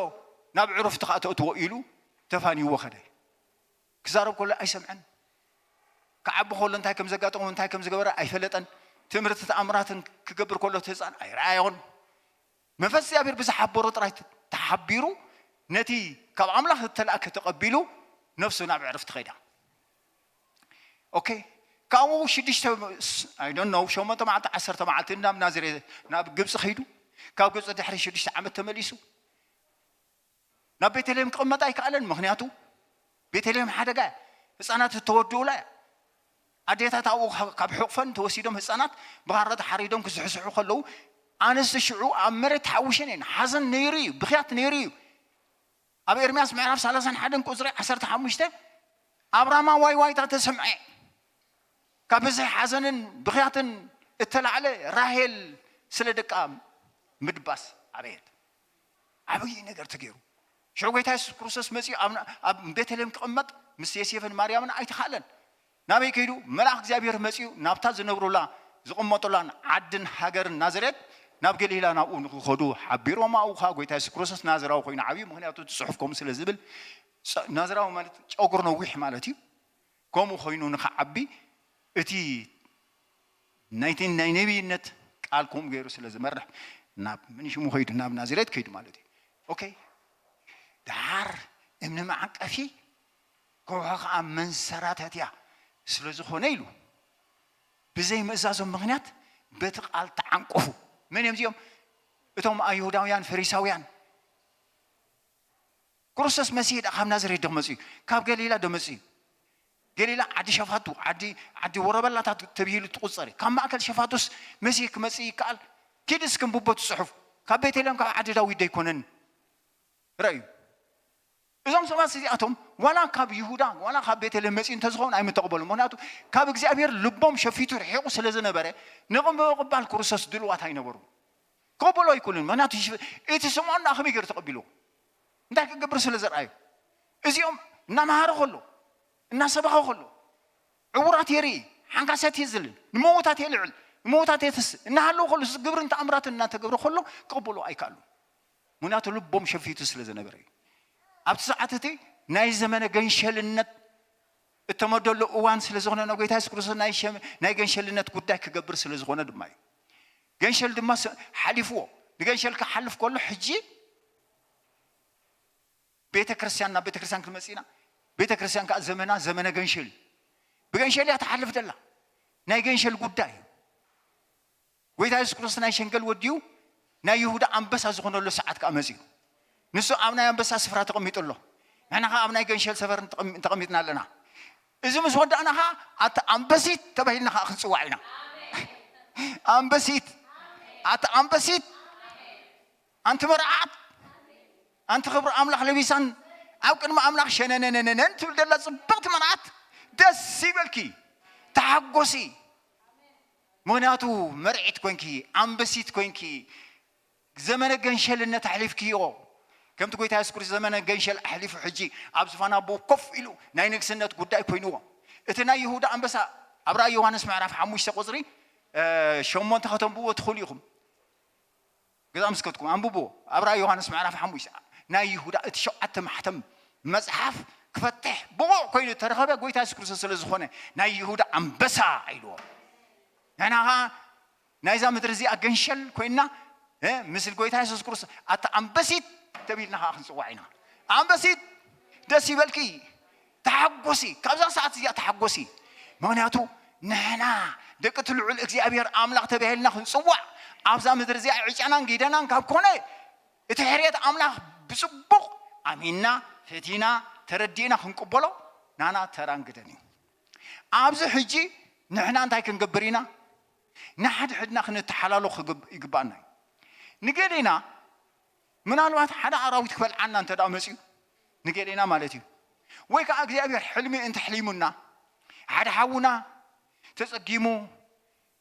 ናብ ዕሩፍቲ ኸኣ ተእትዎ ኢሉ ተፋንይዎ ኸደ። ክዛረብ ከሎ ኣይሰምዐን። ክዓቢ ከሎ እንታይ ከም ዘጋጠሞ እንታይ ከም ዝገበረ ኣይፈለጠን። ትምህርቲ ተኣምራትን ክገብር ከሎ እቲ ህፃን ኣይረኣዮን። መንፈስ እግዚኣብሔር ብዝሓበሮ ጥራይ ተሓቢሩ ነቲ ካብ ኣምላኽ ዝተላእከ ተቐቢሉ ነፍሱ ናብ ዕርፍቲ ኸይዳ። ኦኬ፣ ካብኡ ሽዱሽተ I don't know ሸሞንተ መዓልቲ ዓሰርተ መዓልቲ ናብ ናዝሬት ናብ ግብፂ ኸይዱ። ካብ ግብፂ ድሕሪ ሽዱሽተ ዓመት ተመሊሱ ናብ ቤተልሔም ክቕመጥ ኣይከኣለን። ምኽንያቱ ቤተልሔም ሓደጋ እያ። ህፃናት እተወድኡላ እያ። ኣዴታት ኣብኡ ካብ ሕቑፈን ተወሲዶም ህፃናት ብኻራ ተሓሪዶም ክስሕስሑ ከለዉ ኣንስቲ ሽዑ ኣብ መሬት ተሓዊሸን እየን። ሓዘን ነይሩ እዩ፣ ብኽያት ነይሩ እዩ። ኣብ ኤርምያስ ምዕራፍ ሰላሳን ሓደን ቁፅሪ ዓሰርተ ሓሙሽተ ኣብ ራማ ዋይ ዋይታ ተሰምዐ። ካብ ብዝሒ ሓዘንን ብኽያትን እተላዕለ ራሄል ስለ ደቃ ምድባስ ዓበየት። ዓብዪ ነገር ተገይሩ። ሽዑ ጎይታ የሱስ ክርስቶስ መፂኡ ኣብ ቤተልሔም ክቕመጥ ምስ ዮሴፍን ማርያምን ኣይተኻእለን። ናበይ ከይዱ? መልኣኽ እግዚኣብሔር መፂኡ ናብታ ዝነብሩላ ዝቕመጡላን ዓድን ሃገርን ናዝሬት ናብ ገሊላ ናብኡ ንክኸዱ ሓቢሮም። ኣብኡ ኸዓ ጎይታ የሱስ ክርስቶስ ናዝራዊ ኮይኑ ዓብዩ። ምክንያቱ እቲ ፅሑፍ ከምኡ ስለ ዝብል፣ ናዝራዊ ማለት ጨጉሩ ነዊሕ ማለት እዩ። ከምኡ ኮይኑ ንክዓቢ እቲ ናይቲ ናይ ነቢይነት ቃል ከምኡ ገይሩ ስለ ዝመርሕ ናብ ምንሽሙ ከይዱ ናብ ናዝሬት ከይዱ ማለት እዩ። ኦኬ፣ ደሓር እምኒ መዓቀፊ ከውሒ ከዓ መንሰራተትያ ስለ ዝኾነ ኢሉ ብዘይ ምእዛዞም ምኽንያት በቲ ቃል ተዓንቀፉ። መን እዮም እዚኦም? እቶም ኣይሁዳውያን ፈሪሳውያን። ክርስቶስ መሲህ ደኣ ካብ ናዝሬት ዶ መፅኡ? ካብ ገሊላ ዶ መፅኡ? ገሊላ ዓዲ ሸፋቱ፣ ዓዲ ዓዲ ወረበላታት ተብሂሉ ትቑፀር እዩ። ካብ ማእከል ሸፋቱስ መሲህ ክመፅእ ይከኣል? ኪድ እስኪ ንብቦ እቲ ፅሑፍ። ካብ ቤተልሔም ካብ ዓዲ ዳዊት ዶ ኣይኮነን? ረእዩ። እዞም ሰባት እዚኣቶም ዋላ ካብ ይሁዳ ዋላ ካብ ቤተልሔም መፅኡ እንተዝኸውን ኣይምተቕበሉ። ምክንያቱ ካብ እግዚኣብሔር ልቦም ሸፊቱ ርሒቑ ስለ ዝነበረ ንምቕባል ክርስቶስ ድልዋት ኣይነበሩ። ክቕበሉ ኣይክእሉን። ምክንያቱ እቲ ስምዖን ደኣ ከመይ ገይሩ ተቐቢልዎ? እንታይ ክገብር ስለ ዘርኣዩ? እዚኦም እናመሃረ ከሎ እናሰበኸ ከሎ ዕውራት የርኢ፣ ሓንካሳት የዝልን፣ ንምውታት የልዕል፣ ንምውታት የተስእ እናሃለዉ ከሎ ግብርን ተኣምራትን እናተገብረ ከሎ ክቕበሉ ኣይከኣሉን። ምክንያቱ ልቦም ሸፊቱ ስለ ዝነበረ እዩ። ኣብቲ ሰዓት እቲ ናይ ዘመነ ገንሸልነት እተመደሎ እዋን ስለ ዝኾነ ንጎይታ የሱስ ክርስቶስ ናይ ሸም- ናይ ገንሸልነት ጉዳይ ክገብር ስለ ዝኾነ ድማ እዩ። ገንሸል ድማ ስ- ሓሊፍዎ። ንገንሸል ክሓልፍ ከሎ ሕጂ ቤተ ክርስቲያን ናብ ቤተ ክርስቲያን ክንመፅእ ኢና። ቤተ ክርስቲያን ከዓ ዘመና ዘመነ ገንሸል እዩ። ብገንሸል እያ ትሓልፍ ደላ። ናይ ገንሸል ጉዳይ እዩ። ጎይታ የሱስ ክርስቶስ ናይ ሸንገል ወዲኡ ናይ ይሁዳ ኣንበሳ ዝኾነሉ ሰዓት ከዓ መፅኡ። ንሱ ኣብ ናይ ኣንበሳ ስፍራ ተቐሚጡ ኣሎ። ንሕና ከዓ ኣብ ናይ ገንሸል ሰፈር ተቐሚ- ተቐሚጥና ኣለና። እዚ ምስ ወዳእና ከዓ ኣቲ ኣንበሲት ተባሂልና ከዓ ክንፅዋዕ ኢና። ኣንበሲት፣ ኣቲ ኣንበሲት፣ ኣንቲ መርዓት፣ ኣንቲ ክብሪ ኣምላኽ ለቢሳን ኣብ ቅድሚ ኣምላኽ ሸነነነነነን ትብል ደላ ፅብቕቲ መርዓት ደስ ይበልኪ፣ ተሓጎሲ። ምክንያቱ መርዒት ኮንኪ፣ ኣንበሲት ኮንኪ፣ ዘመነ ገንሸልነት ኣሕሊፍክዮ። ከምቲ ጎይታ የሱስ ክርስቶስ ዘመነ ገንሸል ኣሕሊፉ ሕጂ ኣብ ዝፋን ኣቦኡ ኮፍ ኢሉ ናይ ንግስነት ጉዳይ ኮይንዎ። እቲ ናይ ይሁዳ ኣንበሳ ኣብ ራእይ ዮሃንስ ምዕራፍ ሓሙሽተ ቁፅሪ እ፣ ሸሞንተ ከተንብብዎ ትኽእሉ ኢኹም። ገዛ ምስ ከድኩም ኣንብብዎ። ኣብ ራእይ ዮሃንስ ምዕራፍ ሓሙሽተ ናይ ይሁዳ እቲ ሸውዓተ ማሕተም መፅሓፍ ክፈትሕ ብቑዕ ኮይኑ ተረኸበ ጎይታ የሱስ ክርስቶስ ስለ ዝኾነ ናይ ይሁዳ ኣንበሳ ኢልዎ። ንሕና ኸዓ ናይዛ ምድሪ እዚኣ ገንሸል ኮይንና እ፣ ምስል ጎይታ የሱስ ክርስቶስ ኣታ ኣንበሲት ተቢልና ኸዓ ክንፅዋዕ ኢና። ኣንበሲት ደስ ይበልኪ፣ ተሓጎሲ፣ ካብዛ ሰዓት እዚኣ ተሓጎሲ። ምክንያቱ ንሕና ደቂ እቲ ልዑል እግዚኣብሔር ኣምላኽ ተባሂልና ክንፅዋዕ ኣብዛ ምድሪ እዚኣ ዕጫናን ጊደናን ካብ ኮነ እቲ ሕርየት ኣምላኽ ብፅቡቕ ኣሚንና፣ ፈቲና፣ ተረዲእና ክንቅበሎ ናና ተራን ግደን እዩ። ኣብዚ ሕጂ ንሕና እንታይ ክንገብር ኢና? ንሓድሕድና ክንተሓላሎ ክግብ-፣ ይግባኣና እዩ። ንገሌና ምናልባት ሓደ ኣራዊት ክበልዓና እንተ ደኣ መፅዩ፣ ንገሌና ማለት እዩ፣ ወይ ከዓ እግዚኣብሔር ሕልሚ እንተሕሊሙና፣ ሓደ ሓውና ተፀጊሙ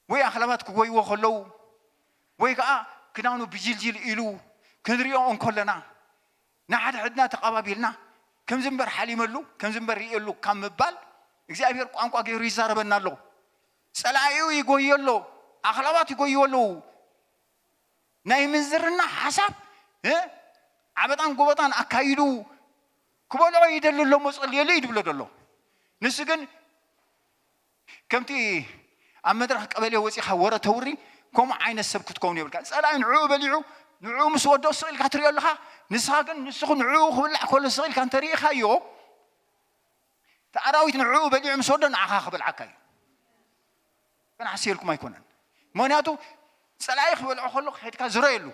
ወይ ኣኽላባት ክጎይዎ ከለዉ፣ ወይ ከዓ ክዳኑ ብጅልጅል ኢሉ ክንሪኦ እንከለና፣ ንሓድሕድና ተቐባቢልና፣ ከምዚ እምበር ሓሊመሉ፣ ከምዚ እምበር ርእየሉ ካብ ምባል እግዚኣብሔር ቋንቋ ገይሩ ይዛረበና ኣሎ። ጸላኢኡ ይጎዮ ኣሎ፣ ኣኽላባት ይጎይዎ ኣለዉ። ናይ ምንዝርና ሓሳብ ዓበጣን ጎበጣን ኣካይዱ ክበልዖ ይደሊ ኣሎ እሞ ጸልየሉ እዩ ድብሎ ዘሎ። ንሱ ግን ከምቲ ኣብ መድረኽ ቀበሌ ወፂኻ ወረ ተውሪ ከምኡ ዓይነት ሰብ ክትከውን የብልካ። ጸላኢ ንዕኡ በሊዑ ንዕኡ ምስ ወዶ ስቕ ኢልካ ትሪኦ ኣለኻ። ንስኻ ግን ንስኹ ንዕኡ ክብላዕ ከሎ ስቕ ኢልካ እንተሪኢኻዮ፣ እቲ ኣራዊት ንዕኡ በሊዑ ምስ ወዶ ንዓኻ ክበልዓካ እዩ። ከነሓስየልኩም ኣይኮነን። ምክንያቱ ጸላኢ ክበልዖ ከሎ ከድካ ዝረየሉ፣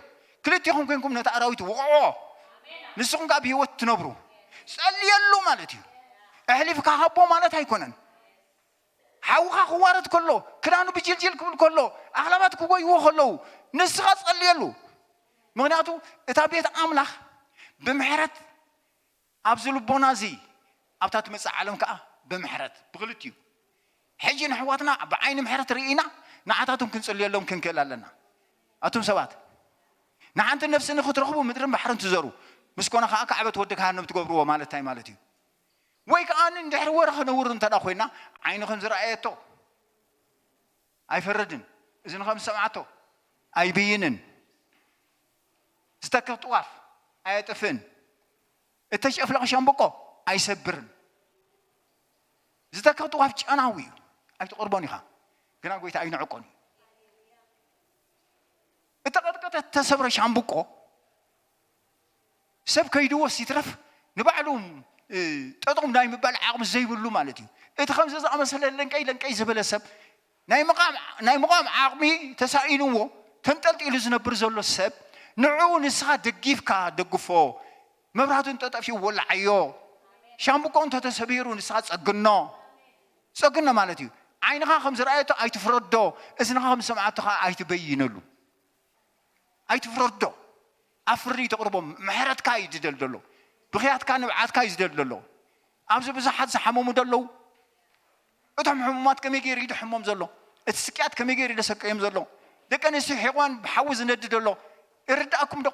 ክልቲኹም ኮንኩም ነቲ ኣራዊት ውቕዕዎ፣ ንስኹም ከዓ ብህይወት ትነብሩ። ጸልየሉ ማለት እዩ። ኣሕሊፍካ ሃቦ ማለት ኣይኮነን። ሓውኻ ክዋረድ ከሎ፣ ክዳኑ ብጅልጅል ክብል ከሎ፣ ኣኽላባት ክጎይዎ ከለዉ፣ ንስኻ ጸልየሉ። ምክንያቱ እታ ቤት ኣምላኽ ብምሕረት ኣብዚ ልቦና እዚ ኣብታ ትመጽእ ዓለም ከኣ ብምሕረት ብኽልቲኡ። ሕጂ ንሕዋትና ብዓይኒ ምሕረት ርኢና ንዓታቶም ክንጽልየሎም ክንክእል ኣለና። ኣቱም ሰባት ንሓንቲ ነፍሲ ንክትረኽቡ ምድርን ባሕርን ትዘሩ ምስ ኮነ ከኣ ካዕበት ወዲ ገሃነም ትገብርዎ ማለት እንታይ ማለት እዩ? ወይ ከኣ እንድሕሪ ወረ ክነውር እንተ ደኣ ኮይና ዓይኒ ከም ዝረኣየቶ ኣይፈርድን፣ እዝኒ ከም ዝሰምዓቶ ኣይብይንን፣ ዝተክኽ ጥዋፍ ኣየጥፍእን። እተጨፍለቐ ሻምብቆ ኣይሰብርን። ዝተክኽ ጥዋፍ ጨናዊ እዩ፣ ኣይትቕርቦን ኢኻ፣ ግና ጎይታ ኣይንዕቆን እዩ። እተቐጥቀጠ እተሰብረ ሻምብቆ ሰብ ከይድወስ ይትረፍ ንባዕሉ ጠጠው ናይ ምባል ዓቕሚ ዘይብሉ ማለት እዩ። እቲ ከምዚ ዝኣመሰለ ለንቀይ ለንቀይ ዝበለ ሰብ ናይ ምቓም ናይ ምቓም ዓቕሚ ተሳኢንዎ ተንጠልጢሉ ዝነብር ዘሎ ሰብ ንዕኡ ንስኻ ደጊፍካ ደግፎ። መብራህቱ እንተጠፊኡ ወልዓዮ። ሻምብቆ እንተተሰቢሩ ንስኻ ጸግኖ። ጸግኖ ማለት እዩ። ዓይንኻ ከም ዝረኣየቶ ኣይትፍረዶ፣ እዝንኻ ከም ዝሰምዓቶ ኸዓ ኣይትበይነሉ። ኣይትፍረዶ። ኣብ ፍርዲ ተቕርቦ። ምሕረትካ እዩ ዝደል ዘሎ። ብኽያትካ ንብዓትካ እዩ ዝደል ዘሎ። ኣብዚ ብዙሓት ዝሓመሙ ደለዉ። እቶም ሕሙማት ከመይ ገይሩ ይድሕሞም ዘሎ? እቲ ስቅያት ከመይ ገይሩ ይደሰቀዮም ዘሎ? ደቂ ኣንስትዮ ሒቑወን ብሓዊ ዝነድድ ኣሎ። ይርድኣኩም ዶ?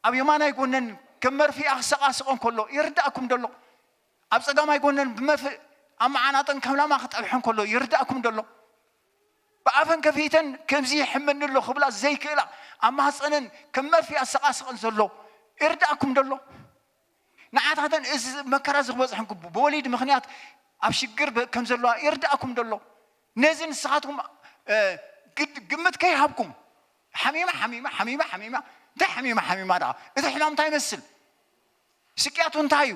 ኣብ የማናይ ጎነን ከም መርፍያ ክሰቓስቐን ከሎ ይርድኣኩም ደሎ? ኣብ ጸጋማይ ጎነን ብመርፍእ ኣብ መዓናጠን ከም ላማ ክጠብሐን ከሎ ይርድኣኩም ደሎ? ብኣፈን ከፊተን ከምዚ ይሕመኒ ኣሎ ክብላ ዘይክእላ ኣብ ማህፀነን ከም መርፍእ ኣሰቓስቐን ዘሎ ይርድኣኩም ደሎ? ንዓታተን እዚ መከራ እዚ ክበፅሐን ክቡ ብወሊድ ምኽንያት ኣብ ሽግር በ- ከም ዘለዋ ይርድኣኩም ደሎ? ነዚ ንስኻትኩም እ፣ ግድ- ግምት ከይሃብኩም ሓሚማ ሓሚማ ሓሚማ ሓሚማ እንታይ ሓሚማ ሓሚማ ደኣ እቲ ሕማም እንታይ ይመስል? ስቅያቱ እንታይ እዩ?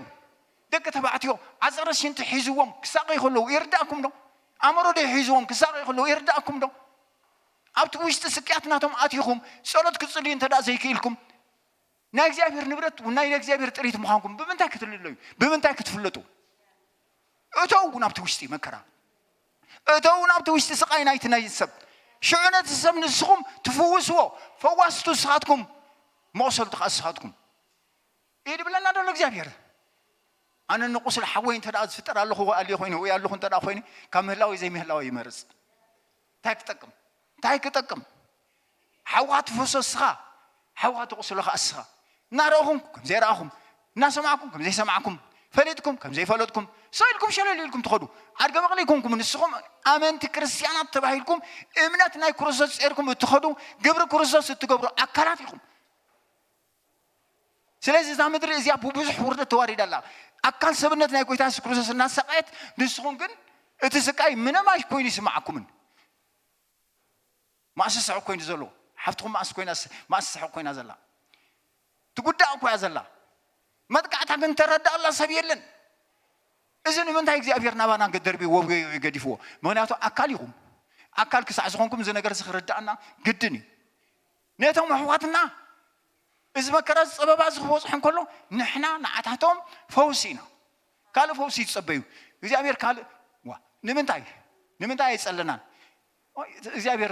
ደቂ ተባዕትዮ ዓፀረ ሽንቲ ሒዝዎም ክሳቐዩ ከለዉ ይርዳእኩም ዶ? ኣእምሮ ዶ ሒዝዎም ክሳቐዩ ከለዉ ይርዳእኩም ዶ? ኣብቲ ውሽጢ ስቅያት ናቶም ኣቲኹም ጸሎት ክትጽልዩ እንተ ደኣ ዘይክኢልኩም ናይ እግዚኣብሔር ንብረት ናይ እግዚኣብሔር ጥሪት ምዃንኩም ብምንታይ ክትልለዩ? ብምንታይ ክትፍለጡ? እተው ናብቲ ውሽጢ መከራ፣ እተው ናብቲ ውሽጢ ስቓይ ናይቲ ናይ ሰብ። ሽዑ ነቲ ሰብ ንስኹም ትፍውስዎ፣ ፈዋስቱ ንስኻትኩም፣ መቑሰልቱ ኸኣ ንስኻትኩም። እዩ ድብለና ደሎ እግዚኣብሔር። ኣነ ንቁስል ሓወይ እንተ ደኣ ዝፍጠር ኣለኹ ወይ ኣልየ ኮይነ ወይ ኣለኹ እንተ ደኣ ኮይነ ካብ ምህላወይ ዘይምህላወይ ይመርጽ። እንታይ ክጠቅም? እንታይ ክጠቅም? ሓውኻ ትፍሶ እስኻ፣ ሓውኻ ትቑስሎ ኸኣ እስኻ። እናረእኹም ከም ዘይረኣኹም፣ እናሰማዕኩም ከም ዘይሰማዕኩም፣ ፈሊጥኩም ከም ዘይፈለጥኩም፣ ሰው ኢልኩም ሸለል ኢልኩም ትኸዱ። ኣድገ በቕሊ ይኮንኩም። ንስኹም ኣመንቲ ክርስትያናት ተባሂልኩም እምነት ናይ ክርስቶስ ጼርኩም እትኸዱ፣ ግብሪ ክርስቶስ እትገብሩ ኣካላት ኢኹም። ስለዚ እዛ ምድሪ እዚኣ ብብዙሕ ውርደት ተዋሪዳ ኣላ። ኣካል ሰብነት ናይ ጎይታ የሱስ ክርስቶስ እናሰቃየት፣ ንስኹም ግን እቲ ስቃይ ምንም ኣይኮይኑ ይስምዓኩምን። ማእስስዕ ኮይኑ ዘሎ፣ ሓፍትኹም ማእስ ኮይና ማእስስዕ ኮይና ዘላ፣ ትጉዳእ እኮ እያ ዘላ። መጥቃዕታ ግን ተረዳኣላ ሰብ የለን። እዚ ንምንታይ እግዚኣብሔር ናባና ገደርቢ ወብገዮ ገዲፍዎ? ምክንያቱ ኣካል ኢኹም። ኣካል ክሳዕ ዝኾንኩም እዚ ነገር እዚ ክርዳእና ግድን እዩ። ነቶም ኣሕዋትና እዚ መከራ፣ እዚ ጸበባ እዚ ክበጽሖ እንከሎ፣ ንሕና ንዓታቶም ፈውሲ ኢና። ካልእ ፈውሲ ይጸበዩ እግዚኣብሔር። ካልእ ዋ ንምንታይ ንምንታይ ኣይጸለናን? እግዚኣብሔር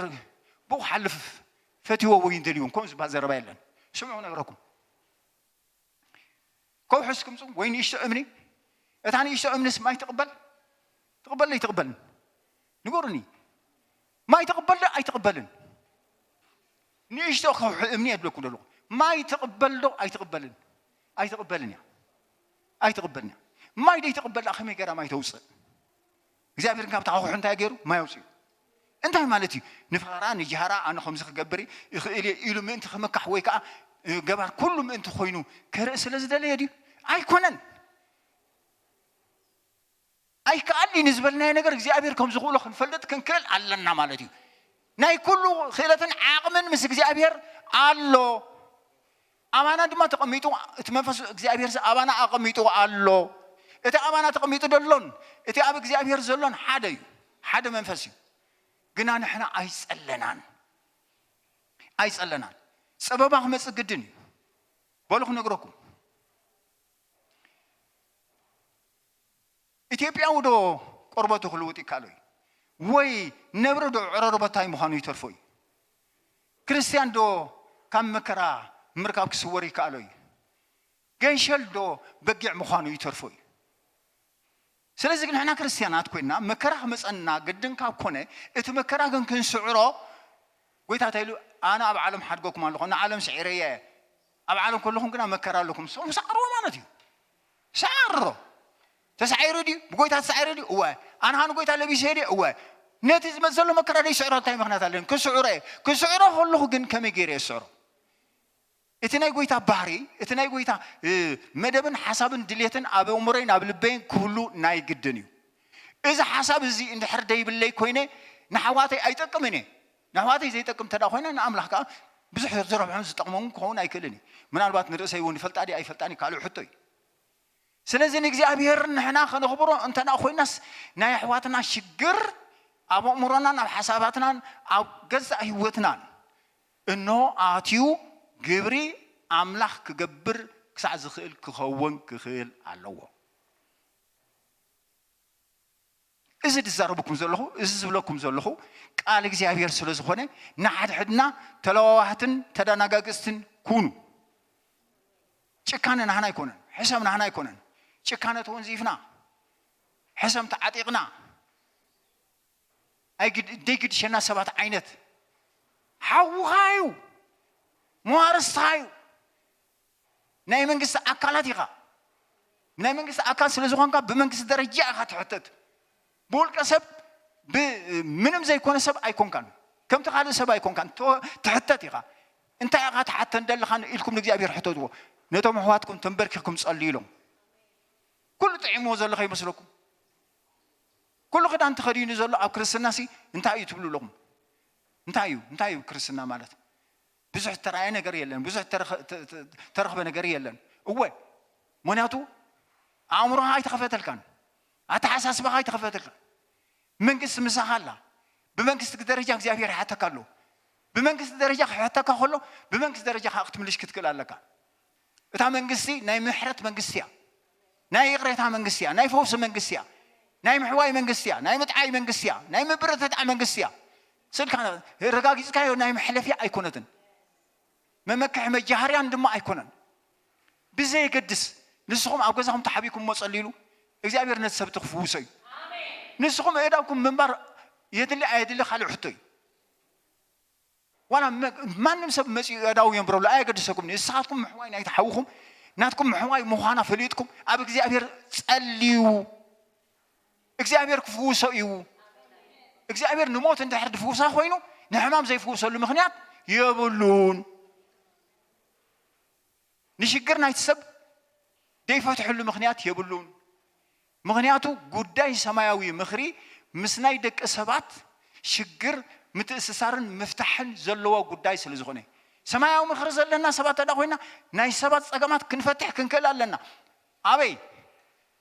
ብኡ ሓልፍ ፈትዎ ወይ እንደልዮም ከም ዝበሃል ዘረባ የለን። ስምዑ ነግረኩም። ከውሒ እስክምፁ ወይ ንእሽቶ እምኒ፣ እታ ንእሽቶ እምንስ ማይ ትቕበል? ትቕበል ኣይትቕበልን? ንገሩኒ። ማይ ትቕበል ዶ ኣይትቕበልን? ንእሽቶ ከውሒ እምኒ የብለኩም ዘለኹ። ማይ ትቕበል ዶ ኣይትቕበልን? ኣይትቕበልን እያ። ኣይትቕበልን እያ። ማይ ደይትቕበል ደኣ ከመይ ገይራ ማይ ተውፅእ? እግዚኣብሔር ካብታ ከውሒ እንታይ ገይሩ? ማይ ኣውፅኡ። እንታይ ማለት እዩ? ንፋራ ንጃህራ ኣነ ከምዚ ክገብር ይኽእል እየ ኢሉ ምእንቲ ክምካሕ ወይ ከዓ ገባር ኩሉ ምእንቲ ኮይኑ ክርኢ ስለ ዝደለየ ድዩ? ኣይኮነን። ኣይከኣል እዩ ንዝበልናዮ ነገር እግዚኣብሔር ከም ዝኽእሎ ክንፈልጥ ክንክእል ኣለና ማለት እዩ። ናይ ኩሉ ክእለትን ዓቕምን ምስ እግዚኣብሔር ኣሎ። ኣባና ድማ ተቐሚጡ፣ እቲ መንፈስ እግዚኣብሔር ኣባና ኣቐሚጡ ኣሎ። እቲ ኣባና ተቐሚጡ ዘሎን እቲ ኣብ እግዚኣብሔር ዘሎን ሓደ እዩ። ሓደ መንፈስ እዩ። ግና ንሕና ኣይጸለናን። ኣይጸለናን። ጸበባ ክመጽእ ግድን እዩ። በሉ ክነግረኩም። ኢትዮጵያዊ ዶ ቆርበቱ ክልውጥ ይከኣሎ እዩ? ወይ ነብሪ ዶ ዕረርቦ እንታይ ምዃኑ ይተርፎ እዩ? ክርስትያን ዶ ካብ መከራ ምርካብ ክስወር ይከኣሎ እዩ? ገንሸል ዶ በጊዕ ምዃኑ ይተርፎ እዩ? ስለዚ ግን ንሕና ክርስትያናት ኮይና መከራ ክመፀና ግድን ካብ ኮነ፣ እቲ መከራ ግን ክንስዕሮ፣ ጎይታ እንታይ ኢሉ? ኣነ ኣብ ዓለም ሓድገኩም ኣለኹ፣ ንዓለም ስዒረየ፣ ኣብ ዓለም ከለኹም ግና መከራ ኣለኩም። ንስኹም ሰዓርዎ ማለት እዩ። ሰዓርሮ። ተሳዒሩ ድዩ? ብጎይታ ተሳዒሩ ድዩ? እወ። ኣነ ኸኣ ንጎይታ ለቢሰ ድየ? እወ። ነቲ ዝመጽእ ዘሎ መከራ ደይስዕሮ እንታይ ምኽንያት ኣለኒ? ክስዕሮ እየ። ክስዕሮ ከለኹ ግን ከመይ ገይረ እየ ዝስዕሮ? እቲ ናይ ጎይታ ባህሪ፣ እቲ ናይ ጎይታ፣ እ፣ መደብን ሓሳብን ድሌትን ኣብ ኣእምሮይን ኣብ ልበይን ክህሉ ናይ ግድን እዩ። እዚ ሓሳብ እዚ እንድሕር ደይብለይ ኮይነ ንኣሕዋተይ ኣይጠቅምን እየ። ንኣሕዋተይ ዘይጠቅም እንተ ደኣ ኮይነ ንኣምላኽ ከኣ ብዙሕ ዝረብሖን ዝጠቕሞን ክኸውን ኣይክእልን እዩ። ምናልባት ንርእሰይ እውን ይፈልጣ ድየ ኣይፈልጣን እዩ ካልእ ሕቶ እዩ። ስለዚ ንእግዚኣብሔር ንሕና ከነኽብሮ እንተ ደኣ ኮይናስ ናይ ኣሕዋትና ሽግር ኣብ ኣእምሮናን ኣብ ሓሳባትናን ኣብ ገዛእ ህይወትናን እንሆ ኣትዩ ግብሪ ኣምላኽ ክገብር ክሳዕ ዝኽእል ክኸውን ክኽእል ኣለዎ። እዚ ዝዛረበኩም ዘለኹ፣ እዚ ዝብለኩም ዘለኹ ቃል እግዚኣብሔር ስለ ዝኾነ ንሓድሕድና ተለዋዋህትን ተደናጋግጽትን ኩኑ። ጭካነ ናህና ኣይኮነን፣ ሕሰም ናህና ኣይኮነን። ጭካነ ተወንዚፍና፣ ሕሰም ተዓጢቕና፣ ኣይግድ-፣ ደይግድሸና ሰባት ዓይነት ሓውኻ እዩ፣ መዋርስኻ እዩ። ናይ መንግስቲ ኣካላት ኢኻ። ናይ መንግስቲ ኣካል ስለ ዝኾንካ ብመንግስቲ ደረጃ ኢኻ ትሕተት። ብውልቀ ሰብ ብ-፣ ምንም ዘይኮነ ሰብ ኣይኮንካን። ከምቲ ካልእ ሰብ ኣይኮንካን። ተ-፣ ትሕተት ኢኻ። እንታይ ኢኻ ትሓተን ደለኻ ኢልኩም ንእግዚኣብሔር ሕተትዎ። ነቶም ኣሕዋትኩም ተንበርኪኽኩም ጸልዩ ኢሎም። ኩሉ ጥዒምዎ ዘሎ ከይመስለኩም። ኩሉ ክዳን ተኸዲኑ ዘሎ ኣብ ክርስትናሲ እንታይ እዩ ትብሉ ኣለኹም? እንታይ እዩ? እንታይ እዩ ክርስትና ማለት? ብዙሕ ተራእየ ነገር የለን። ብዙሕ ተረኸ-፣ ተ-፣ ተ-፣ ተረኽበ ነገር የለን። እወ፣ ምኽንያቱ ኣእምሮኻ ኣይተኸፈተልካን። ኣተሓሳስባኻ ኣይተኸፈተልካን። መንግስቲ ምሳኻ ኣላ። ብመንግስቲ ደረጃ እግዚኣብሔር ይሓተካ ኣሎ። ብመንግስቲ ደረጃ ክሕተካ ከሎ፣ ብመንግስቲ ደረጃ ከዓ ክትምልሽ ክትክእል ኣለካ። እታ መንግስቲ ናይ ምሕረት መንግስቲ እያ። ናይ ይቕሬታ መንግስቲ እያ። ናይ ፈውሲ መንግስቲ እያ። ናይ ምሕዋይ መንግስቲ እያ። ናይ ምጥዓይ መንግስቲ እያ። ናይ ምብርትታዕ መንግስቲ እያ። ስልካ ረጋጊጽካዮ ናይ መሕለፊያ ኣይኮነትን። መመክሒ መጃሃርያን ድማ ኣይኮነን። ብዘየገድስ ንስኹም ኣብ ገዛኹም ተሓቢኩም እሞ ጸልይሉ፣ እግዚኣብሔር ነቲ ሰብ እቲ ክፍውሶ እዩ። ንስኹም ኣእዳውኩም ምንባር የድሊ ኣየድሊ ካልእ ሕቶ እዩ። ዋላ መ-፣ ማንም ሰብ መጺኡ ኣእዳው የንብረሉ ኣየገድሰኩም። ንስኻትኩም ምሕዋይ ናይቲ ሓውኹም ናትኩም ምሕዋይ ምዃና ፈሊጥኩም ኣብ እግዚኣብሔር ጸልዩ። እግዚኣብሔር ክፍውሶ እዩ። እግዚኣብሔር ንሞት እንድሕር ድፍውሳ ኮይኑ ንሕማም ዘይፍውሰሉ ምኽንያት የብሉን። ንሽግር ናይቲ ሰብ ደይፈትሐሉ ምኽንያት የብሉን። ምኽንያቱ ጉዳይ ሰማያዊ ምኽሪ ምስ ናይ ደቂ ሰባት ሽግር ምትእስሳርን ምፍታሕን ዘለዎ ጉዳይ ስለ ዝኾነ፣ ሰማያዊ ምኽሪ ዘለና ሰባት ተዳ ኮይና ናይ ሰባት ጸገማት ክንፈትሕ ክንክእል ኣለና። ኣበይ?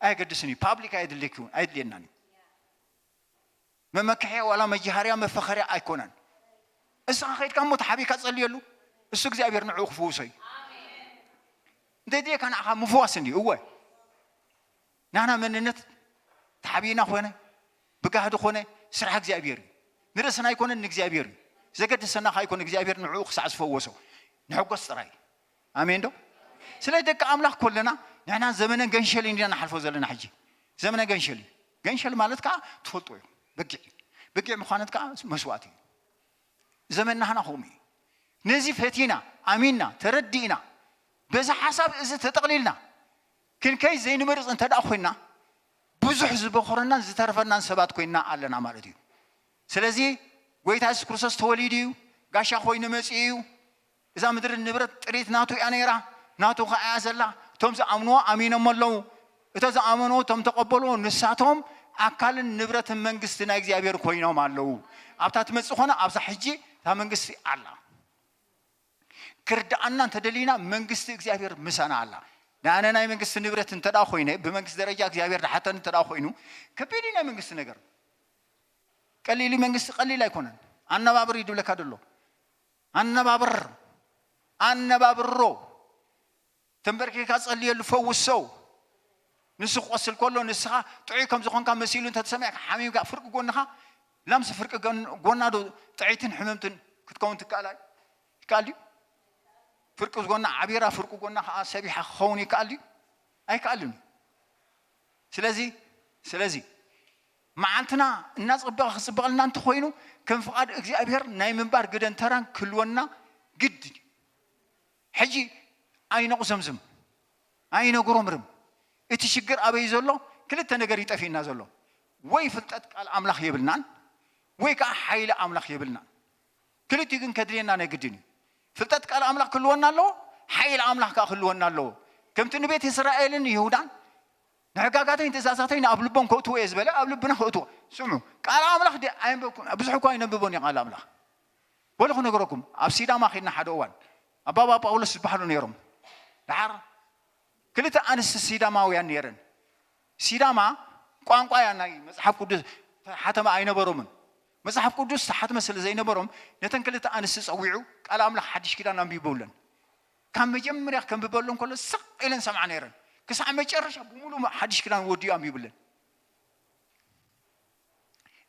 ኣየገድስን እዩ። ፓብሊክ ኣየድልየኪውን፣ ኣየድልየናን እዩ። መመክሕያ ዋላ መጃሃርያ መፈኸርያ ኣይኮነን። እስኻ ከይድካ እሞ ተሓቢካ ጸልየሉ፣ እሱ እግዚኣብሔር ንዕኡ ክፍውሶ እዩ። እንተድልየካ ንዓኻ ምፍዋስ እንድዩ። እወ፣ ናና መንነት ተሓቢእና ኾነ፣ ብጋህዲ ኾነ፣ ስራሕ እግዚኣብሔር እዩ። ንርእስና ኣይኮነን፣ ንእግዚኣብሔር እዩ። ዘገድሰና ከኣ ኣይኮነ፣ እግዚኣብሔር ንዕኡ ክሳዕ ዝፈወሶ ንሕጎስ ጥራይ። ኣሜን ዶ? ስለ ደቂ ኣምላኽ ኮለና ንሕና ዘመነ ገንሸል ኢና ንሓልፎ ዘለና። ሕጂ ዘመነ ገንሸል እዩ። ገንሸል ማለት ከዓ ትፈልጦ እዩ። በጊዕ እዩ። በጊዕ ምዃነት ከዓ መስዋእቲ እዩ። ዘመንና ሃና ከምኡ እዩ። ነዚ ፈቲና፣ ኣሚንና፣ ተረዲእና፣ በዚ ሓሳብ እዚ ተጠቕሊልና ክንከይ ዘይንመርጽ እንተ ደኣ ኮይንና፣ ብዙሕ ዝበኾረናን ዝተረፈናን ሰባት ኮይንና ኣለና ማለት እዩ። ስለዚ ጎይታ የሱስ ክርስቶስ ተወሊዱ እዩ፣ ጋሻ ኮይኑ መጺኡ እዩ። እዛ ምድሪ ንብረት ጥሪት ናቱ እያ ነይራ፣ ናቱ ኸኣ እያ ዘላ። እቶም ዝኣምንዎ ኣሚኖም ኣለዉ። እቶ ዝኣመንዎ፣ እቶም ተቐበልዎ፣ ንሳቶም ኣካልን ንብረትን መንግስቲ ናይ እግዚኣብሔር ኮይኖም ኣለዉ። ኣብታ ትመጽእ ኾነ ኣብዛ ሕጂ እታ መንግስቲ ኣላ። ክርድኣና እንተደሊና መንግስቲ እግዚኣብሔር ምሳና ኣላ። ንኣነ ናይ መንግስቲ ንብረት እንተ ደኣ ኮይነ፣ ብመንግስቲ ደረጃ እግዚኣብሔር ድሓተኒ እንተ ደኣ ኮይኑ፣ ከቢድ እዩ ናይ መንግስቲ ነገር። ቀሊል እዩ፣ መንግስቲ ቀሊል ኣይኮነን። ኣነባብር እዩ ድብለካ ደሎ። ኣነባብር፣ ኣነባብሮ። ተንበርኪኻ ጸልየሉ፣ ፈውሶ። ንሱ ክቆስል ከሎ ንስኻ ጥዑይ ከም ዝኾንካ መሲሉ እንተተሰሚዕካ፣ ሓሚምካ፣ ፍርቂ ጎንኻ፣ ላምሲ ፍርቂ ጎን-፣ ጎና ዶ ጥዕይትን ሕምምትን ክትከውን ትከኣል ኣይ-፣ ይከኣል ድዩ? ፍርቂ ጎና ዓቢራ፣ ፍርቂ ጎና ከኣ ሰቢሓ ክኸውን ይከኣል ድዩ? ኣይከኣልን እዩ። ስለዚ፣ ስለዚ መዓልትና እናጸበቐ ክጽበቐልና እንተኾይኑ፣ ከም ፍቓድ እግዚኣብሔር ናይ ምንባር ግደን ተራን ክህልወና ግድን እዩ። ሕጂ ኣይነቑዘምዝም፣ ኣይነጉረምርም። እቲ ሽግር ኣበይ ዘሎ? ክልተ ነገር እዩ ጠፊእና ዘሎ። ወይ ፍልጠት ቃል ኣምላኽ የብልናን፣ ወይ ከኣ ሓይሊ ኣምላኽ የብልናን። ክልቲኡ ግን ከድልየና ናይ ግድን እዩ። ፍልጠት ቃል ኣምላኽ ክህልወና ኣለዎ፣ ሓይሊ ኣምላኽ ከኣ ክህልወና ኣለዎ። ከምቲ ንቤት እስራኤልን ይሁዳን ንሕጋጋተይን ትእዛዛተይን ኣብ ልቦም ከእትዎ እየ ዝበለ፣ ኣብ ልብና ከእትዎ። ስምዑ፣ ቃል ኣምላኽ ዲ-፣ ኣየንበብኩን፣ ብዙሕ እኳ ኣይነንብቦን እየ ቃል ኣምላኽ። በሉ ክነግረኩም፣ ኣብ ሲዳማ ኸድና ሓደ እዋን፣ ኣባባ ጳውሎስ ዝበሃሉ ነይሮም። ደሓር ክልተ ኣንስቲ ሲዳማውያን ነይረን። ሲዳማ ቋንቋ እያ፣ ናይ መጽሓፍ ቅዱስ ሓተማ ኣይነበሮምን። መጽሓፍ ቅዱስ ሓተመ ስለ ዘይነበሮም፣ ነተን ክልተ ኣንስቲ ጸዊዑ፣ ቃል ኣምላኽ ሓድሽ ኪዳን ኣንቢቡለን። ካብ መጀመርያ ከንብበሉ እንከሎ ስቕ ኢለን ሰምዓ ነይረን። ክሳዕ መጨረሻ ብምሉእ ሓድሽ ኪዳን ወዲኡ ኣንቢቡለን።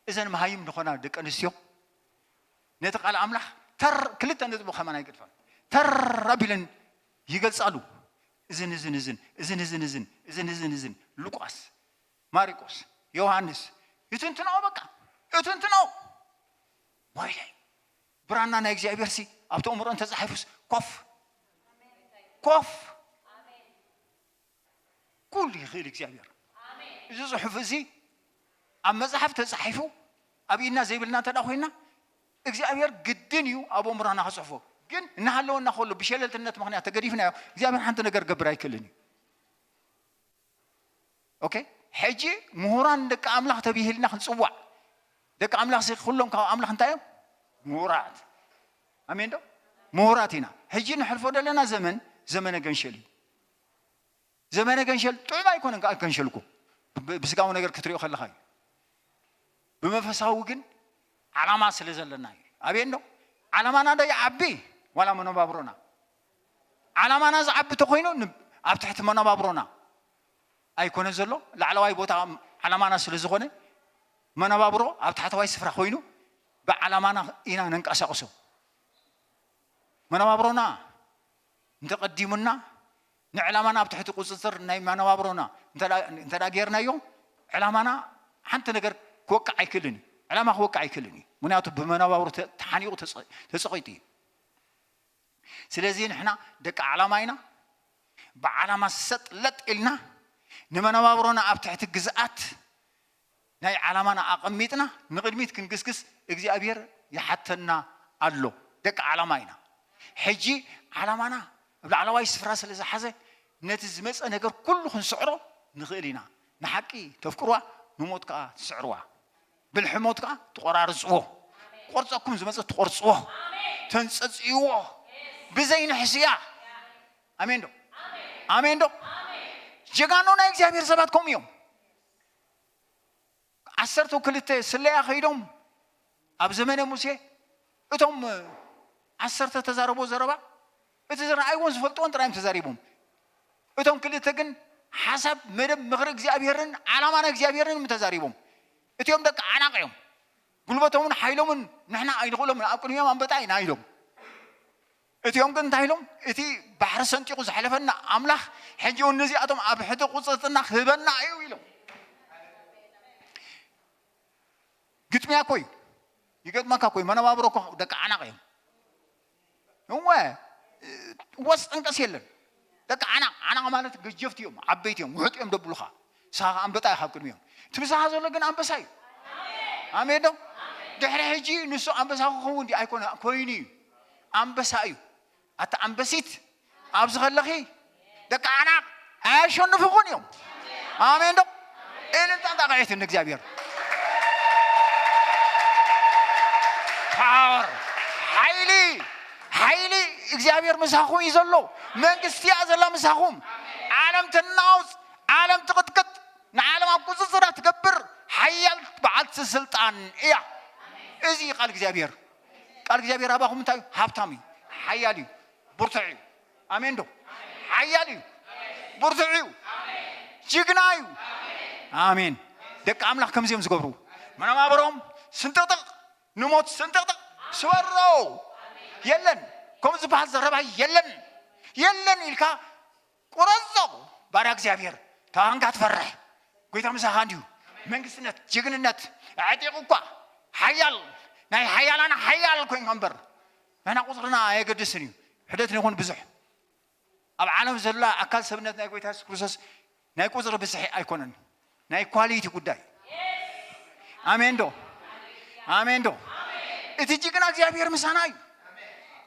እዘን መሃይም ዝኾና ደቂ ኣንስትዮ ነቲ ቃል ኣምላኽ ተር-፣ ክልተ ነጥቢ ከማን ኣይገድፋን። ተር ኣቢለን ይገልጻሉ። እዝን፣ እዝን፣ እዝን፣ እዝን፣ እዝን፣ እዝን፣ እዝን፣ እዝን፣ እዝን፣ ሉቃስ፣ ማሪቆስ፣ ዮሃንስ፣ ይትንትኖ በቃ፣ ይትንትኖ። ወይለይ፣ ብራና ናይ እግዚኣብሔር ሲ ኣብቲ ኣእምሮ እንተጻሒፉስ ኮፍ፣ ኮፍ። ኩሉ ይኽእል እግዚኣብሔር። እዚ ጽሑፍ እዚ ኣብ መጽሓፍ ተጻሒፉ ኣብ ኢድና ዘይብልና እንተ ደኣ ኮይንና፣ እግዚኣብሔር ግድን እዩ ኣብ ኣእምሮና ክጽሕፎ። ግን እናሃለወና ከሎ ብሸለልትነት ምኽንያት ተገዲፍናዮ፣ እግዚኣብሔር ሓንቲ ነገር ክገብር ኣይክእልን እዩ። ኦኬ? ሕጂ ምሁራን ደቂ ኣምላኽ ተባሂልና ክንጽዋዕ፣ ደቂ ኣምላኽ ሲ ኩሎም ካብ ኣምላኽ እንታይ እዮም? ምሁራት። ኣሜን ዶ? ምሁራት ኢና። ሕጂ ንሕልፎ ዘለና ዘመን፣ ዘመነ ገንሸል እዩ። ዘመነ ገንሸል ጥዑም ኣይኮነን፣ ከኣ ገንሸል እኮ ብ-፣ ብስጋዊ ነገር ክትሪኦ ከለኻ እዩ። ብመንፈሳዊ ግን ዓላማ ስለ ዘለና እዩ። ኣቤት ነው። ዓላማና ዶ ይዓቢ ዋላ መነባብሮና? ዓላማና ዝዓቢ ተኾይኑ ን-፣ ኣብ ትሕቲ መነባብሮና ኣይኮነ ዘሎ። ላዕለዋይ ቦታ ዓላማና ስለ ዝኾነ፣ መነባብሮ ኣብ ታሕተዋይ ስፍራ ኮይኑ ብዓላማና ኢና ነንቀሳቕሶ። መነባብሮና እንተቐዲሙና፣ ንዕላማና ኣብ ትሕቲ ቁጽጽር ናይ መነባብሮና እንተ-፣ እንተ ደኣ ጌርናዮ፣ ዕላማና ሓንቲ ነገር ክወቅዕ ኣይክእልን እዩ። ዕላማ ክወቅዕ ኣይክእልን እዩ። ምኽንያቱ ብመነባብሮ ተ-፣ ተሓኒቑ ተጸ-፣ ተጸቒጡ እዩ። ስለዚ ንሕና ደቂ ዓላማ ኢና። ብዓላማ ሰጥ ለጥ ኢልና ንመነባብሮና ኣብ ትሕቲ ግዝኣት ናይ ዓላማና ኣቐሚጥና ንቕድሚት ክንግስግስ እግዚኣብሔር ይሓተና ኣሎ። ደቂ ዓላማ ኢና። ሕጂ ዓላማና ኣብ ላዕለዋይ ስፍራ ስለ ዝሓዘ ነቲ ዝመጸ ነገር ኩሉ ክንስዕሮ ንኽእል ኢና። ንሓቂ ተፍቅርዋ፣ ንሞት ከኣ ትስዕርዋ። ብልሒ ሞት ከኣ ትቖራርጽዎ። ቆርጸኩም ዝመጸ ትቖርጽዎ። ተንጸጽይዎ። ብዘይ ንሕስያ። ኣሜን ዶ? ኣሜን ዶ? ጀጋኑ ናይ እግዚኣብሔር ሰባት ከምኡ እዮም። ዓሰርተ ክልተ ስለያ ከይዶም ኣብ ዘመነ ሙሴ እቶም ዓሰርተ ተዛረቦ ዘረባ እቲ ዝረኣይዎን ዝፈልጥዎን ጥራይ እዮም ተዛሪቦም። እቶም ክልተ ግን ሓሳብ፣ መደብ፣ ምኽሪ እግዚኣብሔርን ዓላማ ናይ እግዚኣብሔርን እዮም ተዛሪቦም። እቲኦም ደቂ ዓናቕ እዮም። ጉልበቶምን ሓይሎምን ንሕና ኣይንኽእሎምን፣ ኣብ ቅድሚኦም ኣንበጣ ኢና ኢሎም። እቲኦም ግን እንታይ ኢሎም? እቲ ባሕሪ ሰንጢቑ ዘሕለፈና ኣምላኽ ሕጂ እውን ነዚኣቶም ኣብ ሕቲ ቁጽርትና ክህበና እዩ ኢሎም። ግጥሚያ እኮ እዩ። ይገጥመካ እኮ እዩ። መነባብሮ እኮ ደቂ ዓናቕ እዮም። እወ፣ ወስ ጠንቀስ የለን። ደቂ ዓናቕ፣ ዓናቕ ማለት ገጀፍቲ እዮም፣ ዓበይቲ እዮም፣ ውሑጥ እዮም ደብሉኻ። ንስኻ ከኣ ኣንበጣ ኢኻ ኣብ ቅድሚኦም። እቲ ምሳኻ ዘሎ ግን ኣንበሳ እዩ። ኣሜን ዶ? ድሕሪ ሕጂ ንሱ ኣንበሳ ክኸውን ድዩ? ኣይኮነ፣ ኮይኑ እዩ። ኣንበሳ እዩ። ኣታ ኣንበሲት፣ ኣብዚ ከለኺ ደቂ ዓናቕ ኣያሸንፉኹን እዮም። ኣሜን ዶ? እልልታን ጣቕዒትን ንእግዚኣብሔር። ፓወር፣ ሓይሊ፣ ሓይሊ እግዚኣብሔር ምሳኹም እዩ ዘሎ። መንግስቲ እያ ዘላ ምሳኹም። ዓለም ትናውፅ፣ ዓለም ትቕጥቅጥ፣ ንዓለም ኣብ ቁፅፅራ ትገብር ሓያል በዓልቲ ስልጣን እያ። እዚ እዩ ቃል እግዚኣብሔር። ቃል እግዚኣብሔር ኣባኹም እንታይ እዩ? ሃብታም እዩ፣ ሓያል እዩ፣ ብርቱዕ እዩ። ኣሜን ዶ? ሓያል እዩ፣ ብርቱዕ እዩ፣ ጅግና እዩ። ኣሜን። ደቂ ኣምላኽ ከምዚኦም ዝገብሩ፣ መነባብሮም ስንጥቕጥቕ፣ ንሞት ስንጥቕጥቕ፣ ስበሮ። የለን፣ ከምኡ ዝበሃል ዘረባ የለን፣ የለን ኢልካ ቁረጾ። ባርያ እግዚኣብሔር፣ ተባንካ ትፈርሕ፣ ጎይታ ምሳኻ እንዲሁ። መንግስትነት፣ ጅግንነት፣ ኣዕጢቑ እኳ ሓያል፣ ናይ ሓያላን ሓያል ኮይንካ እምበር፣ ንሕና ቁፅርና ኣየገድስን እዩ። ሕደት ንኹን ብዙሕ፣ ኣብ ዓለም ዘላ ኣካል ሰብነት ናይ ጎይታ የሱስ ክርስቶስ ናይ ቁፅሪ ብዝሒ ኣይኮነን፣ ናይ ኳሊቲ ጉዳይ። ኣሜን ዶ? ኣሜን ዶ? እቲ ጅግና እግዚኣብሔር ምሳና እዩ።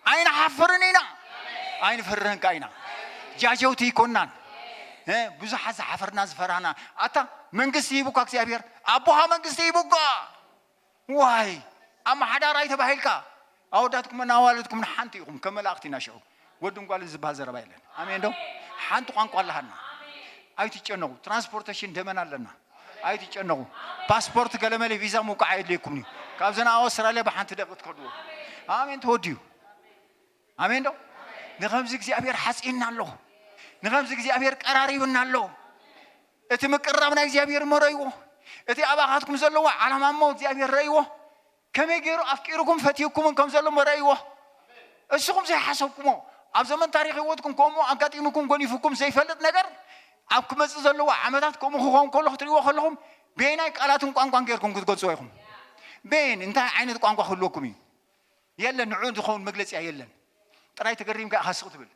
ኣይንሓፍርን ኢና፣ ኣይንፈርህን ከኣ ኢና። ጃጀውቲ ኣይኮናን። እ፣ ብዙሓት ዝሓፈርና ዝፈራህና። ኣታ መንግስቲ ሂቡካ እግዚኣብሔር፣ ኣቦኻ መንግስቲ ሂቡካ። ዋይ፣ ኣመሓዳራይ ተባሂልካ፣ ኣወዳትኩምን ኣዋልድኩምን ሓንቲ ኢኹም፣ ከም መላእኽቲ ኢና ሽዑ። ወድን ጓልን ዝበሃል ዘረባ የለን። ኣሜን ዶ? ሓንቲ ቋንቋ ኣለሃና። ኣይትጨነቑ። ትራንስፖርቴሽን ደመና ኣለና። ኣይትጨነቑ። ፓስፖርት ገለመለ ቪዛ ምውቃዕ ኣየድልየኩምን እዩ። ካብዚ ናብ ኣውስትራልያ ብሓንቲ ደቂ ትከድዎ። ኣሜን ተወዲኡ። ኣሜን ዶ? ንኸምዚ እግዚኣብሔር ሓጺንና ኣሎ። ንኸምዚ እግዚኣብሔር ቀራሪብና ኣሎ። እቲ ምቅርራብ ናይ እግዚኣብሔር እሞ ረእይዎ። እቲ ኣባኻትኩም ዘለዎ ዓላማ እሞ እግዚኣብሔር ረእይዎ። ከመይ ገይሩ ኣፍቂሩኩም ፈትዩኩምን ከም ዘሎ እሞ ረእይዎ። እስኹም ዘይሓሰብኩሞ፣ ኣብ ዘመን ታሪኽ ህይወትኩም ከምኡ ኣጋጢሙኩም ጎኒፉኩም ዘይፈልጥ ነገር ኣብ ክመጽእ ዘለዎ ዓመታት ከምኡ ክኸውን ከሎ ክትርእይዎ ከለኹም፣ በየናይ ቃላትን ቋንቋን ገይርኩም ክትገልጽዎ ኢኹም? በየን እንታይ ዓይነት ቋንቋ ክህልወኩም እዩ? የለን፣ ንዕኡ ዝኸውን መግለጺያ የለን። ጥራይ ተገሪምካ ኢኻ ስቕ ትብል።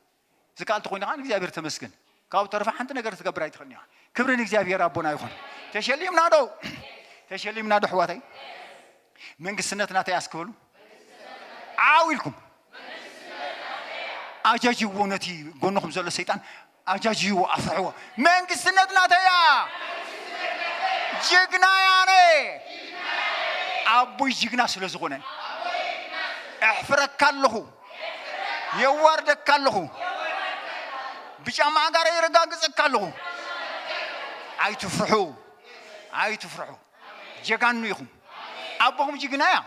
ዝከኣል ተኾይኑ ከዓ ንእግዚኣብሔር ተመስገን። ካብኡ ተረፈ ሓንቲ ነገር ክትገብር ኣይትኽእልን ኢኻ። ክብሪ ንእግዚኣብሔር ኣቦና ይኹን። ተሸሊምና ዶ? ተሸሊምና ዶ ኣሕዋተይ? መንግስትነት ናተይ ኣስክበሉ። ዓው ኢልኩም ኣጃጅዎ፣ ነቲ ጎንኹም ዘሎ ሰይጣን ኣጃጅዎ፣ ኣፍርሕዎ። መንግስትነት ናተይ እያ። ጅግና እያ ኣነ። ኣቦይ ጅግና ስለ ዝኾነ። ኣሕፍረካ ኣለኹ። የዋርደካ ኣለኹ። ብጫ ማእጋረ የረጋግጸካ ኣለኹ። ኣይትፍርሑ። ኣይትፍርሑ። ጀጋኑ ኢኹም። ኣቦኹም ጅግና እያ።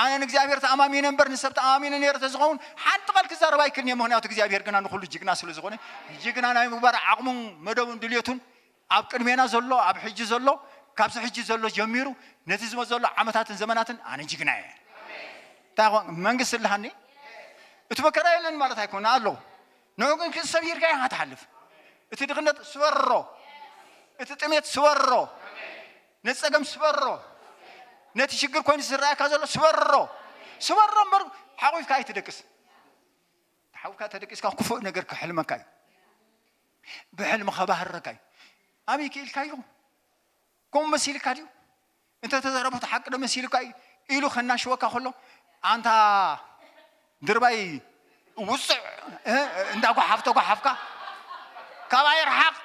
ኣነ ንእግዚኣብሔር ተኣማሚነ እምበር ንሰብ ተኣማሚነ ነይረ ተዝኸውን ሓንቲ ቃል ክዛረብ ኣይክእልን እየ። ምኽንያቱ እግዚኣብሔር ግና ንኹሉ ጅግና ስለ ዝኾነ፣ ጅግና ናይ ምግባር ዓቕሙን መደቡን ድልየቱን ኣብ ቅድሜና ዘሎ፣ ኣብ ሕጂ ዘሎ፣ ካብዚ ሕጂ ዘሎ ጀሚሩ ነቲ ዝመጽእ ዘሎ ዓመታትን ዘመናትን ኣነ ጅግና እየ። እንታይ ኾን መንግስቲ ኣለሃኒ? እቲ መከራ የለን ማለት ኣይኮነ ኣሎ። ንዑ ግን ክትሰቢርካ ኢኻ ትሓልፍ። እቲ ድኽነት ስበሮ፣ እቲ ጥሜት ስበሮ፣ ነቲ ጸገም ስበሮ፣ ነቲ ሽግር ኮይኑ ዝረኣየካ ዘሎ ስበሮ፣ ስበሮ እምበር ሓቑፍካ ኣይትደቅስ። ሓቑፍካ ተደቂስካ ክፉእ ነገር ክሕልመካ እዩ። ብሕልሚ ከባህረካ እዩ። ኣበይ ክኢልካ እዩ? ከምኡ መሲልካ ድዩ? እንተ ተዛረብኩ ሓቂ ዶ መሲልካ እዩ ኢሉ ከናሽወካ ከሎ፣ ኣንታ ድርባይ ውፅዕ፣ እ፣ እንዳጓሓፍ ተጓሓፍካ፣ ካባይ ርሓቕ፣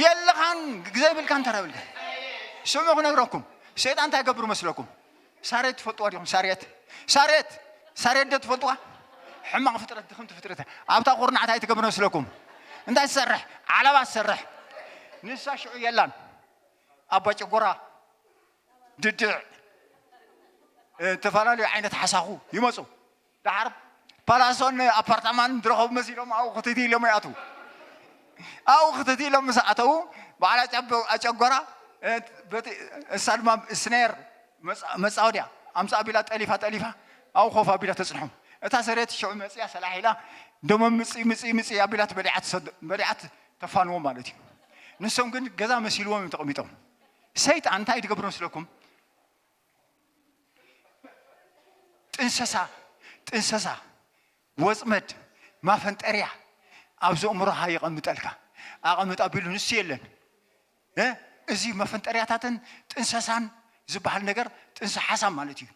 የለኻን፣ ግዜ የብልካን፣ ተራ የብልካን። ስምዑ ክነግረኩም፣ ሰይጣን እንታይ ገብር መስለኩም? ሳሬት ትፈልጥዋ ዲኹም? ሳሬት፣ ሳሬት፣ ሳሬት ዶ ትፈልጥዋ? ሕማቕ ፍጥረት፣ ድኽምቲ ፍጥረት። ኣብታ ቁርናዕ እንታይ ትገብር መስለኩም? እንታይ ትሰርሕ? ዓለባ ትሰርሕ። ንሳ ሽዑ የላን። ኣባ ጨጎራ፣ ድድዕ፣ እ፣ ዝተፈላለዩ ዓይነት ሓሳኹ ይመፁ። ደሓር ፓላሶን ኣፓርታማን ዝረኸቡ መሲሎም ኣብኡ ክትት ኢሎም ይኣትዉ። ኣብኡ ክትት ኢሎም ምስ ኣተዉ በዓል ኣጨጎራ እሳ ድማ ስነየር መፃወድያ ኣምፃ ኣቢላ ጠሊፋ ጠሊፋ ኣብኡ ኮፍ ኣቢላ ተፅንሖም። እታ ሰረየት ሽዑ መፅያ ሰላሕ ኢላ ደሞ ምፂ ምፂ ምፂ ኣቢላት በሊዓት ተፋንዎ ማለት እዩ። ንሶም ግን ገዛ መሲልዎም እዮም ተቐሚጦም። ሰይጣን እንታይ ትገብር መስለኩም? ጥንሰሳ ጥንሰሳ ወፅመድ ማፈንጠርያ ኣብዚ እምሮኻ ይቐምጠልካ። ኣቐምጥ ኣቢሉ ንሱ የለን። እዚ መፈንጠርያታትን ጥንሰሳን ዝበሃል ነገር ጥንሰ ሓሳብ ማለት እዩ።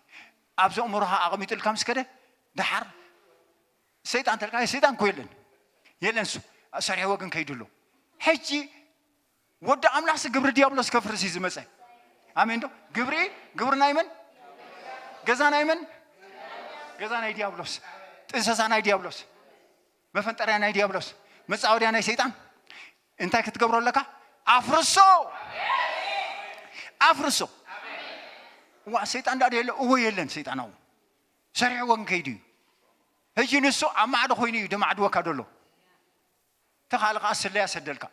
ኣብዚ እምሮኻ ኣቐሚጥልካ ምስ ከደ ደሓር ሰይጣን ተልካ ሰይጣን ኮ የለን የለን ሱ ሰሪሕዎ ግን ከይድሎ ሕጂ ወዲ ኣምላኽሲ ግብሪ ዲያብሎስ ከፍርስ እዩ ዝመፀ። ኣሜን ዶ? ግብሪ ግብሪ ናይ መን? ገዛ ናይ መን? ገዛ ናይ ዲያብሎስ። ጥንሰሳ ናይ ዲያብሎስ። መፈንጠርያ ናይ ዲያብሎስ። መፃወድያ ናይ ሰይጣን። እንታይ ክትገብሮ ኣለካ? ኣፍርሶ ኣፍርሶ። ዋ ሰይጣን ዳ የለ እዎ የለን ሰይጣን ኣው ሰሪሕዎ ግን ከይዱ እዩ። ሕጂ ንሱ ኣብ ማዕዶ ኮይኑ እዩ ደማዕድወካ ደሎ። ተኻል ከዓ ስለያ ሰደልካ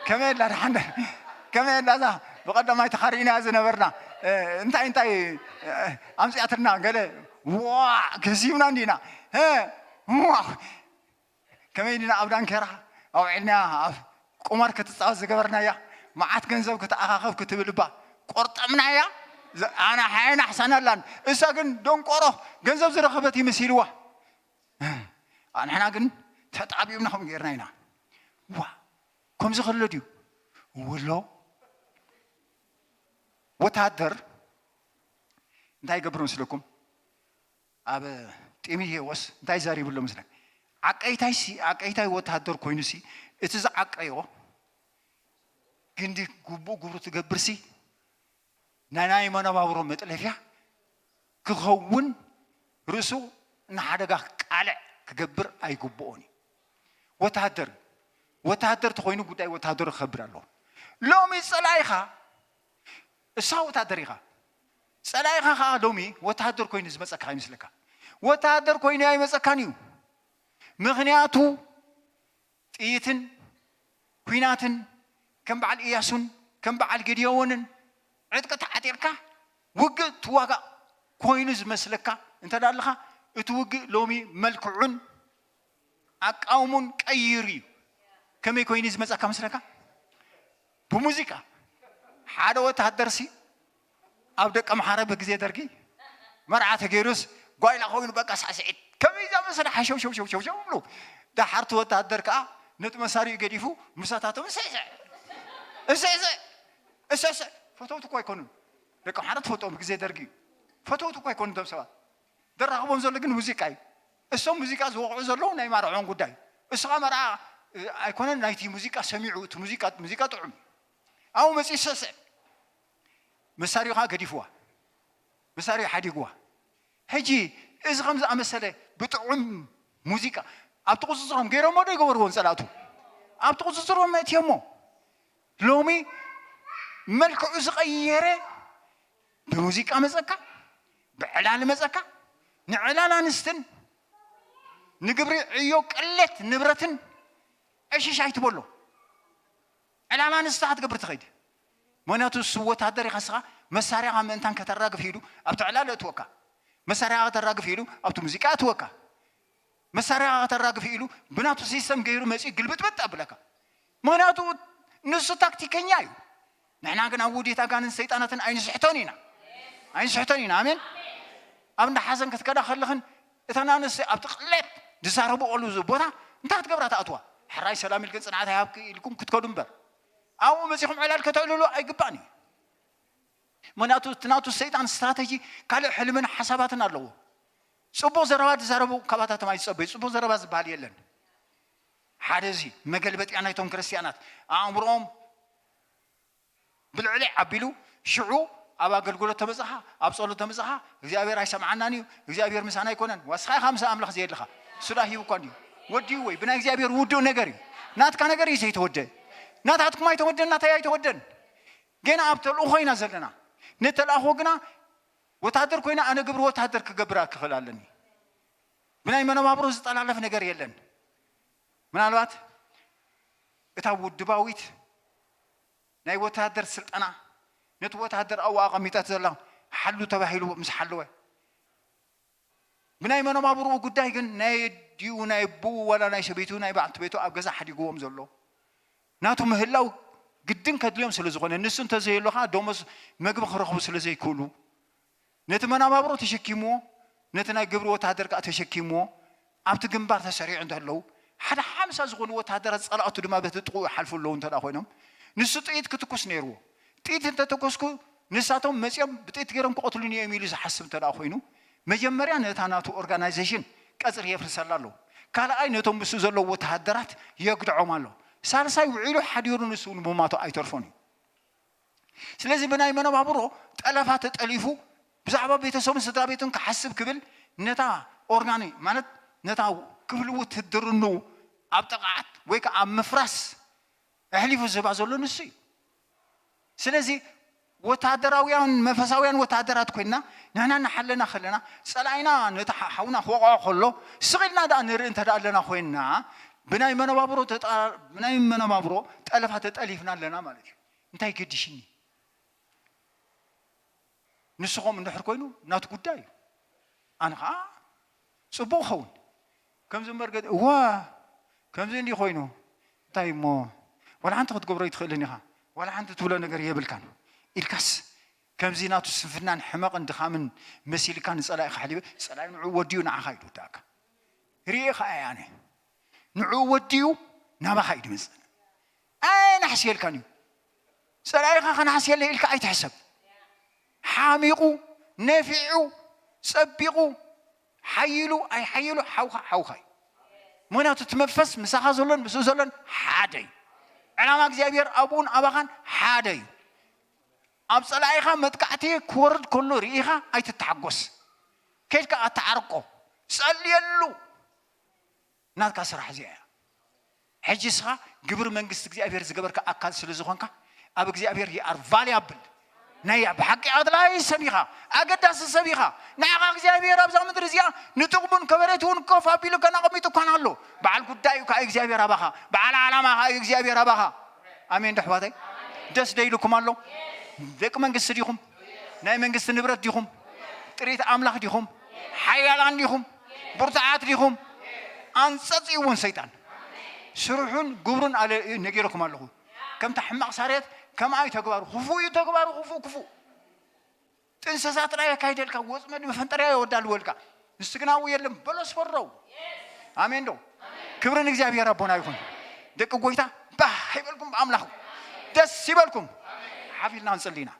ከመይ ላ ደሓን ከመይ ላ እዛ ብቐዳማይ ተኻሪእና ዝነበርና እንታይ እንታይ ኣምፅኣትና ገለ ዋ ገዚምና እንዲና ከመይ ዲና ኣብ ዳንኬራ ኣውዒልና ኣብ ቁማር ክትፃወት ዝገበርናያ መዓት ገንዘብ ክትኣኻኸብ ክትብል እባ ቆርጠምናያ። ኣና ሓይና ኣሕሳናላን እሳ ግን ደንቆሮ ገንዘብ ዝረኸበት ይምሲልዋ። ንሕና ግን ተጣቢብና ከም ጌርና ኢና። ዋ ከምዚ ከሎ ድዩ ውሎ ወታደር እንታይ ይገብር መስለኩም? ኣብ ጢሞቴዎስ እንታይ ዛሪቡ ኣሎ መስለ? ዓቀይታይ ሲ ዓቀይታይ ወተሃደር ኮይኑ ሲ እቲ ዝዓቀዮ ግንዲ ግቡእ ግብሩ ትገብር ሲ ናይ ናይ መነባብሮ መጥለፍያ ክኸውን ርእሱ ንሓደጋ ቃልዕ ክገብር ኣይግብኦን እዩ። ወተሃደር ወተሃደር ተኮይኑ ጉዳይ ወተሃደሩ ክኸብር ኣለዎ። ሎሚ ጸላኢኻ እሳ ወታደር ኢኻ። ጸላኢኻ ከዓ ሎሚ ወታደር ኮይኑ ዝመፀካ ይመስለካ። ወታደር ኮይኑ ኣይመፀካን እዩ። ምክንያቱ ጥይትን ኩናትን ከም በዓል ኢያሱን ከም በዓል ጌድዮንን ዕጥቂ ተዓጢቕካ ውግእ ትዋጋእ ኮይኑ ዝመስለካ እንተ ኣለኻ እቲ ውግእ ሎሚ መልክዑን ኣቃውሙን ቀይሩ እዩ። ከመይ ኮይኑ ዝመፀካ መስለካ? ብሙዚቃ ሓደ ወታደርሲ ኣብ ደቀ ምሓረ ብግዜ ደርጊ መርዓ ተገይሩስ ጓይላ ኮይኑ በቃ ሳዕስዒት ከመይ ዝኣመሰለ ሓሸውሸውሸውሸው ብሉ። ዳሓርቲ ወታደር ከዓ ነቲ መሳሪኡ ገዲፉ ምሳታቶም እስዕስዕ እስዕስዕ እስዕስዕ ፈተውቲ እኮ ኣይኮኑን። ደቀ ምሓረ ትፈልጦም ብግዜ ደርጊ እዩ። ፈተውቲ እኮ ኣይኮኑን እቶም ሰባት። ደራኽቦም ዘሎ ግን ሙዚቃ እዩ። እሶም ሙዚቃ ዝወቕዑ ዘለዉ ናይ ማርዖን ጉዳይ። እሱ ኸዓ መርዓ ኣይኮነን ናይቲ ሙዚቃ ሰሚዑ እቲ ሙዚቃ ሙዚቃ ጥዑም እዩ። ኣብኡ መፂኡ ሰስዕ መሳሪኡ ኸዓ ገዲፍዋ መሳሪኡ ሓዲግዋ። ሕጂ እዚ ከም ዝኣመሰለ ብጥዑም ሙዚቃ ኣብቲ ቁፅፅሮም ገይሮሞ ዶ ይገበርዎን ፀላእቱ? ኣብቲ ቁፅፅሮም መእትዮሞ። ሎሚ መልክዑ ዝቐየረ ብሙዚቃ መፀካ፣ ብዕላል መፀካ፣ ንዕላል ኣንስትን ንግብሪ ዕዮ ቅሌት ንብረትን ዕሽሽ ኣይትበሎ። ዕላል ኣንስቲ ክትገብር ትኸይድ። ምክንያቱ እሱ ወታደር ኢኻ ስኻ መሳርያኻ ምእንታን ከተራግፍ ኢሉ ኣብቲ ዕላል እትወካ። መሳርያኻ ከተራግፍ ኢሉ ኣብቲ ሙዚቃ እትወካ። መሳርያኻ ከተራግፍ ኢሉ ብናቱ ሲስተም ገይሩ መፂኡ ግልብጥበጥ ኣብለካ። ምክንያቱ ንሱ ታክቲከኛ እዩ። ንሕና ግን ኣብ ውዲት ኣጋንን ሰይጣናትን ኣይንስሕቶን ኢና ኣይንስሕቶን ኢና። ኣሜን። ኣብ እንዳ ሓዘን ክትከዳ ከለኽን እተን ኣንስቲ ኣብቲ ቅሌት ዝዛረብኦሉ ቦታ እንታይ ክትገብራ ትኣትዋ? ሕራይ ሰላም ኢልክን ፅንዓት ኣይሃብክ ኢልኩም ክትከዱ እምበር ኣብኡ መፂኹም ዕላል ከተዕልሉ ኣይግባእን እዩ። ምክንያቱ እቲ ናቱ ሰይጣን ስትራተጂ ካልእ ሕልምን ሓሳባትን ኣለዎ። ፅቡቅ ዘረባ ዝዛረቡ ካባታቶም ኣይፀበዩ። ፅቡቅ ዘረባ ዝበሃል የለን። ሓደ እዚ መገልበጥያ ናይቶም ክርስትያናት ኣእምሮኦም ብልዕልዕ ኣቢሉ ሽዑ ኣብ ኣገልግሎት ተመፅኻ ኣብ ፀሎት ተመፅኻ እግዚኣብሔር ኣይሰምዓናን እዩ እግዚኣብሔር ምሳና ኣይኮነን ዋስኻ ኢኻ ምስ ኣምላኽ ዘየድልኻ እሱ ዳ ሂቡ እኳ እንዲዩ ወዲኡ ወይ ብናይ እግዚኣብሔር ውዱእ ነገር እዩ ናትካ ነገር እዩ ዘይተወደ ናታትኩም ኣይተወደን ናታይ ኣይተወደን ገና ኣብ ተልእኾ ኢና ዘለና ንተልኣኾ ግና ወታደር ኮይነ ኣነ ግብሪ ወታደር ክገብር ክኽእል ኣለኒ ብናይ መነባብሮ ዝጠላለፍ ነገር የለን ምናልባት እታ ውድባዊት ናይ ወተሃደር ስልጠና ነቲ ወተሃደር ኣብኡ ኣቐሚጣት ዘላ ሓሉ ተባሂሉ ምስ ሓለወ ብናይ መነባብርኡ ጉዳይ ግን ናይ ኣዲኡ ናይ ኣቦኡ ዋላ ናይ ሰበይቱ ናይ በዓልቲ ቤቱ ኣብ ገዛ ሓዲግዎም ዘሎ ናቱ ምህላው ግድን ከድልዮም ስለ ዝኾነ ንሱ እንተዘየሎ ከዓ ደሞዝ መግቢ ክረኽቡ ስለ ዘይክእሉ ነቲ መናባብሮ ተሸኪምዎ፣ ነቲ ናይ ግብሪ ወተሃደር ከኣ ተሸኪምዎ፣ ኣብቲ ግንባር ተሰሪዑ እንተለዉ፣ ሓደ ሓምሳ ዝኾኑ ወተሃደራት ጸላእቱ ድማ በቲ ጥቕኡ ይሓልፉ ኣለዉ እንተ ደኣ ኮይኖም፣ ንሱ ጥይት ክትኩስ ነይርዎ። ጥይት እንተተኮስኩ ንሳቶም መጺኦም ብጥይት ገይሮም ክቐትሉኒ እዮም ኢሉ ዝሓስብ እንተ ደኣ ኮይኑ፣ መጀመርያ ነታ ናቱ ኦርጋናይዜሽን ቀጽሪ የፍርሰላ ኣለዎ። ካልኣይ ነቶም ምስኡ ዘለዉ ወተሃደራት የግድዖም ኣሎ። ሳልሳይ ውዒሉ ሓዲሩ ንሱ እውን ምማቱ ኣይተርፎን እዩ። ስለዚ ብናይ መነባብሮ ጠለፋ ተጠሊፉ ብዛዕባ ቤተሰቡን ስድራ ቤቱን ክሓስብ ክብል ነታ ኦርጋኒ ማለት ነታ ክፍሊ ውትድርንኡ ኣብ ጥቕዓት ወይ ከዓ ኣብ ምፍራስ ኣሕሊፉ ዝህባ ዘሎ ንሱ እዩ። ስለዚ ወታደራውያን መንፈሳውያን ወታደራት ኮይንና ንሕና እናሓለና ከለና ጸላኢና ነቲ ሓ- ሓውና ክወቕዖ ከሎ ስቕ ኢልና ደኣ ንርኢ እንተ ደኣ ኣለና ኮይንና ብናይ መነባብሮ ተጣ- ብናይ መነባብሮ ጠለፋ ተጠሊፍና ኣለና ማለት እዩ። እንታይ ገዲሽኒ? ንስኹም እንድሕር ኮይኑ ናቱ ጉዳይ እዩ። ኣነ ከዓ ፅቡቕ ኸውን ከምዚ እምበር ገ እዋ ከምዚ እንዲ ኮይኑ እንታይ እሞ ዋላ ሓንቲ ክትገብሮ ይትኽእልን ኢኻ ዋላ ሓንቲ ትብሎ ነገር የብልካን ኢልካስ ከምዚ ናቱ ስንፍናን ሕመቕን ድኻምን መሲልካ ንፀላኢ ካሕሊበ ፀላኢ ንዑ ወዲኡ ንዓኻ እዩ ድወዳእካ ርኤ ከዓ እየ ኣነ ንዑ ወዲኡ ናባኻ እዩ ድመፅእ ኣየናሕስየልካን እዩ ፀላኢኻ ከናሕስየለ ኢልካ ኣይትሕሰብ ሓሚቑ ነፊዑ ፀቢቑ ሓይሉ ኣይሓይሉ ሓውኻ ሓውኻ እዩ ምክንያቱ እቲ መንፈስ ምሳኻ ዘሎን ምስኡ ዘሎን ሓደ እዩ ዕላማ እግዚኣብሔር ኣብኡን ኣባኻን ሓደ እዩ ኣብ ፀላኢኻ መጥቃዕቲ ክወርድ ከሎ ርኢኻ ኣይትተሓጎስ ከድካ ኣተዓርቆ ፀልየሉ ናትካ ስራሕ እዚኣ እያ ሕጂ እስኻ ግብሪ መንግስቲ እግዚኣብሔር ዝገበርካ ኣካል ስለ ዝኾንካ ኣብ እግዚኣብሔር ይኣር ቫልያብል ናይ ብሓቂ ኣድላይ ሰብ ኢኻ ኣገዳሲ ሰብ ኢኻ ንዓኻ እግዚኣብሔር ኣብዛ ምድሪ እዚኣ ንጥቕሙን ከበሬትውን ኮፍ ኣቢሉ ከናቐሚጡ እኳን ኣሎ በዓል ጉዳይ እዩ ከዓ እግዚኣብሔር ኣባኻ በዓል ዓላማ ከዓ እዩ እግዚኣብሔር ኣባኻ ኣሜን ዶ ኣሕዋተይ ደስ ዶ ኢሉኩም ኣሎ ደቂ መንግስቲ ዲኹም ናይ መንግስቲ ንብረት ዲኹም ጥሪት ኣምላኽ ዲኹም ሓያላን ዲኹም ብርቱዓት ዲኹም ኣንፀፂእዎን ሰይጣን ስርሑን ግብሩን ኣለ ነጊረኩም ኣለኹ ከምታ ሕማቕ ሳርየት ከምኣ እዩ ተግባሩ ክፉእ እዩ ተግባሩ ክፉእ ክፉእ ጥንሰሳ ጥራይ ኣካይደልካ ወፅመድ መፈንጠርያ የወዳልወልካ ንስግናዊ የለን በለስ ፈረው ኣሜን ዶ ክብርን እግዚኣብሔር ኣቦና ይኹን ደቂ ጎይታ ባህ ይበልኩም ብኣምላኹ ደስ ይበልኩም ሓፊልና ንፅሊና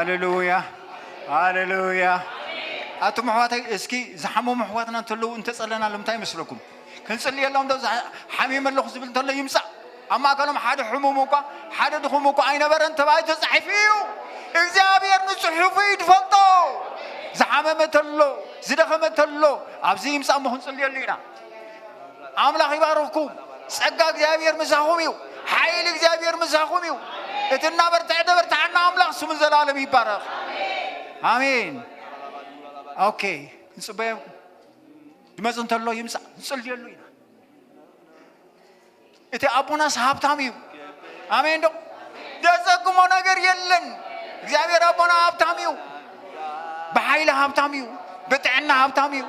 ሃሌሉያ፣ ሃሌሉያ። ኣቱም ኣሕዋተይ፣ እስኪ ዝሓመሙ ኣሕዋትና እንተለዉ እንተጸለናሎም እንታይ ይመስለኩም? ክንጽልየሎም ዶ? ዝሓ-፣ ሓሚመ ኣለኹ ዝብል እንተሎ ይምጻእ። ኣብ ማእከሎም ሓደ ሕሙም እኳ፣ ሓደ ድኹም እኳ ኣይነበረን ተባሂሉ ተጻሒፉ እዩ። እግዚኣብሔር ንጽሑፉ እዩ ዝፈልጦ። ዝሓመመ ተሎ፣ ዝደኸመ ተሎ፣ ኣብዚ ይምጻእ እሞ ክንጽልየሉ ኢና። ኣምላኽ ይባርኽኩም። ጸጋ እግዚኣብሔር ምሳኹም እዩ። ሓይሊ እግዚኣብሔር ምሳኹም እዩ። እቲ እናበርትዐ ደበርትዓና ኣምላኽ ስሙ ንዘለኣለም ይባረኽ። ኣሜን። ኦኬ፣ ንጽበየኩም። ይመጽእ እንተሎ ይምጻእ፣ ንጽልየሉ ኢና። እቲ ኣቦናስ ሃብታም እዩ። ኣሜን ዶ? ዘጸግሞ ነገር የለን። እግዚኣብሔር ኣቦና ሃብታም እዩ። ብሓይሊ ሃብታም እዩ። ብጥዕና ሃብታም እዩ።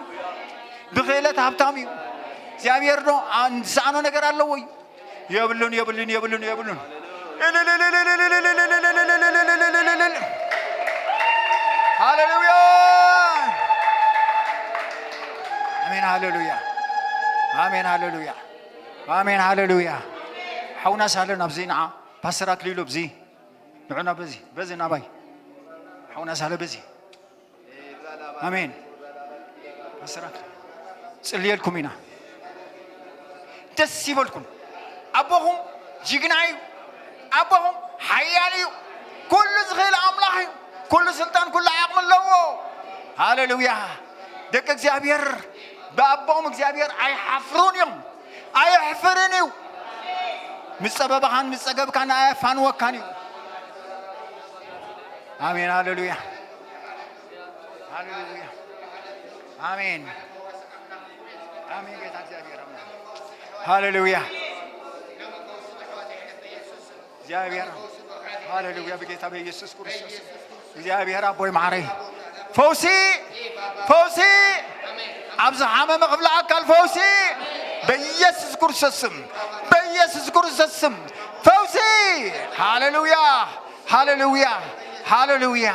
ብኽእለት ሃብታም እዩ። እግዚኣብሔር ዶ ዝሰኣኖ ነገር ኣለዎ እዩ? የብሉን፣ የብሉን፣ የብሉን፣ የብሉን። ሃሌሉያ። ኣሜን፣ ሃሌሉያ። ኣሜን፣ ሃሌሉያ። ኣሜን፣ ሃሌሉያ። ሓውና ሳለ ናብዚ ንዓ፣ ፓስተር ኣክሊሉ ኣብዚ ንዑና፣ በዚ፣ በዚ ናባይ። ሓውና ሳለ በዚ። ኣሜን። ፓስተር ኣክሊሉ፣ ጽልየልኩም ኢና። ደስ ይበልኩም። ኣቦኹም ጅግና እዩ። ኣቦኹም ሓያል እዩ። ኩሉ ዝኽእል ኣምላኽ እዩ። ኩሉ ስልጣን፣ ኩሉ ዓቕሚ ኣለዎ። ሃሌሉያ። ደቂ እግዚኣብሔር ብኣቦኦም እግዚኣብሔር ኣይሓፍሩን እዮም። ኣየሕፍርን እዩ። ምስ ጸበብኻን ምስ ጸገብካን ኣየፋንወካን እዩ። ኣሜን፣ ሃሌሉያ፣ ሃሌሉያ፣ ኣሜን፣ ኣሜን። ጌታ እግዚኣብሔር ኣምላኽ፣ ሃሌሉያ። እግዚኣብሔር፣ ሃሌሉያ፣ ብጌታ በኢየሱስ ክርስቶስ እግዚኣብሔር ኣቦይ መዓረይ፣ ፈውሲ፣ ፈውሲ፣ ኣብ ዝሓመመ ክፍለ ኣካል ፈውሲ፣ በኢየሱስ ክርስቶስ ስም፣ በኢየሱስ ክርስቶስ ስም ፈውሲ። ሃሌሉያ፣ ሃሌሉያ፣ ሃሌሉያ።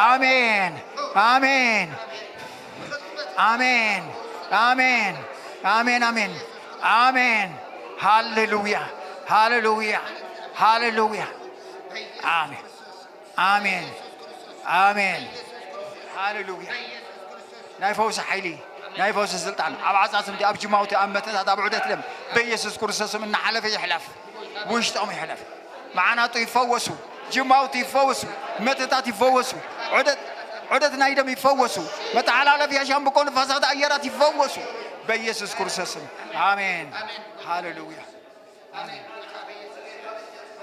ኣሜን፣ ኣሜን፣ ኣሜን፣ ኣሜን፣ ኣሜን፣ ኣሜን፣ ኣሜን። ሃሌሉያ፣ ሃሌሉያ፣ ሃሌሉያ። ኣሜን፣ ኣሜን፣ ኣሜን። ሃሌሉያ። ናይ ፈውሲ ሓይሊ፣ ናይ ፈውሲ ስልጣን ኣብ ዓጻጽምቲ፣ ኣብ ጅማውቲ፣ ኣብ መተታት፣ ኣብ ዑደት ደም በኢየሱስ ክርስቶስ ስም እናሓለፈ ይሕለፍ። ውሽጦም ይሕለፍ። መዓናጡ ይፈወሱ፣ ጅማውቲ ይፈወሱ፣ መተታት ይፈወሱ፣ ዑደት፣ ዑደት ናይ ደም ይፈወሱ፣ መተሓላለፊያ ሻምብቆ ንፋሳት ኣየራት ይፈወሱ በኢየሱስ ክርስቶስ ስም። ኣሜን። ሃሌሉያ። ኣሜን።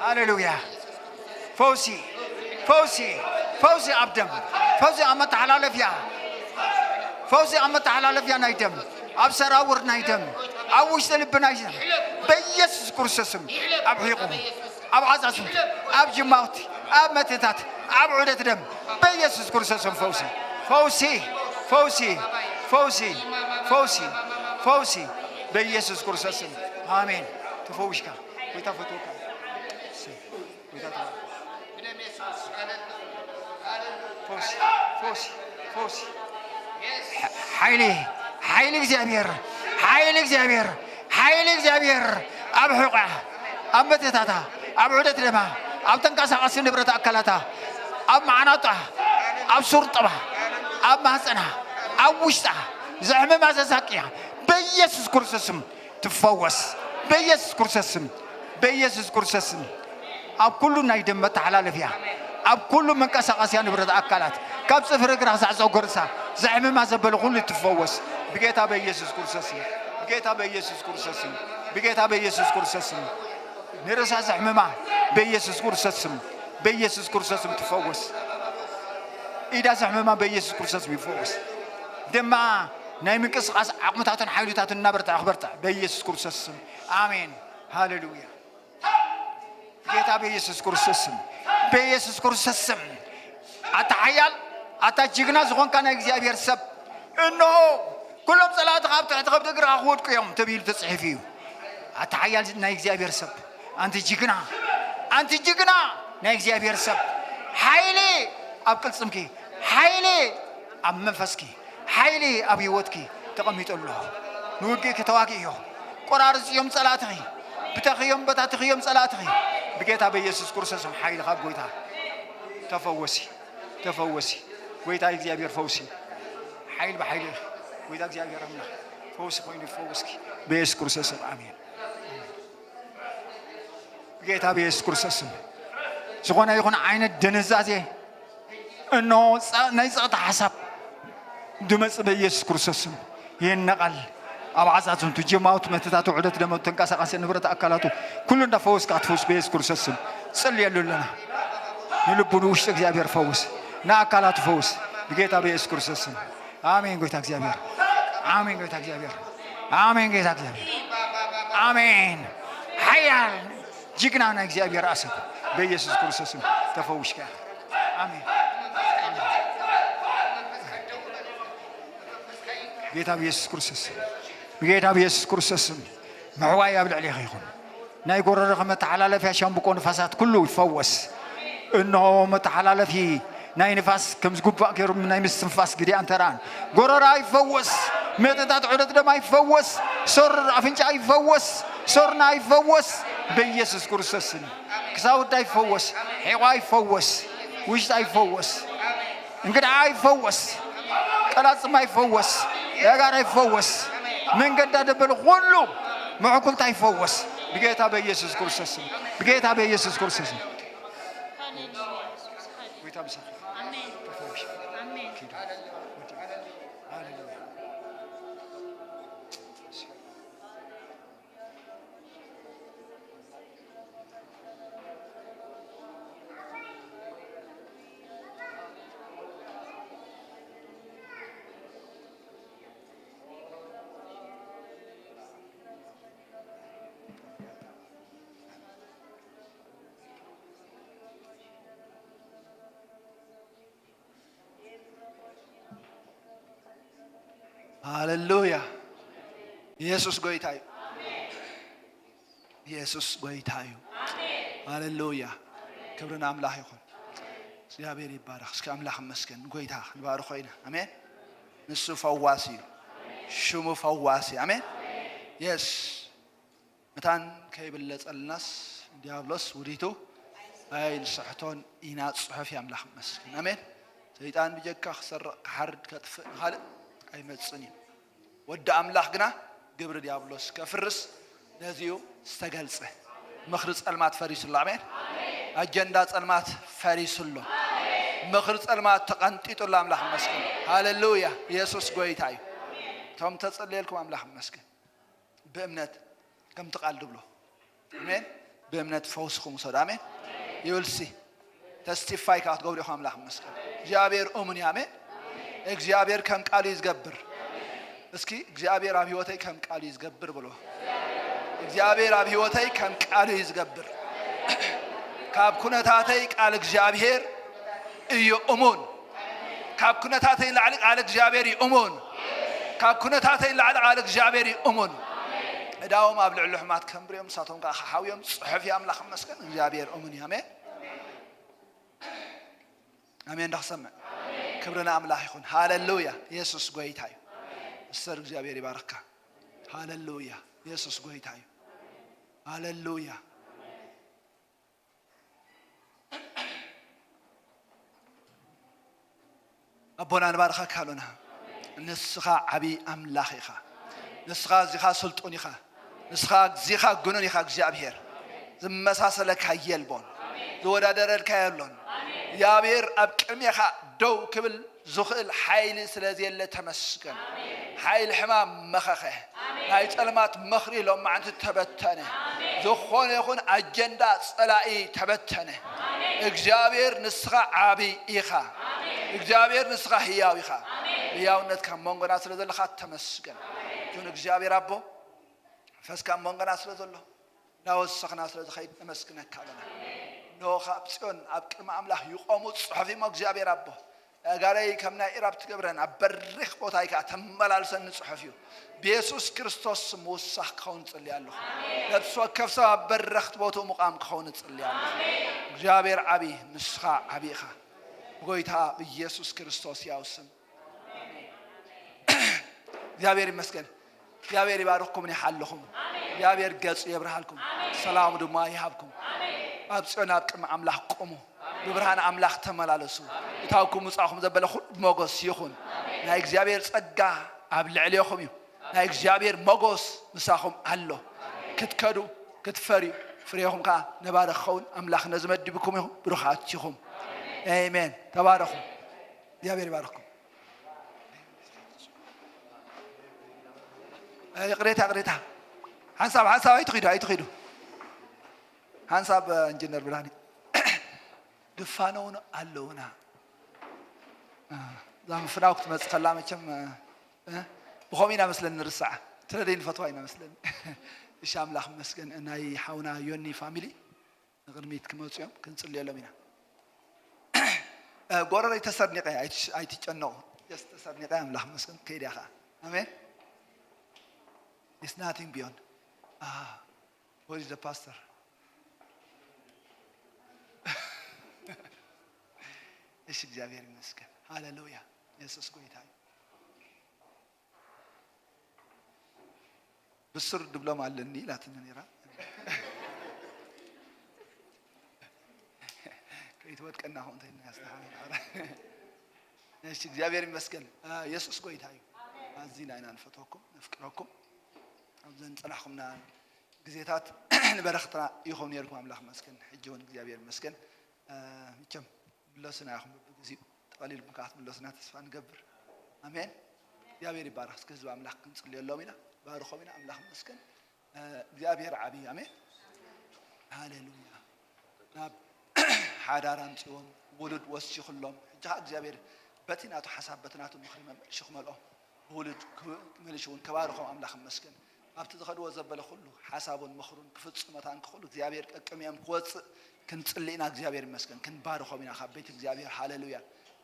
ሃሌሉያ። ፈውሲ፣ ፈውሲ፣ ፈውሲ ኣብ ደም፣ ፈውሲ ኣብ መተሓላለፊያ፣ ፈውሲ ኣብ መተሓላለፊያ ናይ ደም፣ ኣብ ሰራውር ናይ ደም፣ ኣብ ውሽጢ ልቢ ናይ ደም፣ በኢየሱስ ክርስቶስ ስም፣ ኣብ ሒቑ፣ ኣብ ዓጻጽምቲ፣ ኣብ ጅማውቲ፣ ኣብ መትንታት፣ ኣብ ዑደት ደም፣ በኢየሱስ ክርስቶስ ስም ፈውሲ፣ ፈውሲ፣ ፈውሲ፣ ፈውሲ፣ ፈውሲ፣ ፈውሲ፣ በኢየሱስ ክርስቶስ ስም። ኣሜን። ተፈውሽካ። ጎይታ ፈትወካ። ጎይታ ተባረክ። ፈውሲ፣ ፈውሲ፣ ፈውሲ። ሓይሊ፣ ሓይሊ እግዚኣብሔር፣ ሓይሊ እግዚኣብሔር፣ ሓይሊ እግዚኣብሔር ኣብ ሕቋ፣ ኣብ መተታታ፣ ኣብ ዑደት ደማ፣ ኣብ ተንቀሳቐሲ ንብረት ኣካላታ፣ ኣብ መዓናጣ፣ ኣብ ሱር ጥባ፣ ኣብ ማህፀና፣ ኣብ ውሽጣ ዘሕምማ ዘሳቅያ በኢየሱስ ክርስቶስ ስም ትፈወስ። በኢየሱስ ክርስቶስ ስም፣ በኢየሱስ ክርስቶስ ስም። ኣብ ኩሉ ናይ ደም መተሓላለፍያ፣ ኣብ ኩሉ መንቀሳቐስያ ንብረት ኣካላት፣ ካብ ጽፍሪ እግራ ክሳዕ ጸጉሪ ርእሳ፣ ዘሕምማ ዘበለ ኩሉ ትፈወስ። ብጌታ በኢየሱስ ክርስቶስ ስም፣ ብጌታ በኢየሱስ ክርስቶስ ስም፣ ብጌታ በኢየሱስ ክርስቶስ ስም። ንርእሳ ዘሕምማ በኢየሱስ ክርስቶስ ስም፣ በኢየሱስ ክርስቶስ ስም ትፈወስ። ኢዳ ዘሕምማ በኢየሱስ ክርስቶስ ስም ይፈወስ። ድማ ናይ ምንቅስቓስ ዓቕምታትን ሓይልታትን እናበርትዐ ክበርትዕ በኢየሱስ ክርስቶስ ስም። ኣሜን። ሃሌሉያ። ጌታ በኢየሱስ ክርስቶስ ስም፣ በኢየሱስ ክርስቶስ ስም፣ ኣታ ሓያል፣ ኣታ ጅግና ዝኾንካ ናይ እግዚኣብሔር ሰብ፣ እንሆ፣ ኩሎም ጸላእትኻ ኣብ ትሕቲ ከብዲ እግርኻ ክወድቁ እዮም ተባሂሉ ተጻሒፉ እዩ። ኣታ ሓያል ናይ እግዚኣብሔር ሰብ፣ ኣንቲ ጅግና፣ ኣንቲ ጅግና ናይ እግዚኣብሔር ሰብ፣ ሓይሊ ኣብ ቅልጽምኪ፣ ሓይሊ ኣብ መንፈስኪ፣ ሓይሊ ኣብ ህይወትኪ ተቐሚጡ ኣሎ። ንውግእኪ ተዋግእዮ። ቆራርጽዮም ጸላእትኺ፣ ብተኽዮም በታትኽዮም ጸላእትኺ። ብጌታ በኢየሱስ ክርስቶስ ስም ሓይሊ ካብ ጎይታ ተፈወሲ። ተፈወሲ። ጎይታ እግዚኣብሔር ፈውሲ። ሓይል ብሓይሊ ኢኺ። ጎይታ እግዚኣብሔር ኣምላኽ ፈውሲ ኮይኑ ይፈውስኪ። ብየሱስ ክርስቶስ ስም ኣሜን። ጌታ ብየሱስ ክርስቶስ ስም ዝኾነ ይኹን ዓይነት ድንዛዜ፣ እነሆ ጸ-፣ ናይ ጸቕጢ ሓሳብ ድመጽእ በኢየሱስ ክርስቶስ ስም ይነቐል። ኣብ ዓጻጽምቱ፣ ጅማውት፣ መትታት፣ ውዕደት ደመቱ፣ ተንቀሳቃሲ ንብረት ኣካላቱ፣ ኩሉ እንዳፈወስካ ክትፈውስ በኢየሱስ ክርስቶስ ስም ጽልየሉ ኣለና። ንልቡ ንውሽጢ እግዚኣብሔር ፈውስ፣ ንኣካላቱ ፈውስ ብጌታ በኢየሱስ ክርስቶስ ስም። ኣሜን ጎይታ እግዚኣብሔር። ኣሜን ጎይታ እግዚኣብሔር። ኣሜን ጎይታ እግዚኣብሔር። ኣሜን። ሓያል ጅግና ናይ እግዚኣብሔር ኣሰብ በኢየሱስ ክርስቶስ ስም ተፈውሽካ። ኣሜን። ኣሜን። ጌታ ብኢየሱስ ክርስቶስ ስም፣ ብጌታ ብኢየሱስ ክርስቶስ ስም ምሕዋይ ኣብ ልዕሌኻ ይኹን። ናይ ጎረሮኻ መተሓላለፊያ ሻምብቆ ንፋሳት ኩሉ ይፈወስ። እነሆ መተሓላለፊ ናይ ንፋስ ከም ዝግባእ ገይሩ ናይ ምስትንፋስ ግዲኣን ተራን ጎረራ ይፈወስ። መጠጣት ዑደት ደማ ይፈወስ። ሶር ኣፍንጫ ይፈወስ። ሶርና ይፈወስ። በኢየሱስ ክርስቶስ ስም ክሳውዳ ይፈወስ። ሒቋ ይፈወስ። ውሽጣ ይፈወስ። እንግድዓ ይፈወስ። ቀላጽማ ይፈወስ። ያጋራ ይፈወስ። መንገዳ ደበል ሁሉ መዕኩልታ ይፈወስ። ብጌታ በኢየሱስ ክርስቶስ ስም። ብጌታ በኢየሱስ ክርስቶስ ስም። ሃሌሉያ። ኢየሱስ ሃሌሉያ። ጎይታ ምሳኻ። ኣሜን። ተፈወሽ። ኣሜን። ኪዱ። ሃሌሉያ። ሃሌሉያ። ኢየሱስ ጎይታ እዩ። ኢየሱስ ጎይታ እዩ። ሃሌሉያ። ክብሪ ንኣምላኽ ይኹን። እግዚኣብሔር ይባረኽ። እስኪ ኣምላኽ ይመስገን። ንጎይታ ክንባርኾ ኢና። ኣሜን። ንሱ ፈዋሲ እዩ። ሽሙ ፈዋሲ። ኣሜን። የስ። መታን ከይብለጸልናስ ዲያብሎስ ውዲቱ ኣይንስሕቶን ኢና። ጽሑፍ እዩ። ኣምላኽ ይመስገን። ኣሜን። ሰይጣን ብጀካ ክሰርቕ፣ ክሓርድ፣ ከጥፍእ ንኻልእ ኣይመጽን እዩ። ወዲ ኣምላኽ ግና ግብሪ ዲያብሎስ ከፍርስ ነዚኡ ዝተገልጸ ምኽሪ ጸልማት ፈሪሱ ኣሎ። ኣሜን። ኣጀንዳ ጸልማት ፈሪሱ ኣሎ። ምኽሪ ጸልማት ተቐንጢጡ ኣሎ። ኣምላኽ ይመስገን። ሃሌሉያ። ኢየሱስ ጎይታ እዩ። እቶም ተጸልየልኩም ኣምላኽ ይመስገን። ብእምነት ከምቲ ቃል ድብሎ። ኣሜን። ብእምነት ፈውስኹም ውሰዱ። ኣሜን። ይውልሲ ተስቲፋይ ከዓ ክትገብሩ ኢኹም። ኣምላኽ ይመስገን። እግዚኣብሔር እሙን እዩ። ኣሜን። እግዚኣብሔር ከም ቃሉ እዩ ዝገብር። እስኪ እግዚኣብሔር ኣብ ህይወተይ ከም ቃሉ እዩ ዝገብር ብሎ። እግዚኣብሔር ኣብ ህይወተይ ከም ቃሉ እዩ ዝገብር። ካብ ኩነታተይ ቃል እግዚኣብሔር እዩ እሙን። ካብ ኩነታተይ ላዕሊ ቃል እግዚኣብሔር እዩ እሙን። ካብ ኩነታተይ ላዕሊ ቃል እግዚኣብሔር እዩ እሙን። ዕዳዎም ኣብ ልዕሊ ሕማት ከንብርዮም፣ ንሳቶም ከዓ ክሓውዮም ጽሑፍ እዩ። ኣምላኽ ይመስገን። እግዚኣብሔር እሙን እዩ። ኣሜን። ኣሜን። ዶ ክሰምዕ? ክብሪ ንኣምላኽ ይኹን። ሃሌሉያ። ኢየሱስ ጎይታ እዩ። እስተር እግዚኣብሔር ይባርኽካ። ሃሌሉያ። ኢየሱስ ጎይታ እዩ። ሃሌሉያ። ኣቦና ንባርኸካ ኣሎና። ንስኻ ዓቢ ኣምላኽ ኢኻ። ንስኻ እዚኻ ስልጡን ኢኻ። ንስኻ እዚኻ ግኑን ኢኻ እግዚኣብሔር። ዝመሳሰለካ የልቦን። ዝወዳደረልካ የሎን። እግዚኣብሔር ኣብ ቅድሜኻ ደው ክብል ዝኽእል ሓይሊ ስለ ዘየለ ተመስገን። ሓይሊ ሕማም መኸኸ። ናይ ጸልማት መኽሪ ሎማዕንቲ ተበተነ። ዝኾነ ይኹን ኣጀንዳ ጸላኢ ተበተነ። እግዚኣብሔር ንስኻ ዓቢ ኢኻ። እግዚኣብሔር ንስኻ ህያው ኢኻ። ህያውነትካ ኣብ መንጎና ስለ ዘለኻ ተመስገን። ይኹን እግዚኣብሔር ኣቦ መንፈስካ ኣብ መንጎና ስለ ዘሎ እናወሰኽና ስለ ዝኸይድ ነመስግነካ ኣለና። እንሆ ካብ ጽዮን ኣብ ቅድሚ ኣምላኽ ይቖሙ ጽሑፍ እሞ እግዚኣብሔር ኣቦ ኣእጋረይ ከም ናይ ኢራብ ትገብረን ኣብ በሪኽ ቦታ ኢኻ ተመላልሰኒ ጽሑፍ እዩ። ብየሱስ ክርስቶስ ስም ምውሳኽ ክኸውን ጽሊ ኣለኹ። ነፍሲ ወከፍ ሰብ ኣብ በረኽቲ ቦትኡ ምቓም ክኸውን ጽሊ ኣለኹ። እግዚኣብሔር ዓቢ፣ ንስኻ ዓቢ ኢኻ። ብጎይታ ብየሱስ ክርስቶስ ያው ስም እግዚኣብሔር ይመስገን። እግዚኣብሔር ይባርኽኩምን ይሓልኹም። እግዚኣብሔር ገጹ የብርሃልኩም፣ ሰላሙ ድማ ይሃብኩም። ኣብ ጽዮን ኣብ ቅድሚ ኣምላኽ ቁሙ። ብብርሃን ኣምላኽ ተመላለሱ። እታውኩም ውፃኹም ዘበለ ኩሉ ብሞገስ ይኹን። ናይ እግዚኣብሔር ጸጋ ኣብ ልዕሌኹም እዩ። ናይ እግዚኣብሔር ሞገስ ምሳኹም ኣሎ። ክትከዱ ክትፈርዩ ፍሬኹም ከዓ ነባሪ ክኸውን ኣምላኽ ነዚ መዲብኩም እዩ። ብሩኻት ኢኹም። ኣሜን። ተባረኹ። እግዚኣብሔር ይባርኽኩም። ይቕሬታ ይቕሬታ። ሓንሳብ ሓንሳብ ኣይትኺዱ ኣይትኺዱ። ሓንሳብ ኢንጂነር ብርሃኒ ድፋነውን ኣለውና። እዛ ምፍናው ክትመጽእ ከላ መቸም ብኸምኡ ኢና መስለኒ ንርስዓ። ትረደይ ንፈትዋ ኢና መስለኒ። እሺ ኣምላኽ መስገን ናይ ሓውና ዮኒ ፋሚሊ ንቕድሚት ክመፁ እዮም። ክንፅልየሎም ኢና። ጎረረይ ተሰርኒቐ ኣይትጨነቑ። ስ ተሰርኒቐ ኣምላኽ መስገን ከይድያ ከዓ ኣሜን። It's nothing beyond. What is the pastor? እሺ እግዚኣብሔር ይመስገን። ሃሌሉያ። የሱስ ጎይታ እዩ። ብሱር ድብሎም ኣለኒ ኢላትኒ ነራ። ከይትወድቀና ኹ እንታይ እናስተሓ እሺ እግዚኣብሔር ይመስገን። የሱስ ጎይታ እዩ። ኣዚና ኢና ንፈትወኩም ነፍቅረኩም። ኣብዘን ጸናሕኩምና ግዜታት ንበረኽትና ኢኹም ነርኩም ኣምላኽ መስገን። ሕጂ እውን እግዚኣብሔር ይመስገን። ምቸም ምለሱና ኢኹም በብግዚኡ ጠቐሊልኩም ከዓ ክትምለሱና ተስፋ ንገብር። ኣሜን። እግዚኣብሔር ይባረኽ። እስኪ ህዝቢ ኣምላኽ ክንፅልየሎም ኢና። ባርኾም ኢና ኣምላኽ መስገን። እግዚኣብሔር ዓብዪ ኣሜን። ሃሌሉያ። ናብ ሓዳር ኣምፅዎም ውሉድ ወሲኹሎም። ሕጂ ከዓ እግዚኣብሔር በቲ ናቱ ሓሳብ በቲ ናቱ ምኽሪ መመልሹ ክመልኦም ብውሉድ መሊሹ እውን ከባርኾም ኣምላኽ ይመስገን። ኣብቲ ዝኸድዎ ዘበለ ኩሉ ሓሳቡን ምኽሩን ክፍፅም መታን ክኽእሉ እግዚኣብሔር ቀቅሚኦም ክወፅእ ክንፅሊ ኢና። እግዚኣብሔር ይመስገን። ክንባርኾም ኢና ካብ ቤት እግዚኣብሔር። ሃሌሉያ።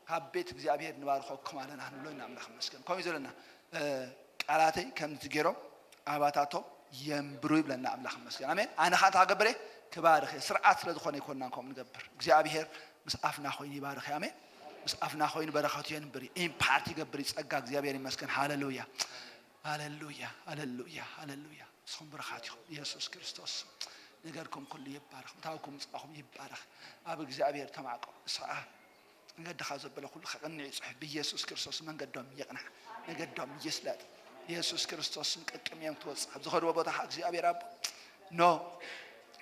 ካብ ቤት እግዚኣብሔር ንባርኾኩም ኣለና ክንብሎ ኢና ኣምላኽ ይመስገን። ከምኡ ዘለና ቃላተይ ከምዚ ገይሮም ኣባታቶም የንብሩ ይብለና ኣምላኽ ይመስገን። ኣሜን። ኣነ ኸዓ እንታይ ክገብር እየ? ክባርኽ እየ። ስርዓት ስለ ዝኾነ ኣይኮንናን ከምኡ ንገብር። እግዚኣብሔር ምስ ኣፍና ኮይኑ ይባርኽ እዩ። ኣሜን። ምስ ኣፍና ኮይኑ በረኸቱ የንብር እዩ። ኢምፓርት ይገብር እዩ። ጸጋ እግዚኣብሔር ይመስገን። ሃሌሉያ። ሃሌሉያ። ሃሌሉያ። ሃሌሉያ። ንስኹም ብሩኻት ኢኹም። ኢየሱስ ክርስቶስ ነገርኩም ኩሉ ይባረኽ። ምታውኩም ምጻኹም ይባረኽ። ኣብ እግዚኣብሔር ተማቀው። ንስኻ መገድኻ ዘበለ ኩሉ ከቕንዕ ይጽሑ። ብኢየሱስ ክርስቶስ መንገዶም ይቕናዕ። መገዶም ይስለጥ። ኢየሱስ ክርስቶስ ስም ቅቅም እዮም ትወጽእ። ኣብ ዝኸድዎ ቦታ ኸዓ እግዚኣብሔር ኣቦ ኖ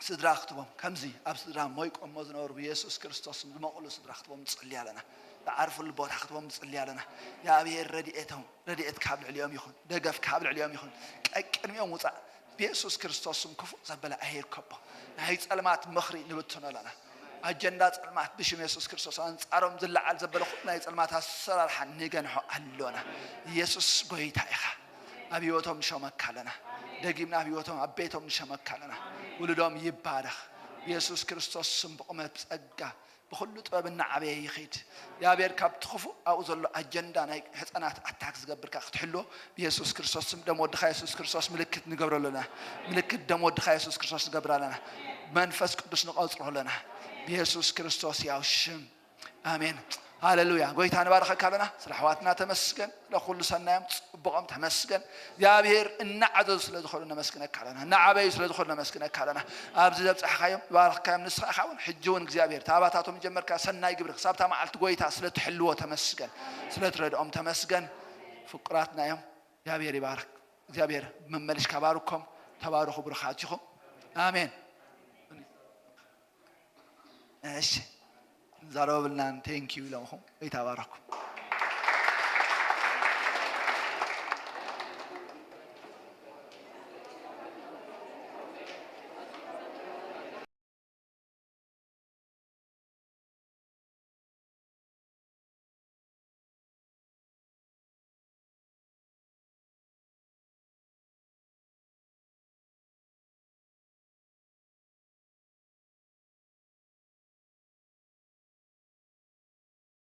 ስድራ ክትቦም ከምዚ ኣብ ስድራ ሞይቆሞ ዝነበሩ ብኢየሱስ ክርስቶስ ስም ዝመቕሉ ስድራ ክትቦም ንጽሊ ኣለና። ዝዓርፍሉ ቦታ ክትቦም ንጽሊ ኣለና። እግዚኣብሔር ረድኤቶም ረድኤት ካብ ልዕሊኦም ይኹን። ደገፍ ካብ ልዕሊኦም ይኹን። ቀቅድሚኦም ውጻእ። ብየሱስ ክርስቶስ ስም ክፉእ ዘበለ ኣይርከቦ። ናይ ጸልማት ምኽሪ ንብትኖ ኣለና። ኣጀንዳ ጸልማት ብሽም የሱስ ክርስቶስ ኣንጻሮም ዝለዓል ዘበለ ኩሉ ናይ ጸልማት ኣሰራርሓ ንገንሖ ኣሎና። የሱስ ጎይታ ኢኻ። ኣብ ህይወቶም ንሸመካ ኣለና። ደጊምና ኣብ ህይወቶም ኣብ ቤቶም ንሸመካ ኣለና። ውሉዶም ይባረኽ። ብየሱስ ክርስቶስ ስም ብቑመት ጸጋ ብኹሉ ጥበብ እናዓበየ ይኺድ። እግዚኣብሔር ካብቲ ክፉእ ኣብኡ ዘሎ ኣጀንዳ ናይ ህፃናት ኣታክ ዝገብርካ ክትሕልዎ ብየሱስ ክርስቶስ ስም ደም ወድኻ የሱስ ክርስቶስ ምልክት ንገብረሉ ኣለና። ምልክት ደም ወድኻ የሱስ ክርስቶስ ንገብር ኣለና። መንፈስ ቅዱስ ንቐፅሮ ኣለና። ብየሱስ ክርስቶስ ያው ሽም ኣሜን። ሃሌሉያ። ጎይታ ንባርኸካ ኣለና። ስለ ኣሕዋትና ተመስገን። ስለ ኩሉ ሰናዮም ጽቡቖም ተመስገን። እግዚኣብሔር እናዓዘዙ ስለ ዝኾኑ ነመስግነካ ኣለና። እናዓበዩ ስለ ዝኾኑ ነመስግነካ ኣለና። ኣብዚ ዘብጻሕካዮም ዝባረኽካዮም ንስኻ ኢኻ እውን ሕጂ እውን እግዚኣብሔር ታባታቶም ጀመርካ ሰናይ ግብሪ ክሳብታ መዓልቲ ጎይታ ስለ ትሕልዎ ተመስገን። ስለ ትረድኦም ተመስገን። ፍቁራትና እዮም። እግዚኣብሔር ይባርክ። እግዚኣብሔር መመልሽ ከባርኮም። ተባረኹ ብሩኻት ኢኹም። ኣሜን። እሺ ንዛረበብልናን ቴንኪዩ ኢለኹም። ጎይታ ባረኩም።